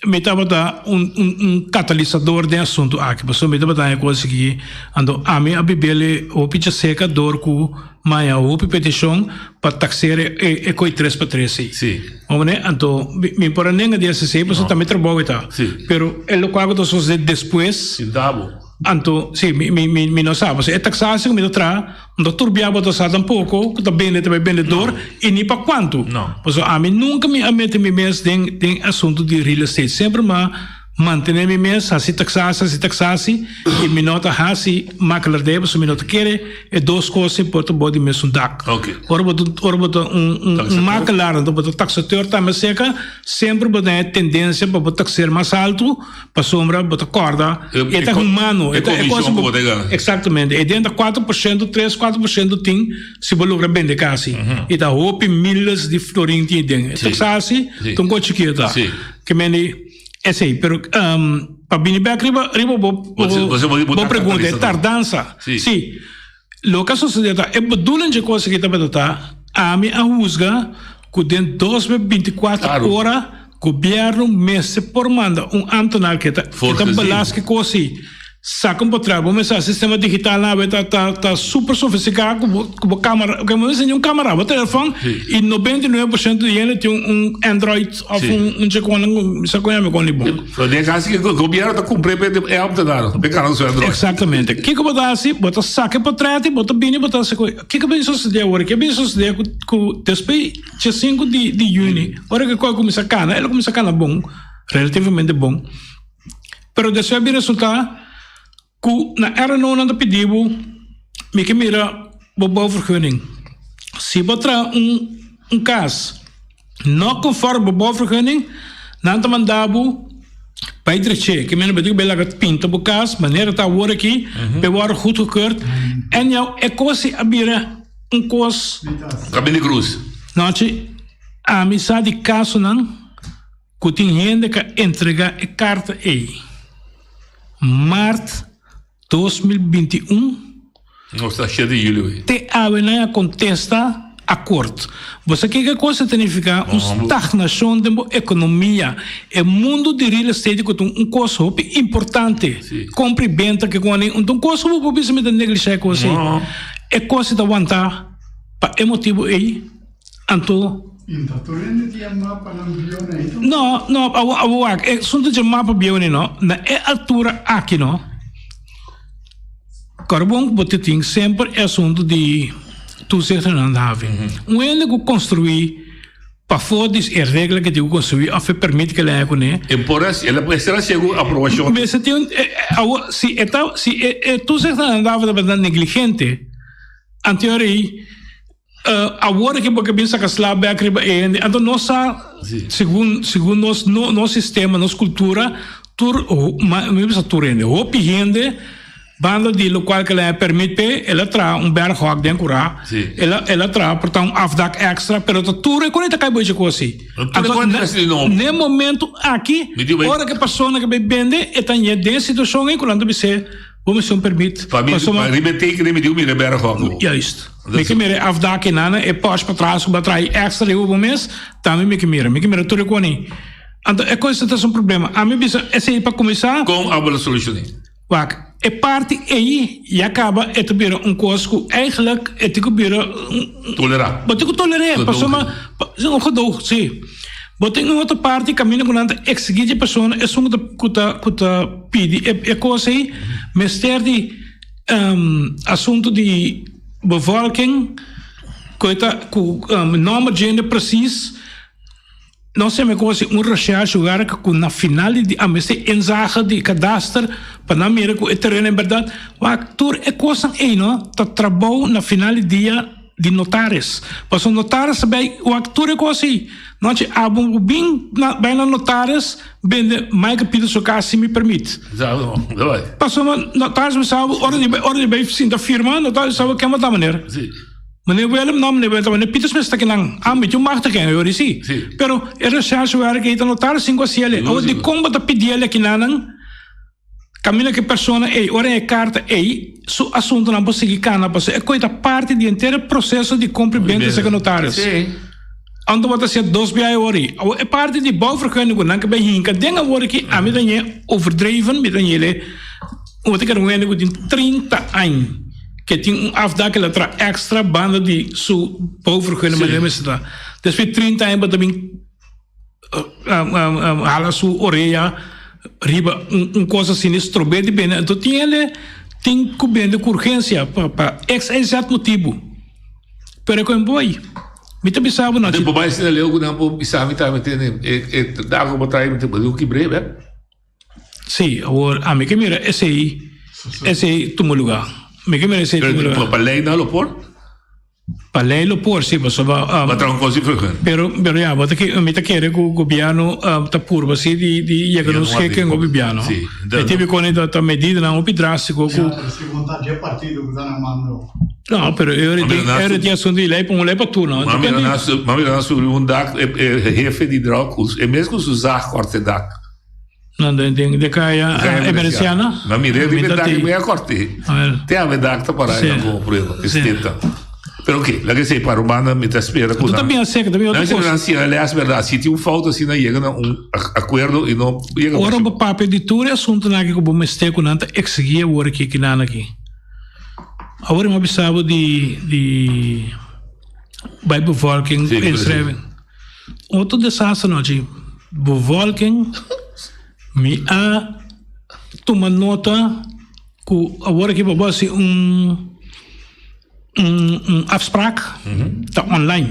Mi tabata un un catalisador den asunto aki, pasobra mi tabata haña cos aki, anto ami a bibele hopi djaseka dor cu maya hopi peticion pa taxer e e coi tres pa tres ei. Sí. Hombre, anto mi por a nenga di haci esey pasobra ta mi trabou e ta. Sí. Pero e locual cu ta sosode despues. Sinta bo. Anto, si, mi, mi, mi, mi no sa. Pasobra e taxatie ku mi ta traha, no ta turbia bo ta sa tampoko ku ta bende ta bai bendedor i ni pa kuantu. No. Pasobra ami nunka mi a mete mi mes den, den asuntu di real estate. Semper mi a mantene mi mes, hasi taxatie, hasi taxatie, i mi no ta hasi makelaardij pasobra mi no ta kere e dos kos ei por ta bou di mesun dak. Ok. Ora bo ta, ora bo ta un, un, un makelaar, anto bo ta taxateur tambe seka, semper bo ta haña tendensia pa bo taxer mas altu. Pasobra bo ta kòrda, e ta humano. E komishon ku bo ta gana. Eksaktamente. E den ta 4%, 3, 4% tin si bo logra bende kasi. I ta hopi miles di florin tin den. E taksasi ta un kos chikito ta. Ke mende esei. Pero pa bini bèk riba riba bo bo pregunta, e tardansa. Si. Loke a sosodé ta, e bedoeling dje kos aki tabata ta, ami a husga ku den 2024 ora gobièrnu mester por manda un ámtenar ke ta ke ta belas ke kos ei, saka un potrèt. Bo mester sa sistema digital nan awe ta ta ta super sofistiká ku bo ku bo kámara, ku bo mester ni un kámara, bo telefòn i 99% di hende tin un Android òf un un dje kon mi sa kon yama kon di bon. So den caso ki gobierno ta cumpre pe e ambtenaar, pe gana su Android. Exactamente. Kiko bo ta haci? Bo ta saca e portret y bo ta bini bo ta haci cu Kiko bin sucede awor? Ke bin sucede cu cu despues dje sinku di di juni, ora cu e coy cuminsa cana, el a cuminsa cana bon, relativamente bon. Pero despues a bin resulta Ku na RNO nan ta pidi bo, mi ke mira bo bouwvergunning. Si bo traha un un kas no konforme bo bouwvergunning, nan ta manda bo bai dreche. Ke mester bo tin ku bai laga pinta bo kas manera ta awor aki pa e wòrdu goedgekeurd. Anyhow, e kos ei a bira un kos. Kabin di krus. Nochi, ami sa di kasonan. Ku tin hende ka entregá e karta ei mart 2021. Nos ta shete di juli wi. Te awe nan a kontesta. Akkoord. Bo sa kiko e kos ta nifiká? Un stagnashon den bo ekonomia. E mundu di real estate ku ta un kos hopi importante. Kompra i benta ke ku anin. Un kos ku bo por bisa mi ta neglishá e kos ei. E kos ei ta wantá pa e motibu ei. Anto. No, no, awor wak, e asuntu dje mapa bieu ei no, na e altura aki no. Kòrbon ku bo ta tin semper e asuntu di toezicht en handhaving. Un hende ku konstruí pafó di e regla ke tin ku konstruí òf e permit ke el a kuné. E por hasi, el a mester hasi algun aprobashon. Mester tin un, awor si e ta, si e toezicht en handhaving tabata negligente, anteor ei. Awor ke bo ke bin saka sla bek riba e hende, anto nos sa, segun segun nos nos sistema, nos kultura, tur mi bisa tur hende, hopi hende banda di lokual ke nan a permit p'e, el a traha un berghok den kurá, el a el a traha por ta un afdak èkstra, pero ta tur e kos ta kai bo echi kos si. Anto n'e momento aki, ora ke persona ke bai bende, e ta ñe den e situashon ei ku nan ta bis'é, Bo mester un permit. Pa mi, pa riba e tekenen mi diu mira e berghok bo. Juist. Mi ke mira e afdak einan, e posh patras ku bo a traha extra riba bo mes, tambe mi ke mira. Mi ke mira tur e koni. Anto e kos ta un problema. Ami bisa esei pa kuminsá. Kon abo lo solushoné? Wak, e parti ei ya kaba e ta bira un kos ku eigenlijk e tin ku bira un. Tolerá. Bo tin ku toler'é pasobra un gedoog, si. Bo tin un otro parti kaminda ku nan ta eksigí di e persona esun ku ta ku ta ku ta pidi e e kos ei mester di asuntu di bevolking ku e ta ku nòmber djende presis no seme ku hasi un recherche werk ku na final di dia mester inzage di kadaster pa nan mira ku e tereno en bèrdat wak tur e kosnan ei no ta trabou na final di dia. Di notaris. Pasobra notaris ta bay wak tur e kos ei. Nochi abo bo bin na bay na notaris bende Michael Pieter su kas sin mi permit. Pasobra notaris bo sa ora di ora di bay sinta firma notaris sa ken bo ta meneer. Meneer Willem no meneer Willem ta meneer Pieters mester ta kinan. Ah mi tin un machtiging e ora si. Pero e recherche werk ei ta notaris sin ku hasi el. Awor dikon bo ta pidi el akinanan? Kaminda ku e persona ei ora e karta ei, su asuntunan por sigui kana pasobra e koe ta parti di henter e proseso di kompra i benta serka notaris. Anto bo ta hasié dos biaha e ora ei. Awor e parti di bouwvergunning ku nan ke bai hinka den awor aki ami ta ñe overdreven, mi ta ñele bo ta kere un hende ku tin 30 aña ke tin un afdak el a traha extra banda di su bouwvergunning manera mester ta. Despues di 30 aña bo ta bin. hala su orea riba un cos asina y strob'é di bende anto tin hende tin cu bende cu urgencia pa pa x y z motibu pero cu boy mi ta bisa bo Bo bai asina leu cu nan por bisa mi tambe tene e dago bo trae mi ta bo kibr'é bè. Si awor ami ke mira esey esey tuma lugar mi ke mira esey tuma lugar. Pero pa ley nan lo por? Pa ley lo por si pasobra Bo traha un cos di vergun. Pero pero ya bo ta ke mi ta kere ku gobierno ta purba si di di yega nos schikking op bibiano. E tipi kone ta ta medidanan hopi drastico ku. Ya pero si bo ta dje partido ku ta na mando. No pero e ora tin e ora tin asunto di ley pa un ley pa tur no. Ma mira nan ma mira nan subi un dak e e hefe di drog e mes ku su zaag korte dak. No, den, den, de kaya Emerenciana. Ma mire riba e dak mi a korte. Te ave dak ta para sí. como prueba. Sí. Pero oké, laga esei para un banda mi ta spera ku nan. Ta bien seca, ta bien otro cosa. Nan si les verdad, si tin un fout asina yega na un acuerdo y no yega. Ora bo papia di tur e asuntonan aki ku bo mester ku nan ta exigí awor aki kinan aki. Awor mi a bisa bo di di bai bevolking inschrijving. Otro desaster nochi bevolking mi a tuma nota ku awor aki bo hasi un un afspraak ta online.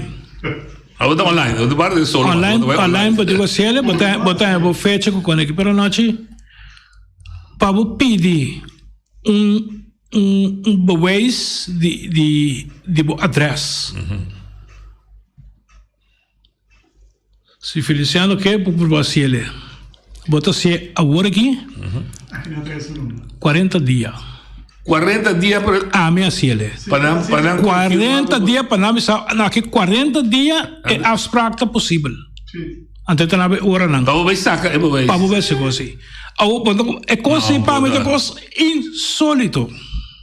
Awor ta online, no ta para den solo. Online, online bo tin ku hasiel, bo ta bo ta haña bo fecha ku kone aki, pero nochi pa bo pidi un un bewijs di di di bo adres. Si Feliciano ke bo por hasiel e. Bo ta hasie awor aki 40 dia. 40 dia pa. Ami hasiel e. Pa nan pa nan 40 dia pa nan bisa na aki 40 dia e afspraak ta posibel. Anto e ta na e oranan. Pa bo bai saka e bewijs. Pa bo bai saka e kos ei. Awor e kos ei pa mi ta kos insolito.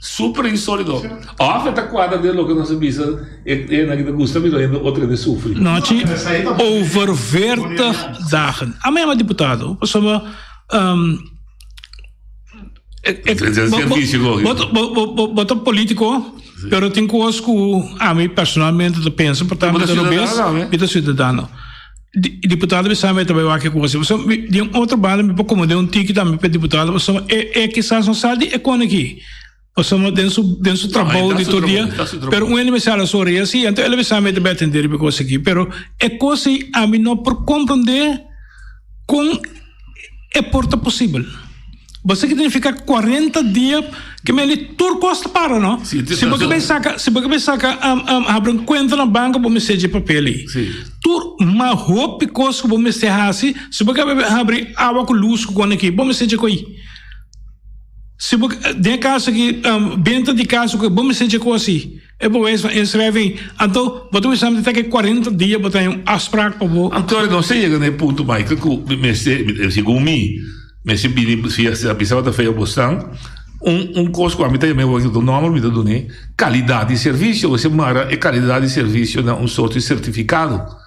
Super insólito. Òf e ta kuadra den loke nos a bisa, e hende aki ta gusta mira hende otro hende sufri. Nochi, over veertig dagen. A mi ama diputado, pasobra bo ta politico, pero tin cos cu ami personalmente ta pensa, por tanto mi ta robes, mi ta ciudadano. Diputado bisa mi ta bai wak e cos, pasobra di un otro banda mi por comende un tiki tambe pa e diputado, pasobra e kisas no sa di e con aki. Pasobra den su den su trabou di tur dia, pero un hende mester hala su orea si, anto el a bisa mi ta bai atende riba e kos aki. Pero e kos ei ami no por komprende kon e por ta posibel. Bo sa ki ta nifiká kuarenta dia ke mende tur kos ta para no? Si bo ke bai saka si bo ke bai saka habri un kuenta na banko bo mester dje papel ei. Tur mas hopi kos ku bo mester hasi si bo ke habri awa ku lus ku kos aki bo mester dje koi. Si bo den e kaso aki benta di kaso ku bo mester dje kos si e bewijs van inschrijving anto bo ta bisa mi ta ke kuarenta dia bo ta haña un afspraak pa bo. Anto nos ta yega na e punto Michael ku mester segun mi mester bini si a bisa bo ta feo bo stan un un kos ku ami ta yama e un nòmber mi ta dun'é kalidat di servisio bo mester mara e kalidat di servisio na un sorto di sertifikado.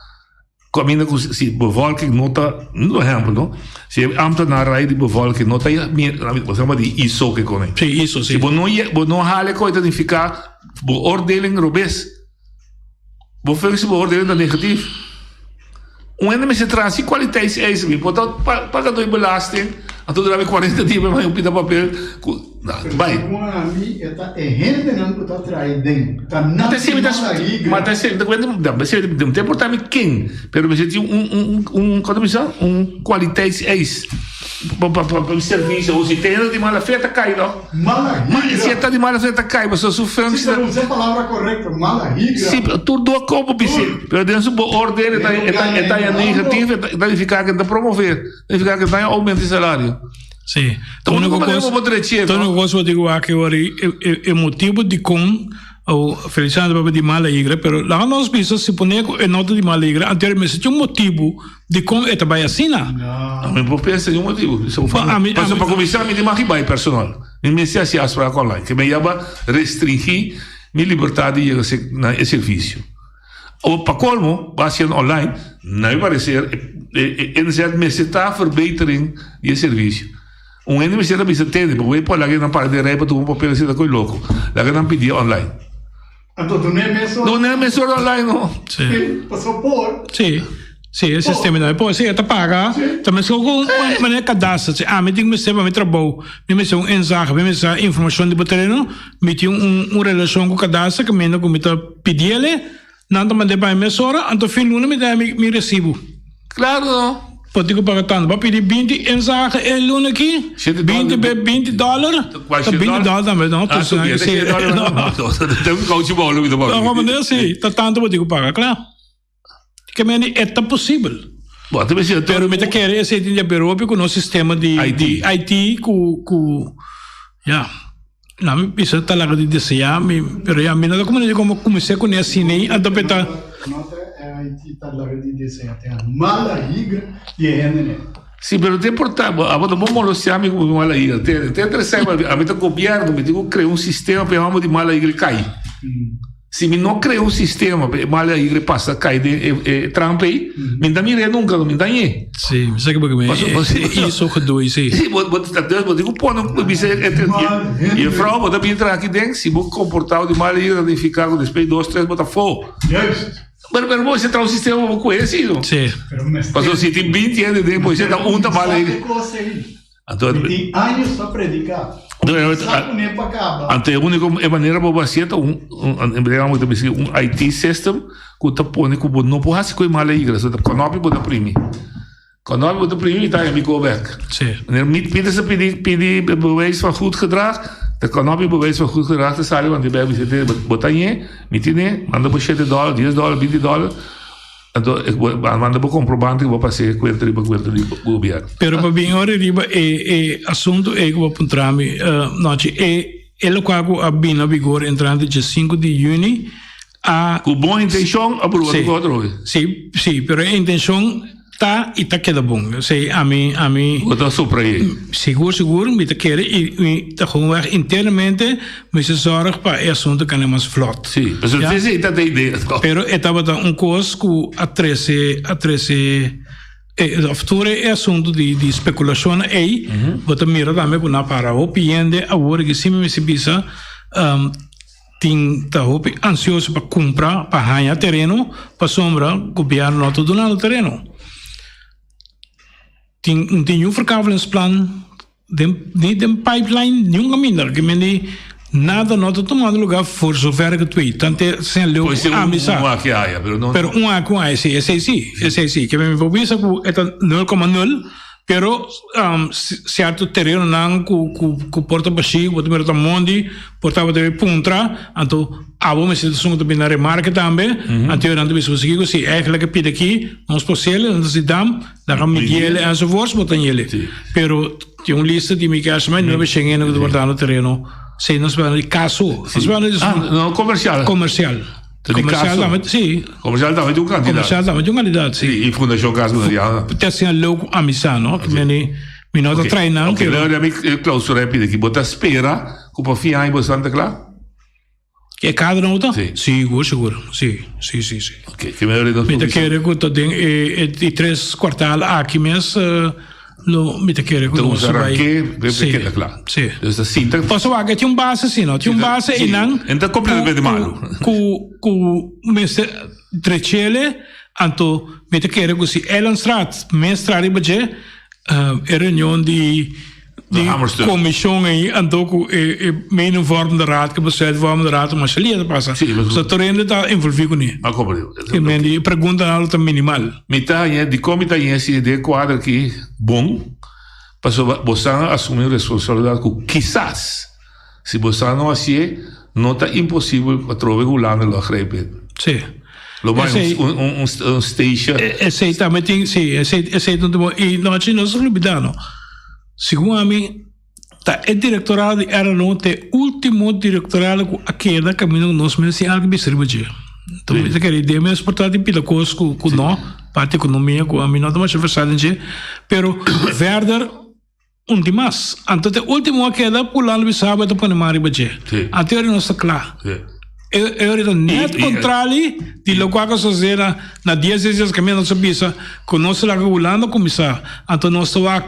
Kaminda ku si bevolking no ta, un ehèmpel no, si e ambtenaar di bevolking no ta bo sa di ISO ke kone. Si ISO si. Si bo no bo no hala e kos ta nifiká beoordeling robes. Bo functiebeoordeling ta negatief. Un hende mester traha si kwaliteitseisen. Mi por ta paga doi belasting, anto dura mi kuarenta dia pa mi haña un pida papel ku bai. Segun ami e ta e hendenan ku ta traha den, ta nan ki manda higra. Ma ta esei, ta no ta importa mi ken, pero mester tin un un un kon ta bisa un kwaliteitseis pa pa pa servisio. O si tin hende di mala fe ta kai no. Mala higra. Si e ta di mala fe ta kai pasobra su functie ta. Si, pero usa e palabra correcto, mala higra. Si, pero tur dor kon bo bis'é. Pero den su beoordeel e ta e ta e ta negatief, e ta nifiká ku e ta promover, ta nifiká ku e ta haña oumento di salario. Si. Ta úniko manera ku bo por drechi'é, no? Ta úniko kos ku bo tin ku wak awor e e motibu dikon Feliciano ta papia di mala higra, pero laga nos bisa si pone ku e no ta di mala higra, anto mester tin un motibu Dikon e ta bai asina? Mi por pensa di un motibu. Pasobra pa kuminsá mi tin mag bai personal. Mi mester hasi afspraak online. Ke mi yaba restringí mi libertat di yega na e servisio. Awor pa kolmo bo hasiendo online, na mi pareser e inzet mester ta verbetering di e servisio. Un hende mester ta bisa tende, bo por laga nan para den rei pa tuma un papel asina ta koe loko. Laga nan pidi online. Anto dun'é mesora. Dun'é mesora online no. Sí. Paso por. Sí. Sí, e sistema tambe por. Sí, e ta paga. Ta meskos ku manera kadastro. Si ami tin mester pa mi trabou, mi mester un inzage, mi mester informashon di bo tereno, mi tin un un relashon ku kadastro kaminda ku mi ta pidiel, nan ta mand'é pa mi mesora, anto fin luna mi ta haña mi resibu. Claro no. Bo tin ku paga tantu. Bo a pidi binti inzage e luna aki, binti be binti dòler, ta binti dòler tambe no. Ah, su bien, si. No, manera si, ta tantu bo tin ku paga, kla. Ke mende e ta posibel. Pero mi ta kere esei tin di haber hopi ku nos sistema di IT ku ku ya. Na mi bisa ta laga di desea mi pero ya mi no ta komo komo kuminsá kuné asina ei anto pe ta. No ta IT ta laga di desea te mala higra di e hende. Si pero te importa bo abo ta bo molestia mi ku mala higra te te interesá ami ta gobierno mi tin ku krea un sistema pa e homber di mala higra kai. Si mi no crea un sistema pa e mal aire pasa cay den e e trampa ey, mi no ta mir'é nunca, mi no ta hañ'é. Sí, mi sa ke bo Paso e iso gedoe ei, sí. Sí, bo bo ta dus bo tin ku pone un bisa e e juffrouw bo ta bin traha aki den, si bo comporta di mal aire ta nifica ku despues di dos tres bo ta afó. Juist. Pero pero bo mester traha un sistema pa bo kohe si no. Sí. Pasobra si tin binti hende den bo ta un ta mal aire. Anto, Mi tin años ta prediká. Sa kuné pa kaba. Anto e úniko e manera pa bo hasié ta un un digamos ta bisa un IT system ku ta pone ku bo no por hasi ku e mala igra. So ta kònòpi bo ta primi. Kònòpi bo ta primi i ta haña mi go bèk. Sí. Manera mi mi ta sa pidi pidi bewijs van goed gedrag, ta kònòpi bewijs van goed gedrag ta sali want di bèk bisa te bo ta hañ'é, mi tin'é, manda bo shete dòler, dies dòler, binti dòler. Anto e bo a manda bo comprobante cu bo pasa e cuenta riba cuenta di gobierno. Pero pa bin ora riba e e asunto ei cu bo a puntra mi nochi, e e locual cu a bini na vigor entrante dje sinku di juni a. Cu bon intencion a prueba cu otro. Si, si, pero e intencion. Ta y ta keda bon. Esey ami, ami. Bo ta subrayé. Sigur, sigur mi ta kere y mi ta gewoonweg internamente mi ta zorg pa e asunto kende mas vlot. Sí, pasobra Ya. esey ta e idea toch. Pero e tabata un kos ku a trese, a trese e of tur e asunto di di spekulashonnan ey, bo ta mira tambe ku nan a para hopi hende awor aki si mi mester bisa Tin ta hopi ansioso pa kumpra, pa haña tereno, pasobra gobièrnu no ta dunando tereno. Tin no tin niun verkavelingsplan den ni den pipeline niun kaminda. Ke men di nada no ta tumando lugar for zover ik het weet. Tante asina leu Puede ser ami un sa. un aki haya, pero no Pero un aki un haya si, esei si, esei si. Ke men mi por bisa ku e ta nul koma nul. Pero cierto terenonan cu cu por ta bashi, cu por ta mira ta mondi, por tabata debe puntra, anto abo mester ta esun cu ta bini na remarke tambe, anto nan ta bisa bo si kico, si eigenlijk e pidi aki, nos por sele, nan ta si dam, nan a midiele enzovoorts, bo ta ñele. Pero tin un lista di mi kerstman, nuebe shen hende cu ta wardando tereno, si nos ta hablando di caso, nos ta hablando di Ah, no comercial. Comercial. Te di Comercial caso. tambe, sí. Comercial tambe tin un cantidad. Comercial tambe tin un cantidad, sí. Sí, y Fundacion Cas Boneriano. Te asina leu cu ami sa, no? Ki meni, mi no ta trae nan, Ok, pero. leu mi clausura e pidi aki. Bo ta spera cu pa fin aña bo esnan ta cla? E kadro no ta? Sí. Sigur, sigur. Sí, sí, sí, sí. Ok, ki meni nos Mi ta publica. kere cu ta den e, e di tres kwartaal aki mes, Lo mi ta kere ku Ta nos usa bai. ranke, pe Sí, keda kla. sí. Dus ta sinta. Pasobra wak e tin un base si no, tin un base Sí, i nan en ta completamente ku malu. ku ku mester drechele, anto mi ta kere ku si Eilandstraat mes tra riba dje, e reunion di De di hamerstuk. komishon ei anto ku e e medevormende raad ku besluitvormende raad masha lia ta pasa. Sí, mas- Pasobra tur hende ta envolvi kuné. A komprende. I men di preguntanan lo ta minimal. Mi ta haña, dikon mi ta haña si den e kuadro aki bon? Pasobra bosan a asumí un responsabilidat ku kisas si bosan no hasié, no ta imposibel ku atrobe Hulanda lo a grijp in. Sí. Lo bai Esei- un, un, un, un station. Esei tambe tin, sí, esei, esei ta un temor. I nochi nos ta olbidá no. Segun ami, Ta e direktorado di RNO ta e ultimo direktorado ku a keda kaminda ku nos mes tin algu bisa riba dje. Enton mi ta kere den mes por ta tin pila kos ku ku no, parti ekonomia ku ami no ta masha versá den dje, pero verder un tin mas. Anto ta e ultimo a keda ku Lalo bisa bo e ta pone man riba dje. Anto ora nos ta kla. E ora ta net kontrali di lokual ku a sosodé na na dies dies dies kaminda nos a bisa ku nos laga Hulanda kuminsá. Anto nos ta wak.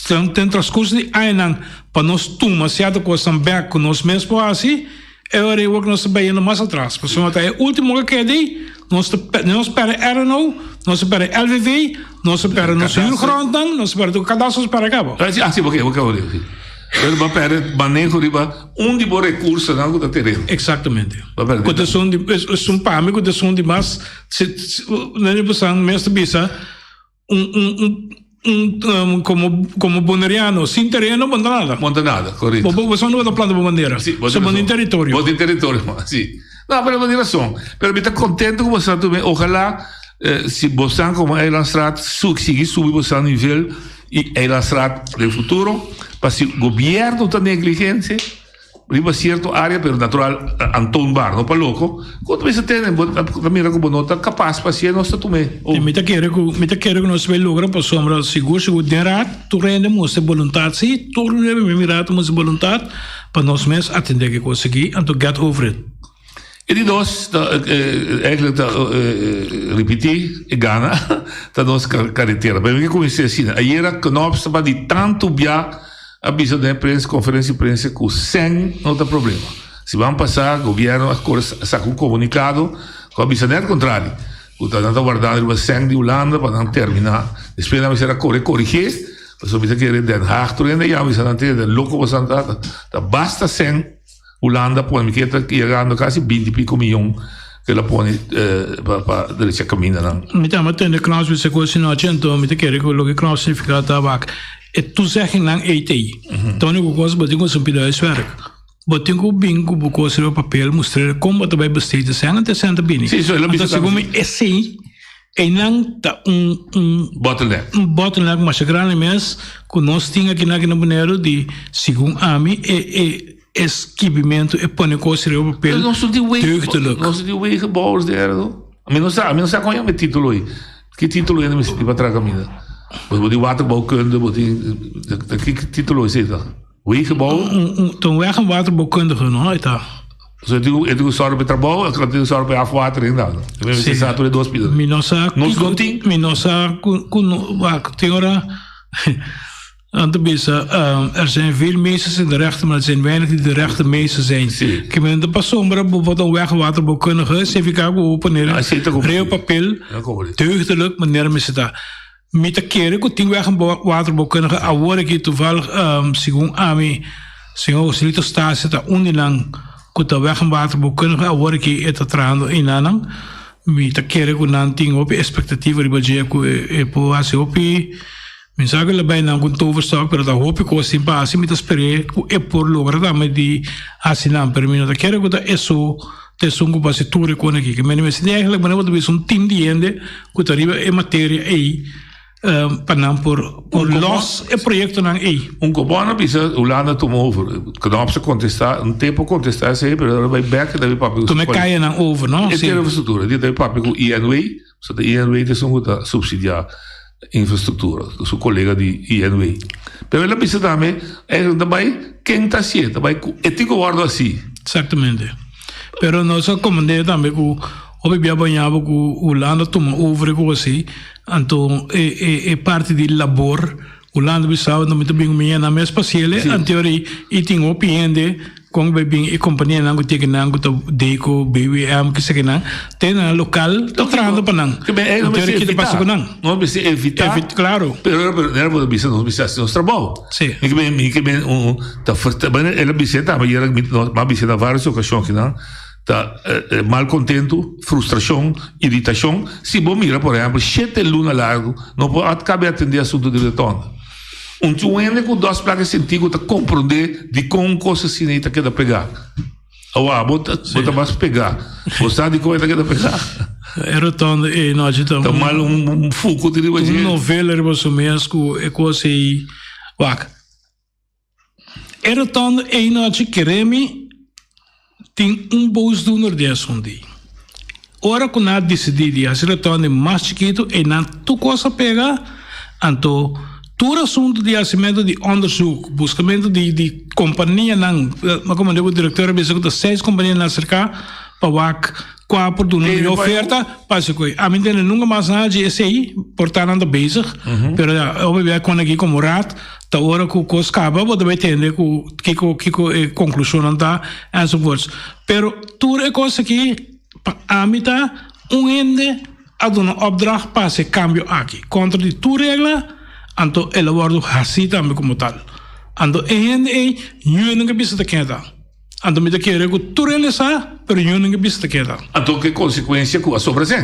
Den transcurso di añanan pa nos tuma cierto cosnan bek cu nos mes por haci, e ora ei wak nos ta bayendo mas atras. Pasobra ta e ultimo cu keda ei, nos ta nos perde RNO, nos ta perde LVV, nos ta perde nos huurgrondnan, nos ta perde tur cadastro nos perde caba. Ah, si, oké, oké, oké. Si. Pero bo perde maneho riba un di bo recursonan cu ta tereno. Exactamente. Bo perde. Cu ta esun di, esun pa mi cu ta esun di mas, si, si, mes ta bisa, Un un un un como como boneriano sin tereno bo no ta nada. Bo no ta nada, correcto. Bo bo bo ta planta bo bandera. Sí, bo So bo tin territorio. Bo tin territorio, sí. No, pero bo tin razon. Pero mi ta contento cu bo sa tuma. Ojalá eh, si bo san como Eilandstraat su sigui subi bo san nivel y Eilandstraat den futuro, pa si gobierno ta negligencia, Riba cierto area, pero natural aantoonbaar, no pa loco. Cu ta bisa tene, bo ta mira cu bo no ta capaz pa hacié, nos ta tum'é. Oh. Mi ta kere cu, mi ta kere cu nos bay logra pasobra sigur sigur den raad tur hende mustra boluntad si, tur hende mi mira ta mustra boluntad pa nos mes atende ke cos aki, anto get over it. E di dos ta eigenlijk ta ripiti e gana ta nos caretera. Pero mi ke cuminsa asina. Ayera Knops ta di tanto bia a bisa den e prensa, conferencia di prensa cu cen no ta problema. Siman pasa gobierno a core saca un comunicado cu a bisa net contrario. Cu ta nan ta wardando riba cen di Hulanda pa nan termina. Despues nan mester a core corige pasobra mi ta kere Den Haag tur hende a yama bisa nan te loco boso ta ta basta cen. Hulanda pone mi ke ta yegando kasi binti piko miyon ke el a pone pa pa drecha kamindanan. Mi ta ama tende Klaus bisa ku asinochi anto mi ta kere ku loke Klaus signifiká ta wak e toezeggingnan ei ta ei. Ta úniko kos bo tin ku hasi un pida huiswerk. Bo tin ku bin ku bo kos riba papel mustr'é kon bo ta bai bestedi esei anto esei ta bini. Sí, so el a bisa Anto segun mi esei einan ta un un Bottleneck. un bottleneck masha grandi mes ku nos tin akinan aki na Boneiru di segun ami e e E skibimentu e pone kos riba papel Nos no tin wegen, deugdelijk. nos no tin wegenbouwers derde. Mi no sa, mi no sa kon yama e titulo ei. Ki título hende mester tin pa traha kaminda? Bo bo tin waterbouwkunde, bo tin ki título esei ta? Wegenbouw? Ta un weg en waterbouwkundige no e ta. So e tin ku e tin ku sòru pa e trabou, e tin ku sòru pa e afwatering tambe. E mester sa tur e dos pida. Mi no sa Nos no tin. Mi no sa ku ku no wak tin ora Nan ta bisa, er zijn veel meesters in de rechten, maar het zijn weinig die de rechte meester zijn. Ke men ta pasobra bo por ta un wegwaterbouwkundige, significa ku bo poner reo papel deugdelijk manera mester ta. Mi ta kere ku tin wegwaterbouwkundige awor aki toevallig segun ami señor Joselito Stasia ta un di nan ku ta wegwaterbouwkundige awor aki e ta trahando einanan. Mi ta kere ku nan tin hopi expectativa riba dje ku e por hasi hopi. Mi sa ku el a bai nan ku un toverstok, pero ta hopi kos tin pa hasi. Mi ta sper'é ku e por logra tambe di hasi nan, pero mi no ta kere ku ta e so ta esun ku por hasi tur e kos aki. Mi mester di eigenlijk manera bo ta bisa un tim di hende ku ta riba e materia ei pa nan por por los e proyektonan ei. Un kobon a bisa Hulanda a tuma over. Knops a kontestá, un tempu a kontestá esei, pero ora bai bèk e ta bin papia ku Tuma e kayanan over, no? E infrastruktura. Di ta bin papia ku INW. So ta INW ta esun ku ta supsidiá infrastruktura, su kolega di INW. Pero el a bisa tambe, eigenlijk ta bai ken ta hasié, ta bai ku e tin ku wòrdu hasí. Exactamente. Pero nos a komprendé tambe ku hopi bia bañabo ku Hulanda tuma over e kos así, anto e e e parti di labor Hulanda bisa no mi ta bin mi nan mes pa hasiel anto ora i tin hopi hende kon bai bin e kompanianan ku teken nan ku ta Deco, BWM kisa kinan te nan lokal ta trahando pa nan anto ora kita pasa ku nan. Nos mester evita Claro. Pero pero bo ta bisa nos mester hasi nos trabou. Si. Mi ke mi ke un ta el a bisa tambe yera mi a bisa na varios ocasion kinan Ta malkontentu, frustrashon, iritashon. Si bo mira, por ehèmpel, shete luna largu no por a kabe atendé asuntu di rotonda. Un tin un hende ku dos plaka sintí ku ta komprondé dikon un kos asina ei ta keda pegá. Awa, abo ta, bo ta mas pegá. Bo sa dikon e ta keda pegá? E rotonda ei nochi ta un. Ta mal un fuku di riba dje. Un novela riba su mes ku e kos ei. Wak. E rotonde ei nochi keremi tin un boosdoener den asuntu ei. Ora ku nan a disidí di hasi rotonde mas chikitu einan tur kos a pega, anto tur asuntu di hasimentu di onderzoek, buskamentu di di kompanianan, mi a komand'é ku direktor a bisa ku ta seis kompania nan a serká pa wak kua por duna un mihó oferta pa hasi ku ei. Ami ntende nunka mas nada di esei, por ta nan ta bezig, pero ya, hopi bia kon aki komo raad. Ta ora ku kos kaba bo ta bai tende ku kiko kiko e konklushonnan ta enzovoorts. Pero tur e kos aki pa ami ta un hende a duna opdracht pa hasi e kambio aki kontra di tur regla anto el a wòrdu hasi tambe komo tal. Anto e hende ei niun hende bisa ta ken e ta. Anto mi ta kere ku tur hende sa, pero yo no ke bisa ta keda. Anto ke konsekuensia ku a sobra sen?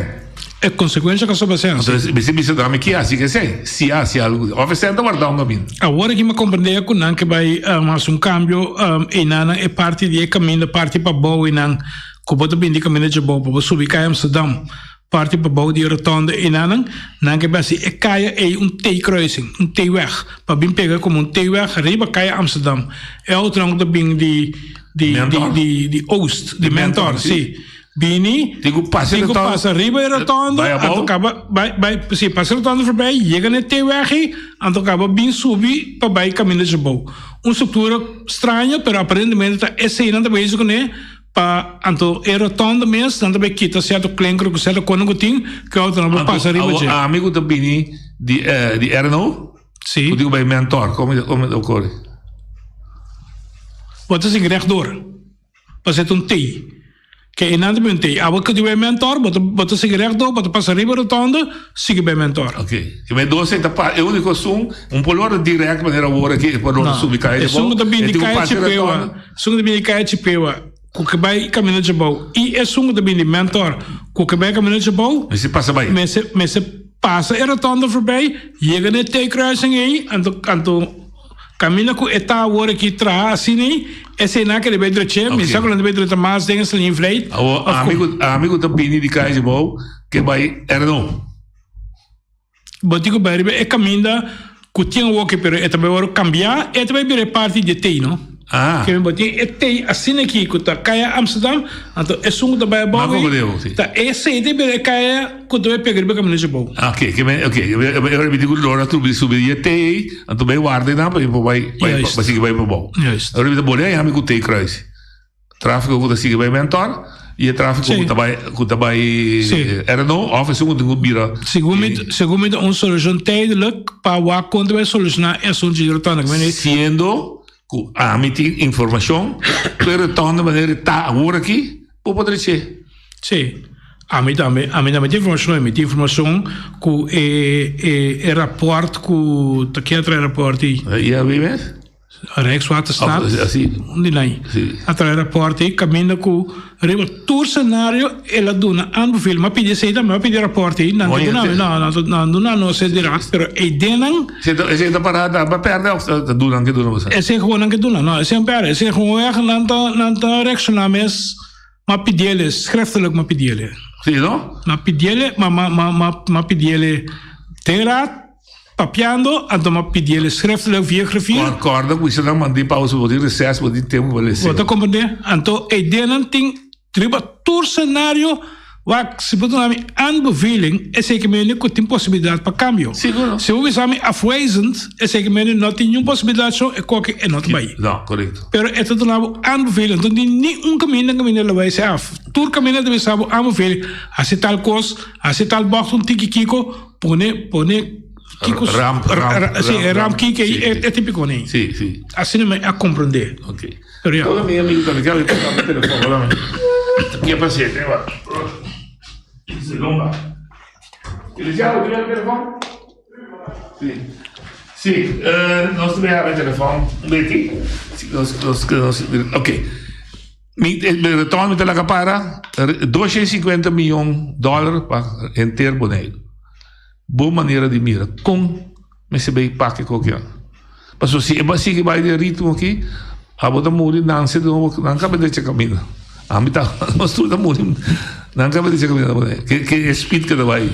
E konsekuensia ku a sobra sen, si. Anto mester bisa dame ki hasi ke sen, si a hasi algu. Òf e sen ta wardá un kaminda. Awor aki mi a komprendé ku nan ke bai hasi un kambio einan e parti di e kaminda parti pabou einan ku bo ta bini di kaminda djabou pa bo subi kai Amsterdam. Parti pabou di e rotonde einanan, nan ke basi e kaya ei un T-kruising, un T-weg, pa bin pega komo un T-weg riba kaya Amsterdam. E outonan ku ta bin di di di di Oost, di Mentor, si, bini, tin ku pasa tin ku pasa riba e rotonde, anto kaba bai bai si pasa e rotonde forbij, yega na e T-weg ei, anto kaba bin subi pa bai kaminda djabou. Un struktura straño, pero aparentemente ta eseinan ta bezig kuné. Pa anto e rotonde mes nan ta bay kita cierto klinker cu cierto cono cu tin cu e auto nan por pasa riba dje. Anto ami cu ta bini di di RNO Si. Cu tin cu bay Mentor como como ta ocurri? Bo ta sigui rechtdoor pasobra ta un T. Ke einan ta bay un T. Abo cu tin bay Mentor bo ta bo ta sigui rechtdoor bo ta pasa riba rotonde sigui bay Mentor. Ok. Ke men dos ei ta pa e unico esun un por lora direct manera awor aki e por lora subi caya dje bou Esun cu ta bini e di tin cu caya pasa e Chipewa. rotonde. Esun ku ta bini di Kaya Chipewa ku ke bai kaminda djabou i esun ku ta bini di Mentor ku ke bai kaminda djabou Mester pasa bai. mester mester pasa e rotonde forbij, yega na e T-kruising ei, anto anto kaminda ku e ta awor aki traha asina ei, esei nan kere bai dreche, mi sa ku nan ta bai drecha mas den Slinjevleit Awor of ami ku. ku ami ku ta bini di Kaya Djabou ke bai RNO. Bo tin ku bai riba e kaminda ku tin awoki pero e ta bai wòrdu kambiá, e ta bai bira e parti di e tei no. Ah. Ke men bo tin e T asina aki ku ta Kaya Amsterdam, anto esun ku ta bai abou ei, ta esei ta bira e kaya ku ta bai pega riba kaminda dje bou. Ah, oké, ke men, oké, e ora mi di ku Lora subi subi di e T ei, anto bai warda einan pa bai bai pa sigui bai pa bou. Juist. E ora mi ta bole ayami ku T kruis. Tráfiko ku ta sigui bai Mentor i e tráfiko ku ta bai ku ta bai RNO òf esun ku tin ku bira. Segun mi segun mi ta un solushon tijdelijk pa wak kon ta bai solushoná e asuntu di rotonde. Siendo ku ami tin informashon ku e rotonde manera e ta awor aki bo por dreché. Sí, ami tambe ami tambe tin informashon mi tin informashon ku e e rapòrt ku ta kier trae rapòrt ei. IAB mes? Rijkswaterstaat, un di nan, a trae rapòrt ei kaminda ku riba tur senario el a duna aanbeveling. Mi a pidi esei tambe, mi a pidi e rapòrt ei, nan ta duna mi, no, nan ta duna nos e direct, pero e ideanan. Esei ta para ta pèrdè òf ta duna nan ke duna boso? Esei gewoon nan ke duna, no, esei no pèrdè, esei gewoonweg nan ta nan ta reakshoná mes, mi a pidiele, schriftelijk mi a pidiele. Si, no? Mi a pidiele, ma ma ma mi a pidiele den raad. Papiando, anto m'a pidi el schriftelijk via griffier. Corda cu esnan mandi pausa bo tin reces, bo tin tempo pa lese. Bo ta comprende? Anto e ideanan tin riba tur scenario wak si bo duna mi aanbeveling esey ke mende cu tin posibilidad pa cambio. Sigur. Si bo bisa mi afwijzend esey ke mende no tin niun posibilidad so e koki e no ta bay. No, correcto. Pero e ta duna bo aanbeveling anto tin ni un caminda caminda lo bay se af. Tur caminda ta bisa bo aanbeveling haci tal cos, haci tal bocht un tiki kiko. Pone, pone kiko Ramp, ramp, sí, ramp, e ramp kiko sí, e, e típico nee. Sí, sí. Asina mi a comprende. Ok. Pero ja. Todo mi amigo también, que ahorita mi teléfono, hola, mi. ¿Qué pasa? Te va. Lomba. Feliciano, ¿tienes el teléfono? Sí. Sí, nos te el teléfono. Betty. Sí, nos, nos, nos, ok. Mi retorno mi ta laga para 250 miyon dòler pa henter Boneiru. Bon manera di mira kon mester bay pak e kokinan. Pasobra si e bay sigui bay den ritmo aki, abo ta muri nanse di nobo, nan kaba drecha kaminda. Ami ta, nos tur ta muri, nan kaba drecha kaminda na Boneiru. Ke e speed ke ta bay.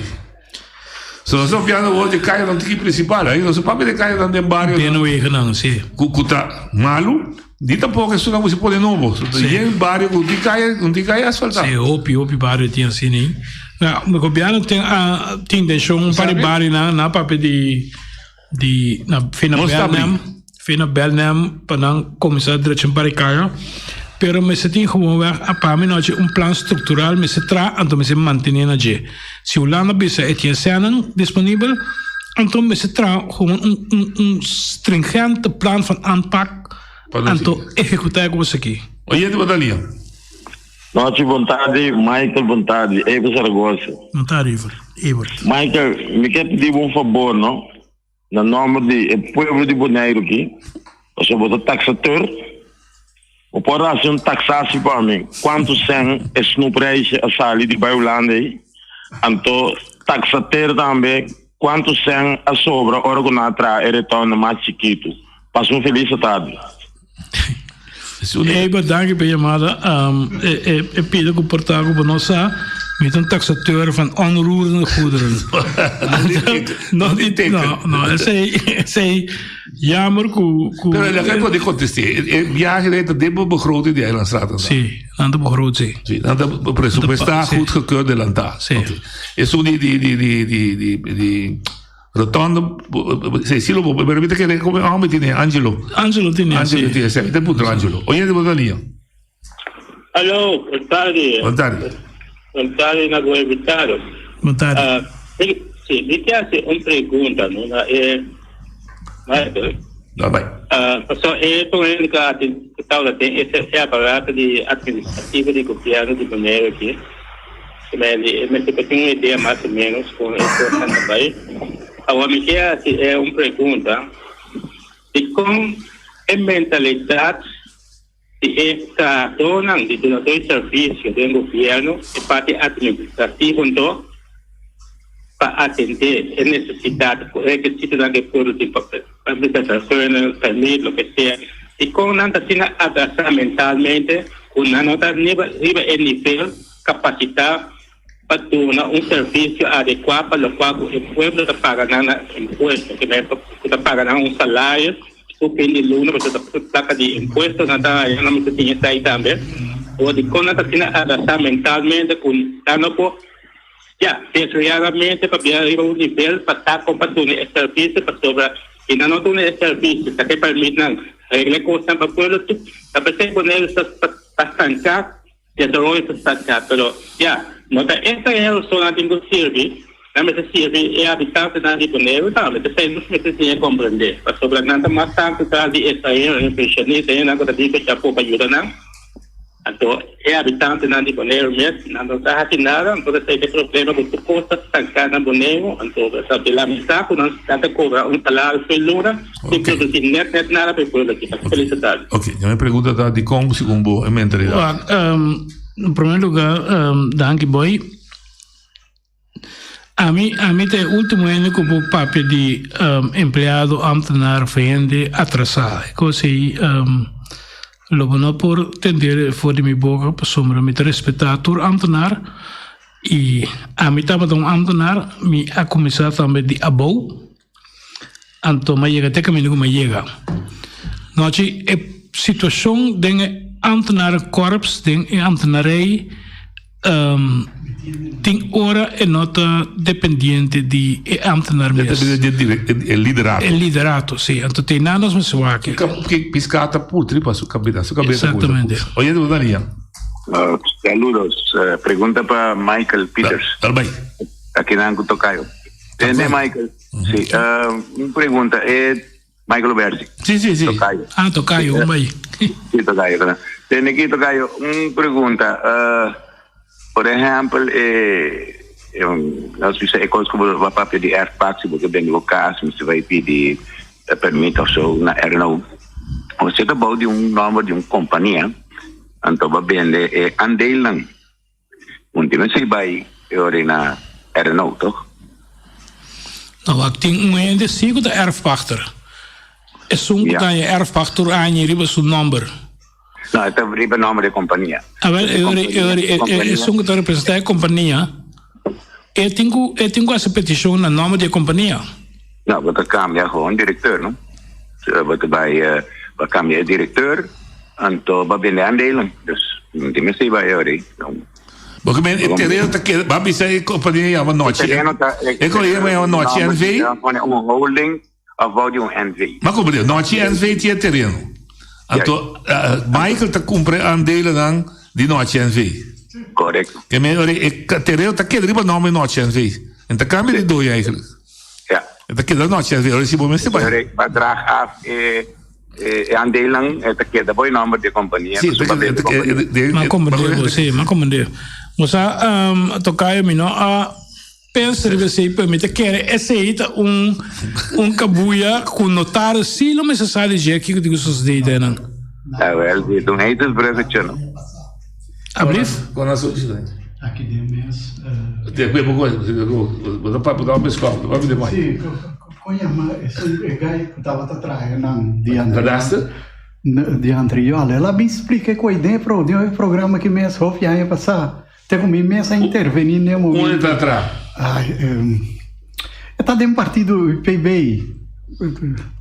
So nos ta papiando awor di kayanan tiki principal, ai nos ta papia di kayanan den barionan. Binnenwegennan, si. Ku ku ta malu, ni tampoko esunnan ku si pone nobo. So ta yen bario ku tin kaya, un tin kaya asfaltá. Si, hopi, hopi bario tin asina ei. Na, mi gobièrnu tin a tin intenshon un par di barionan nan a papia di di na fina Belnem, fina Belnem pa nan kuminsá drecha un par di kaya. Pero mester tin gewoonweg a pa mi nochi un plan struktural mester traha anto mester mantené na dje. Si Hulanda bisa e tin e sènnan disponibel, anto mester traha gewoon un un un stringente plan van aanpak anto ehekutá e kos aki. Oyente bo ta lia. Nochi bon tardi Michael bon tardi Ever Zaragoza. Bon tardi Ever. Evert. Michael mi ke pidi bo un fabor no na nomber di e pueblo di Boneiru aki pasobra bo ta taxateur bo por hasi un taxatie pa mi cuanto cen e snoepreisje a sali di bai Hulanda ei anto taxateur tambe cuanto cen a sobra ora cu nan a traha e retorno mas chikitu pasa un feliz tardi. Eber, danki pa e yamada. E pida ku por ta ku bo no sa, mi ta un taxateur van onroerende goederen. No di teken. No, no, esei, esei jammer ku, ku. Pero el a pode contesté. E viaje ta den bo begroting di Eilandstraat. Sí, nan ta begroot, sí. Sí, nan ta presupuestá, goedgekeurd, delantá. Sí. Esun di, di, di, di, di, di. Rotondo, si si lo bo, pero mi ta kere come hombre tiene Angelo. Angelo tiene, Angelo tiene, si, te punto Angelo. Oyente bo ta liña. Aló, bon tardi. Bon tardi. Bon tardi na bo invitado. Bon tardi. Uh, si, mi te hace un pregunta, no, na e Michael. No, bai. Uh, paso e por ejemplo que tabla ten ese e aparato di administrativo di gobierno di Bonaire aquí. Mi mester por tin un idea mas o menos con e cosnan ta bay. Awor mi kier haci e un pregunta, dicon e mentalidad di e trahadornan di dunador di servicio den gobierno, e parti administrativo anto, pa atende e necesidad cu requisitonan cu e pueblo tin pa permit, loke sea, dicon nan ta asina atrasa mentalmente cu nan no ta riba e nivel kapasitá pa duna un servisio adekuá pa lokual ku e pueblo ta paga nan na impuesto, ku ta paga nan un salario. Tur fin di luna pasobra ta plaka di impuesto nan ta haya, nan mester tin esei tambe. Awor dikon nan ta asina atrasá mentalmente ku nan no por ya desaroyá nan mente pa bira riba un nivel pa sa kon pa duna e servisio pasobra si nan no duna e servisio ta ke permit nan regla e kosnan pa pueblo tur ta p'esei Boneiru ta stanká. Desaroyo ta stanká, pero ya, no ta e extranhero so nan tin ku sirbi, nan mester sirbi e habitantenan di Boneiru tambe. P'esei nos mester siña komprendé, pasobra nan ta mas tantu tras di extranhero, e penshonista, hendenan ku ta bin fecha afó pa yuda nan. Anto e habitantenan di Boneiru mes, nan no ta hasi nada, anto esei ta e problema ku tur kos ta stanká na Boneiru. Anto ta di lamentá ku nan ta kobra un salario tur luna sin produsí nèt nèt nada pa e pueblo aki. Felicidades. Ok, ya mi pregunta ta dikon segun bo e mentalidad? Wak, en primer lugar, danki Boy. Ami, ami ta e ultimo hende ku por papia di empleado, ambtenaar of hende atrasá. E kos ei lo bo no por tender for di mi boka pasobra mi ta respetá tur ambtenaar i ami tabata un ambtenaar, mi a kuminsá tambe di abou. Anto m'a yega te kaminda ku m'a yega. Nochi e situashon den e ambtenarenkorps, den e ambtenarij, tin ora e no ta dependiente di e ambtenar mes. E liderato. E liderato, si. Anto te nan nos mester wak. Piská ta putri pa su kabeta. Su kabeta. Exactamente. Oye, bo ta ria. Saludos. Pregunta pa Michael Peters. Dal bai. Akinan ku Tocayo. Tende Michael. Sí, uh, un pregunta. Eh, Michael Oberti. Sí, sí, sí. Tocayo. Ah, Tocayo, un bai. Sí, Tocayo. Perdón. Tende aquí, Tocayo, un pregunta. Uh, por ejemplo, eh, nos bisa e cos como va papia di erfpacht, si bo bende bo cas, mi se vai pidi permit of zo na RNO. Você ta bouw di un nomber di un compania, anto va bende e aandelen. Un tin mester bai e ora na RNO, toch? No, wak, tin un hende si ku ta erfpachter. Esun ku ta haña erfpacht tur aña riba su nomber. No, e ta riba nomber di e kompania. Awel, e ora, e ora, esun ku ta representá e kompania, e tin ku, e tin ku hasi petishon na nomber di e kompania. No, bo ta kambia gewoon direkteur, no? Bo ta bai, bo kambia e direkteur, anto bo bende aandelen. Dus, no tin mester bai ora ei. Bo ke men e tereno ta keda, bo a bisa e kompania yama Nochi. E tereno ta, e kompania yama Nochi NV. Pone un holding of bou di un NV. Ma kompania, Nochi NV tin e tereno. Anto, Michael ta kumpra e aandelennan di Nochi NV. Korekto. Ke men ora e tereno ta keda riba nòmber di Nochi NV. En ta kambia di doño eigenlijk. Ja. E ta keda nochi así, ora si bo mester bai. Pa draag af e e aandeelnan, e ta keda bo e nomber di e compania. Sí, ta keda, e Ma comprende bo, sí, ma comprende. Bo sa, Tocayo, mi no a pensa riba esei, pero mi ta kere esei ta un un kabuya ku notario sí lo mester sa di dje kiko tin ku sosodé einan. Awel, si, ta un heetensbruggetje, no? Ablief? Kon a surgi dan? Aki den mes. Te kwe poko bo ta papia bo ta beskòp bo ta papia demai. Si, kon yama esun e guy ku tabata traha nan di anterior. Kadaster? Di anterior. El a bin splika e koi den e programa ki mes hopi aña pasá. Te ku mi mes a intervení den e momento. Unda e ta traha? Ai, e ta den partido UPB.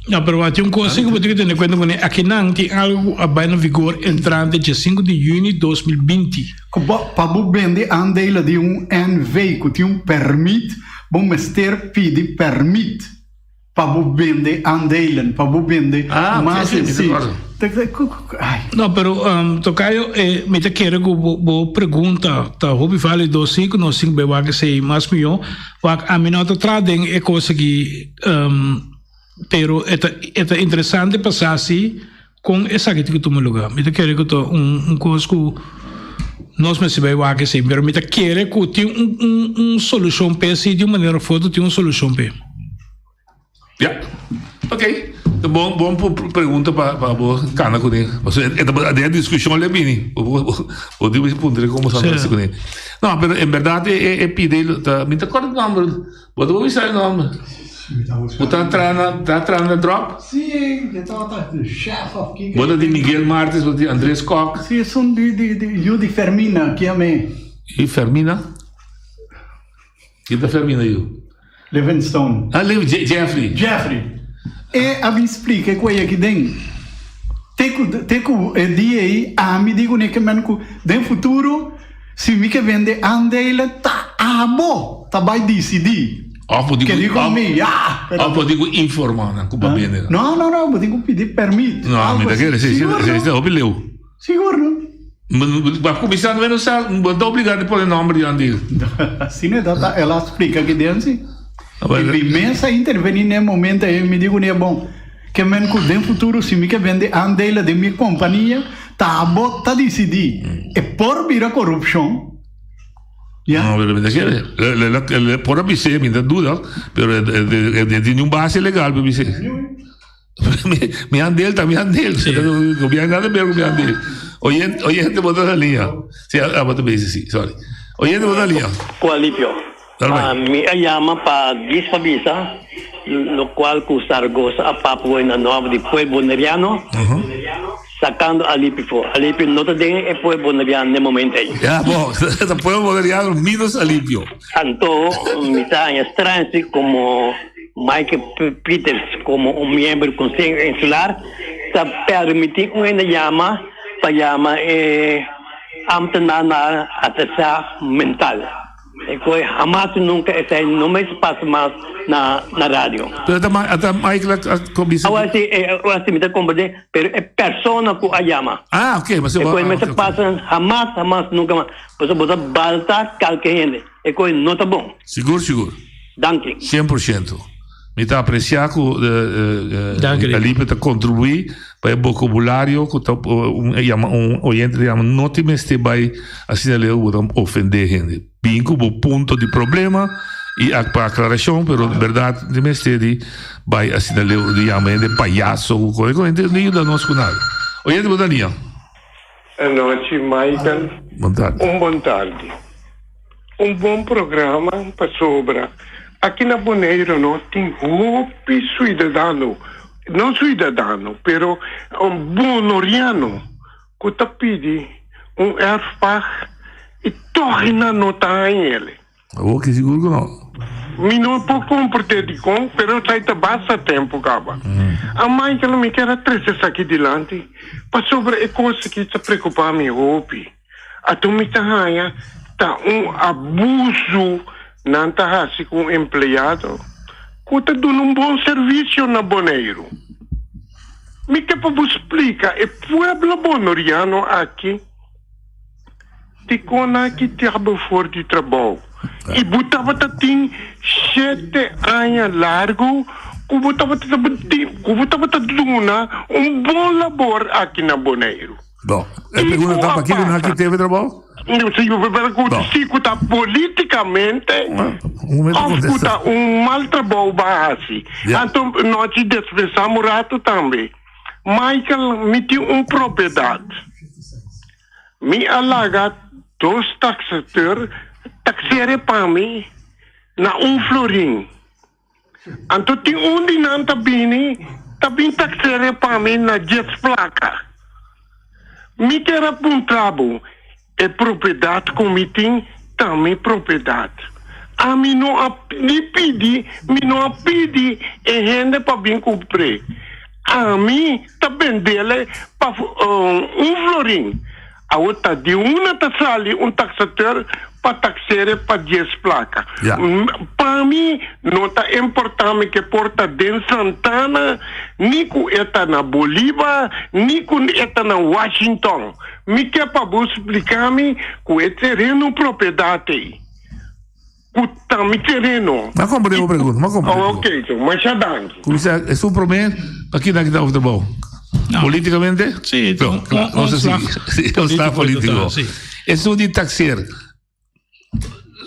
No, pero wak, tin un kos ku bo tin ku tene kuenta kuné. Akinan tin algu ku a bai na vigor entrante dje sinku di yüni 2020. Ku bo, pa bo bende aandelen di un NV ku tin un pèrmit, bo mester pidi pèrmit pa bo bende aandelen, pa bo bende Ah, mas sí, sí, mi sí. ta kòrda. Ai. No, pero Tocayo, mi ta kere ku bo bo pregunta ta hopi válido, sí ku nos tin ku bai wak esei mas mihó. Wak, ami no ta traha den e kos aki. Pero e ta e ta interesante pa sa si kon esaki tin ku tuma luga. Mi ta kere ku ta un un kos ku nos mester bai wak esei, pero mi ta kere ku tin un un un solushon p'e si di un manera of otro tin un solushon p'e. Ya, ok. Ta bon bon pregunta pa pa bo kana kuné. Pasobra e ta den e diskushon lo e bini. Bo dibi puntra komo sa hasi kuné. No, pero en bèrdat e e pide ta mi ta kòrda e nòmber. Bo ta por bisa e nòmber? Bo ta traha na ta traha na drop? Sí, e tabata chef of kiko. Bo ta di Miguel Martes, bo ta di Andres Kok. Sí, esun di di di yu di Fermina, ki amé. Yu Fermina? Ki ta Fermina yu? Livingstone. Ah, Liv, Jeffrey. Jeffrey. E a bin splika e kuei aki den. Te ku te ku e dia ei ami di kuné ke men ku den futuro si mi ke bende aandelen ta abo ta bai disidí. Of bo tin Ke ku di ku mi, ya! of bo tin ku informá nan ku bo a bende nan. No, no, no, bo tin ku pidi pèrmit. No, mi Algu ta así. kere, si, si, Sigur si no. ta hopi leu. Sigur no. Bo a kuminsá no meno sa, bo no ta obligá di pone nòmber di aandeel. Asina e ta ta, el a splika aki den si. I mi mes a intervení n'e momento ei, mi di kuné, Bon, ke men ku den futuro si mi ke bende aandelen den mi kompania, ta abo ta disidí. E por bira korupshon. Ya. No, pero mi ta kere. El por a bis'é, mi ta duda, pero e tin un base legal pa bis'é. Mi aandeel ta mi aandeel. Gobierno nada ber ku mi aandeel. Oyente, oyente bo ta na liña. Si, abo ta bezig, si, sorry. Oyente bo ta na liña. Ku alivio. Mi a yama pa dis pa bisa lokual ku Zaragoza a papia hoy na nomber di pueblo boneriano sakando Alipio for. Alipio no ta den e pueblo boneriano n'e momento ei. Ya bo, ta pueblo boneriano minus Alipio. Anto mi ta haña straño si komo Michael Pieters komo un miembro di Konseho Insular ta permití un hende yama pa yama e ambtenaar na atrasá mental. E koe hamas y nunca esey no mester pasa mas na na radio. Pero ata ata Michael a a comienza. Awor si awor si mi ta comprende pero e persona cu a yama. Ah ok E koe mester pasa hamas hamas nunca mas pasobra bo ta balta calke hende e koe no ta bon. Sigur sigur. Danki. 100%. Mi ta aprecia cu Alipio ta contribui pa e vocabulario cu ta un yama un oyente ta yama no tin mester bay asina leu bo ta ofende hende. Bin cu bo punto di problema y pa aclaracion pero berdad no tin mester di bay asina leu di yama hende payaso cu cosa cu hende no yuda nos cu nada. Oyente bo ta nia. Anochi Michael. Bon tardi. Un bon tardi. Un bon programa pasobra aki na Boneiru no tin hopi suidadano, no suidadano pero bonoriano ku ta pidi un erfpacht i tòg nan no ta haña el. Awor ki sigur ku no. Mi no por komport'é dikon, pero esei ta basta tempu kaba. A Michael, mi kier a trese esaki dilanti pasobra e kos aki ta preokupá mi hopi. Ato mi ta haña ta un abusu nan ta hasi ku un empleado ku ta duna un bon servisio na Boneiru. Mi ke pa bo splika e pueblo bonoriano aki dikon nan a kitia bo for di trabou i bo tabata tin shete aña largu ku bo tabata ku bo tabata duna un bon labor aki na Boneiru. Bon, e pregunta ta pakiko nan a kita e trabou? Si, pero ku si ku ta politikamente of ku ta un mal trabou bo a hasi. Anto no ci despensá un ratu tambe. Michael, mi tin un propiedat. Mi a laga dos taxateur taxere pa mi na un florin. Anto tin un di nan ta bini ta bin taxere pa mi na djes plaka. Mi kier a puntra bo, e propiedat ku mi tin ta mi propiedat. Ami no a ni pidi, mi no a pidi e hende pa bin kumpr'é. Ami ta bendele pa un florin. Awor ta di una ta sali un taxateur pa taxere pa dies placa. Pa mi no ta importa mi ke por ta den Santana, ni cu e ta na Bolivar, ni cu e ta na Washington. Mi ke pa bo splica mi cu e tereno propiedad ey cu ta mi tereno. M'a comprende bo pregunta, m'a comprende. Oh, ok, so, masha danki. Cuminsa, esun prome, pa kina kita over trabou? Politicamente? Sí, no, claro, un slag sí, un slag politico. Sí. Esun di taxeer.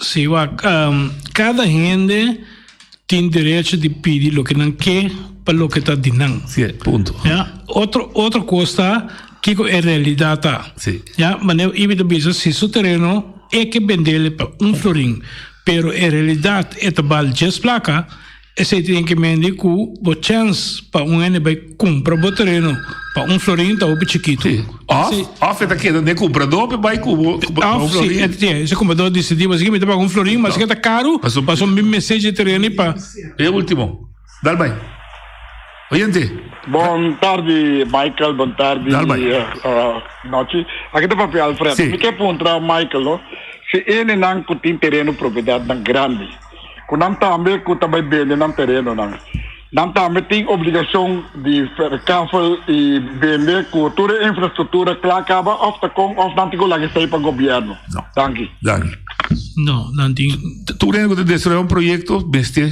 Sí, wak, um, cada hende tin derecho di pidi loke nan ke pa loke ta di nan. Sí, punto. Ja, otro, otro cos ta kiko e realidad ta. Sí. Ja, manera Ibi ta bisa, si su tereno e ke bendele pa un florin, pero e realidad e ta bal djes placa, esey tin ke mende ku bo chens pa un hende bai kumpra bo tereno pa un florin ta hopi chikitu. Sí. Of, of e ta keda den kumpradó pe bai ku bo pa un Of, si, florin. e, sí, ese kumpradó disidí, pasobra mi ta paga un florin, maske ta karu, pasobra mi mester dje tereno pa. E ultimo. Dal bai. Oyente. Bon tardi Michael, bon tardi Nochi. Aki ta papia Alfred. Mi ke puntra Michael no, si enenan ku tin tereno propiedatnan grandi, ku nan tambe ku ta bai bende nan terenonan, nan tambe tin obligashon di verkavel i bende ku tur e infrastruktura kla kaba òf ta kon òf nan tin ku laga esei pa gobièrnu? Danki. Danki. No, nan tin. Tur hende ku ta desaroyá un proyekto mester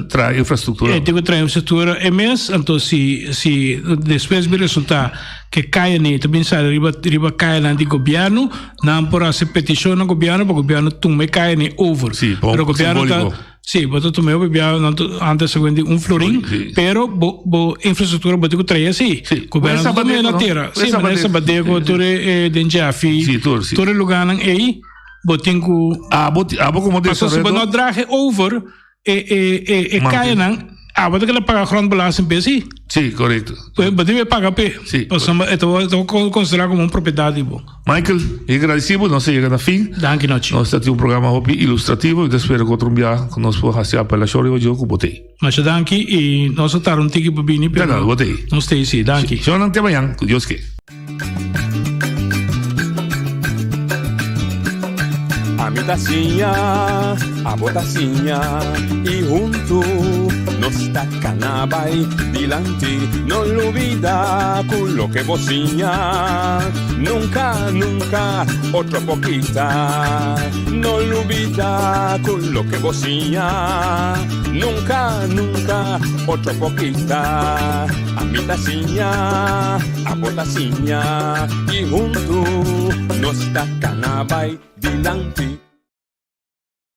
traha infrastruktura. E tin ku traha infrastruktura e mes, anto si si despues bin resultá ku e kayanan ta bin sali riba riba kayanan di gobièrnu, nan por hasi petishon na gobièrnu pa gobièrnu tuma e kayanan over. Sí, pa Pero un gobièrnu ta simbóliko. sí, bo ta tuma e over bia nan ta antes a wende un florin, pero bo bo infrastruktura bo tin ku traha sí. Gobièrnu ta tuma e na tera. Sí, manera Sabadeco, tur e den Jeffy, tur e lugánan ei. Bo tin ku. Abo, abo komo Paso si bo no draag e over e e e e kayanan, abo ta keda paga grondbelasting p'e si. Sí, korekto. Bo debe paga p'e. Sí. Pasobra e ta wòrdu konsiderá komo un propiedat di bo. Michael, mi gradisí bo, nos a yega na fin. Danki Nochi. Nos ta tin un programa hopi ilustrativo, mi ta spera ku otro un bia ku nos por hasi apelashon riba dje ku bo t'ei. Masha danki i nos a tarda un tiki pa bini, pero. No, no, bo t'ei. Nos t'ei si, danki. Shownan te mañan, ku Dios ke. Ami ta siña, abo ta siña y huntu nos ta cana bay dilanti. No lubida cu loke bo siña nunca, nunca otro por kita. No lubida cu loke bo siña nunca, nunca otro por kita. Ami ta siña. Abo ta siña y huntu nos ta cana bay dilanti.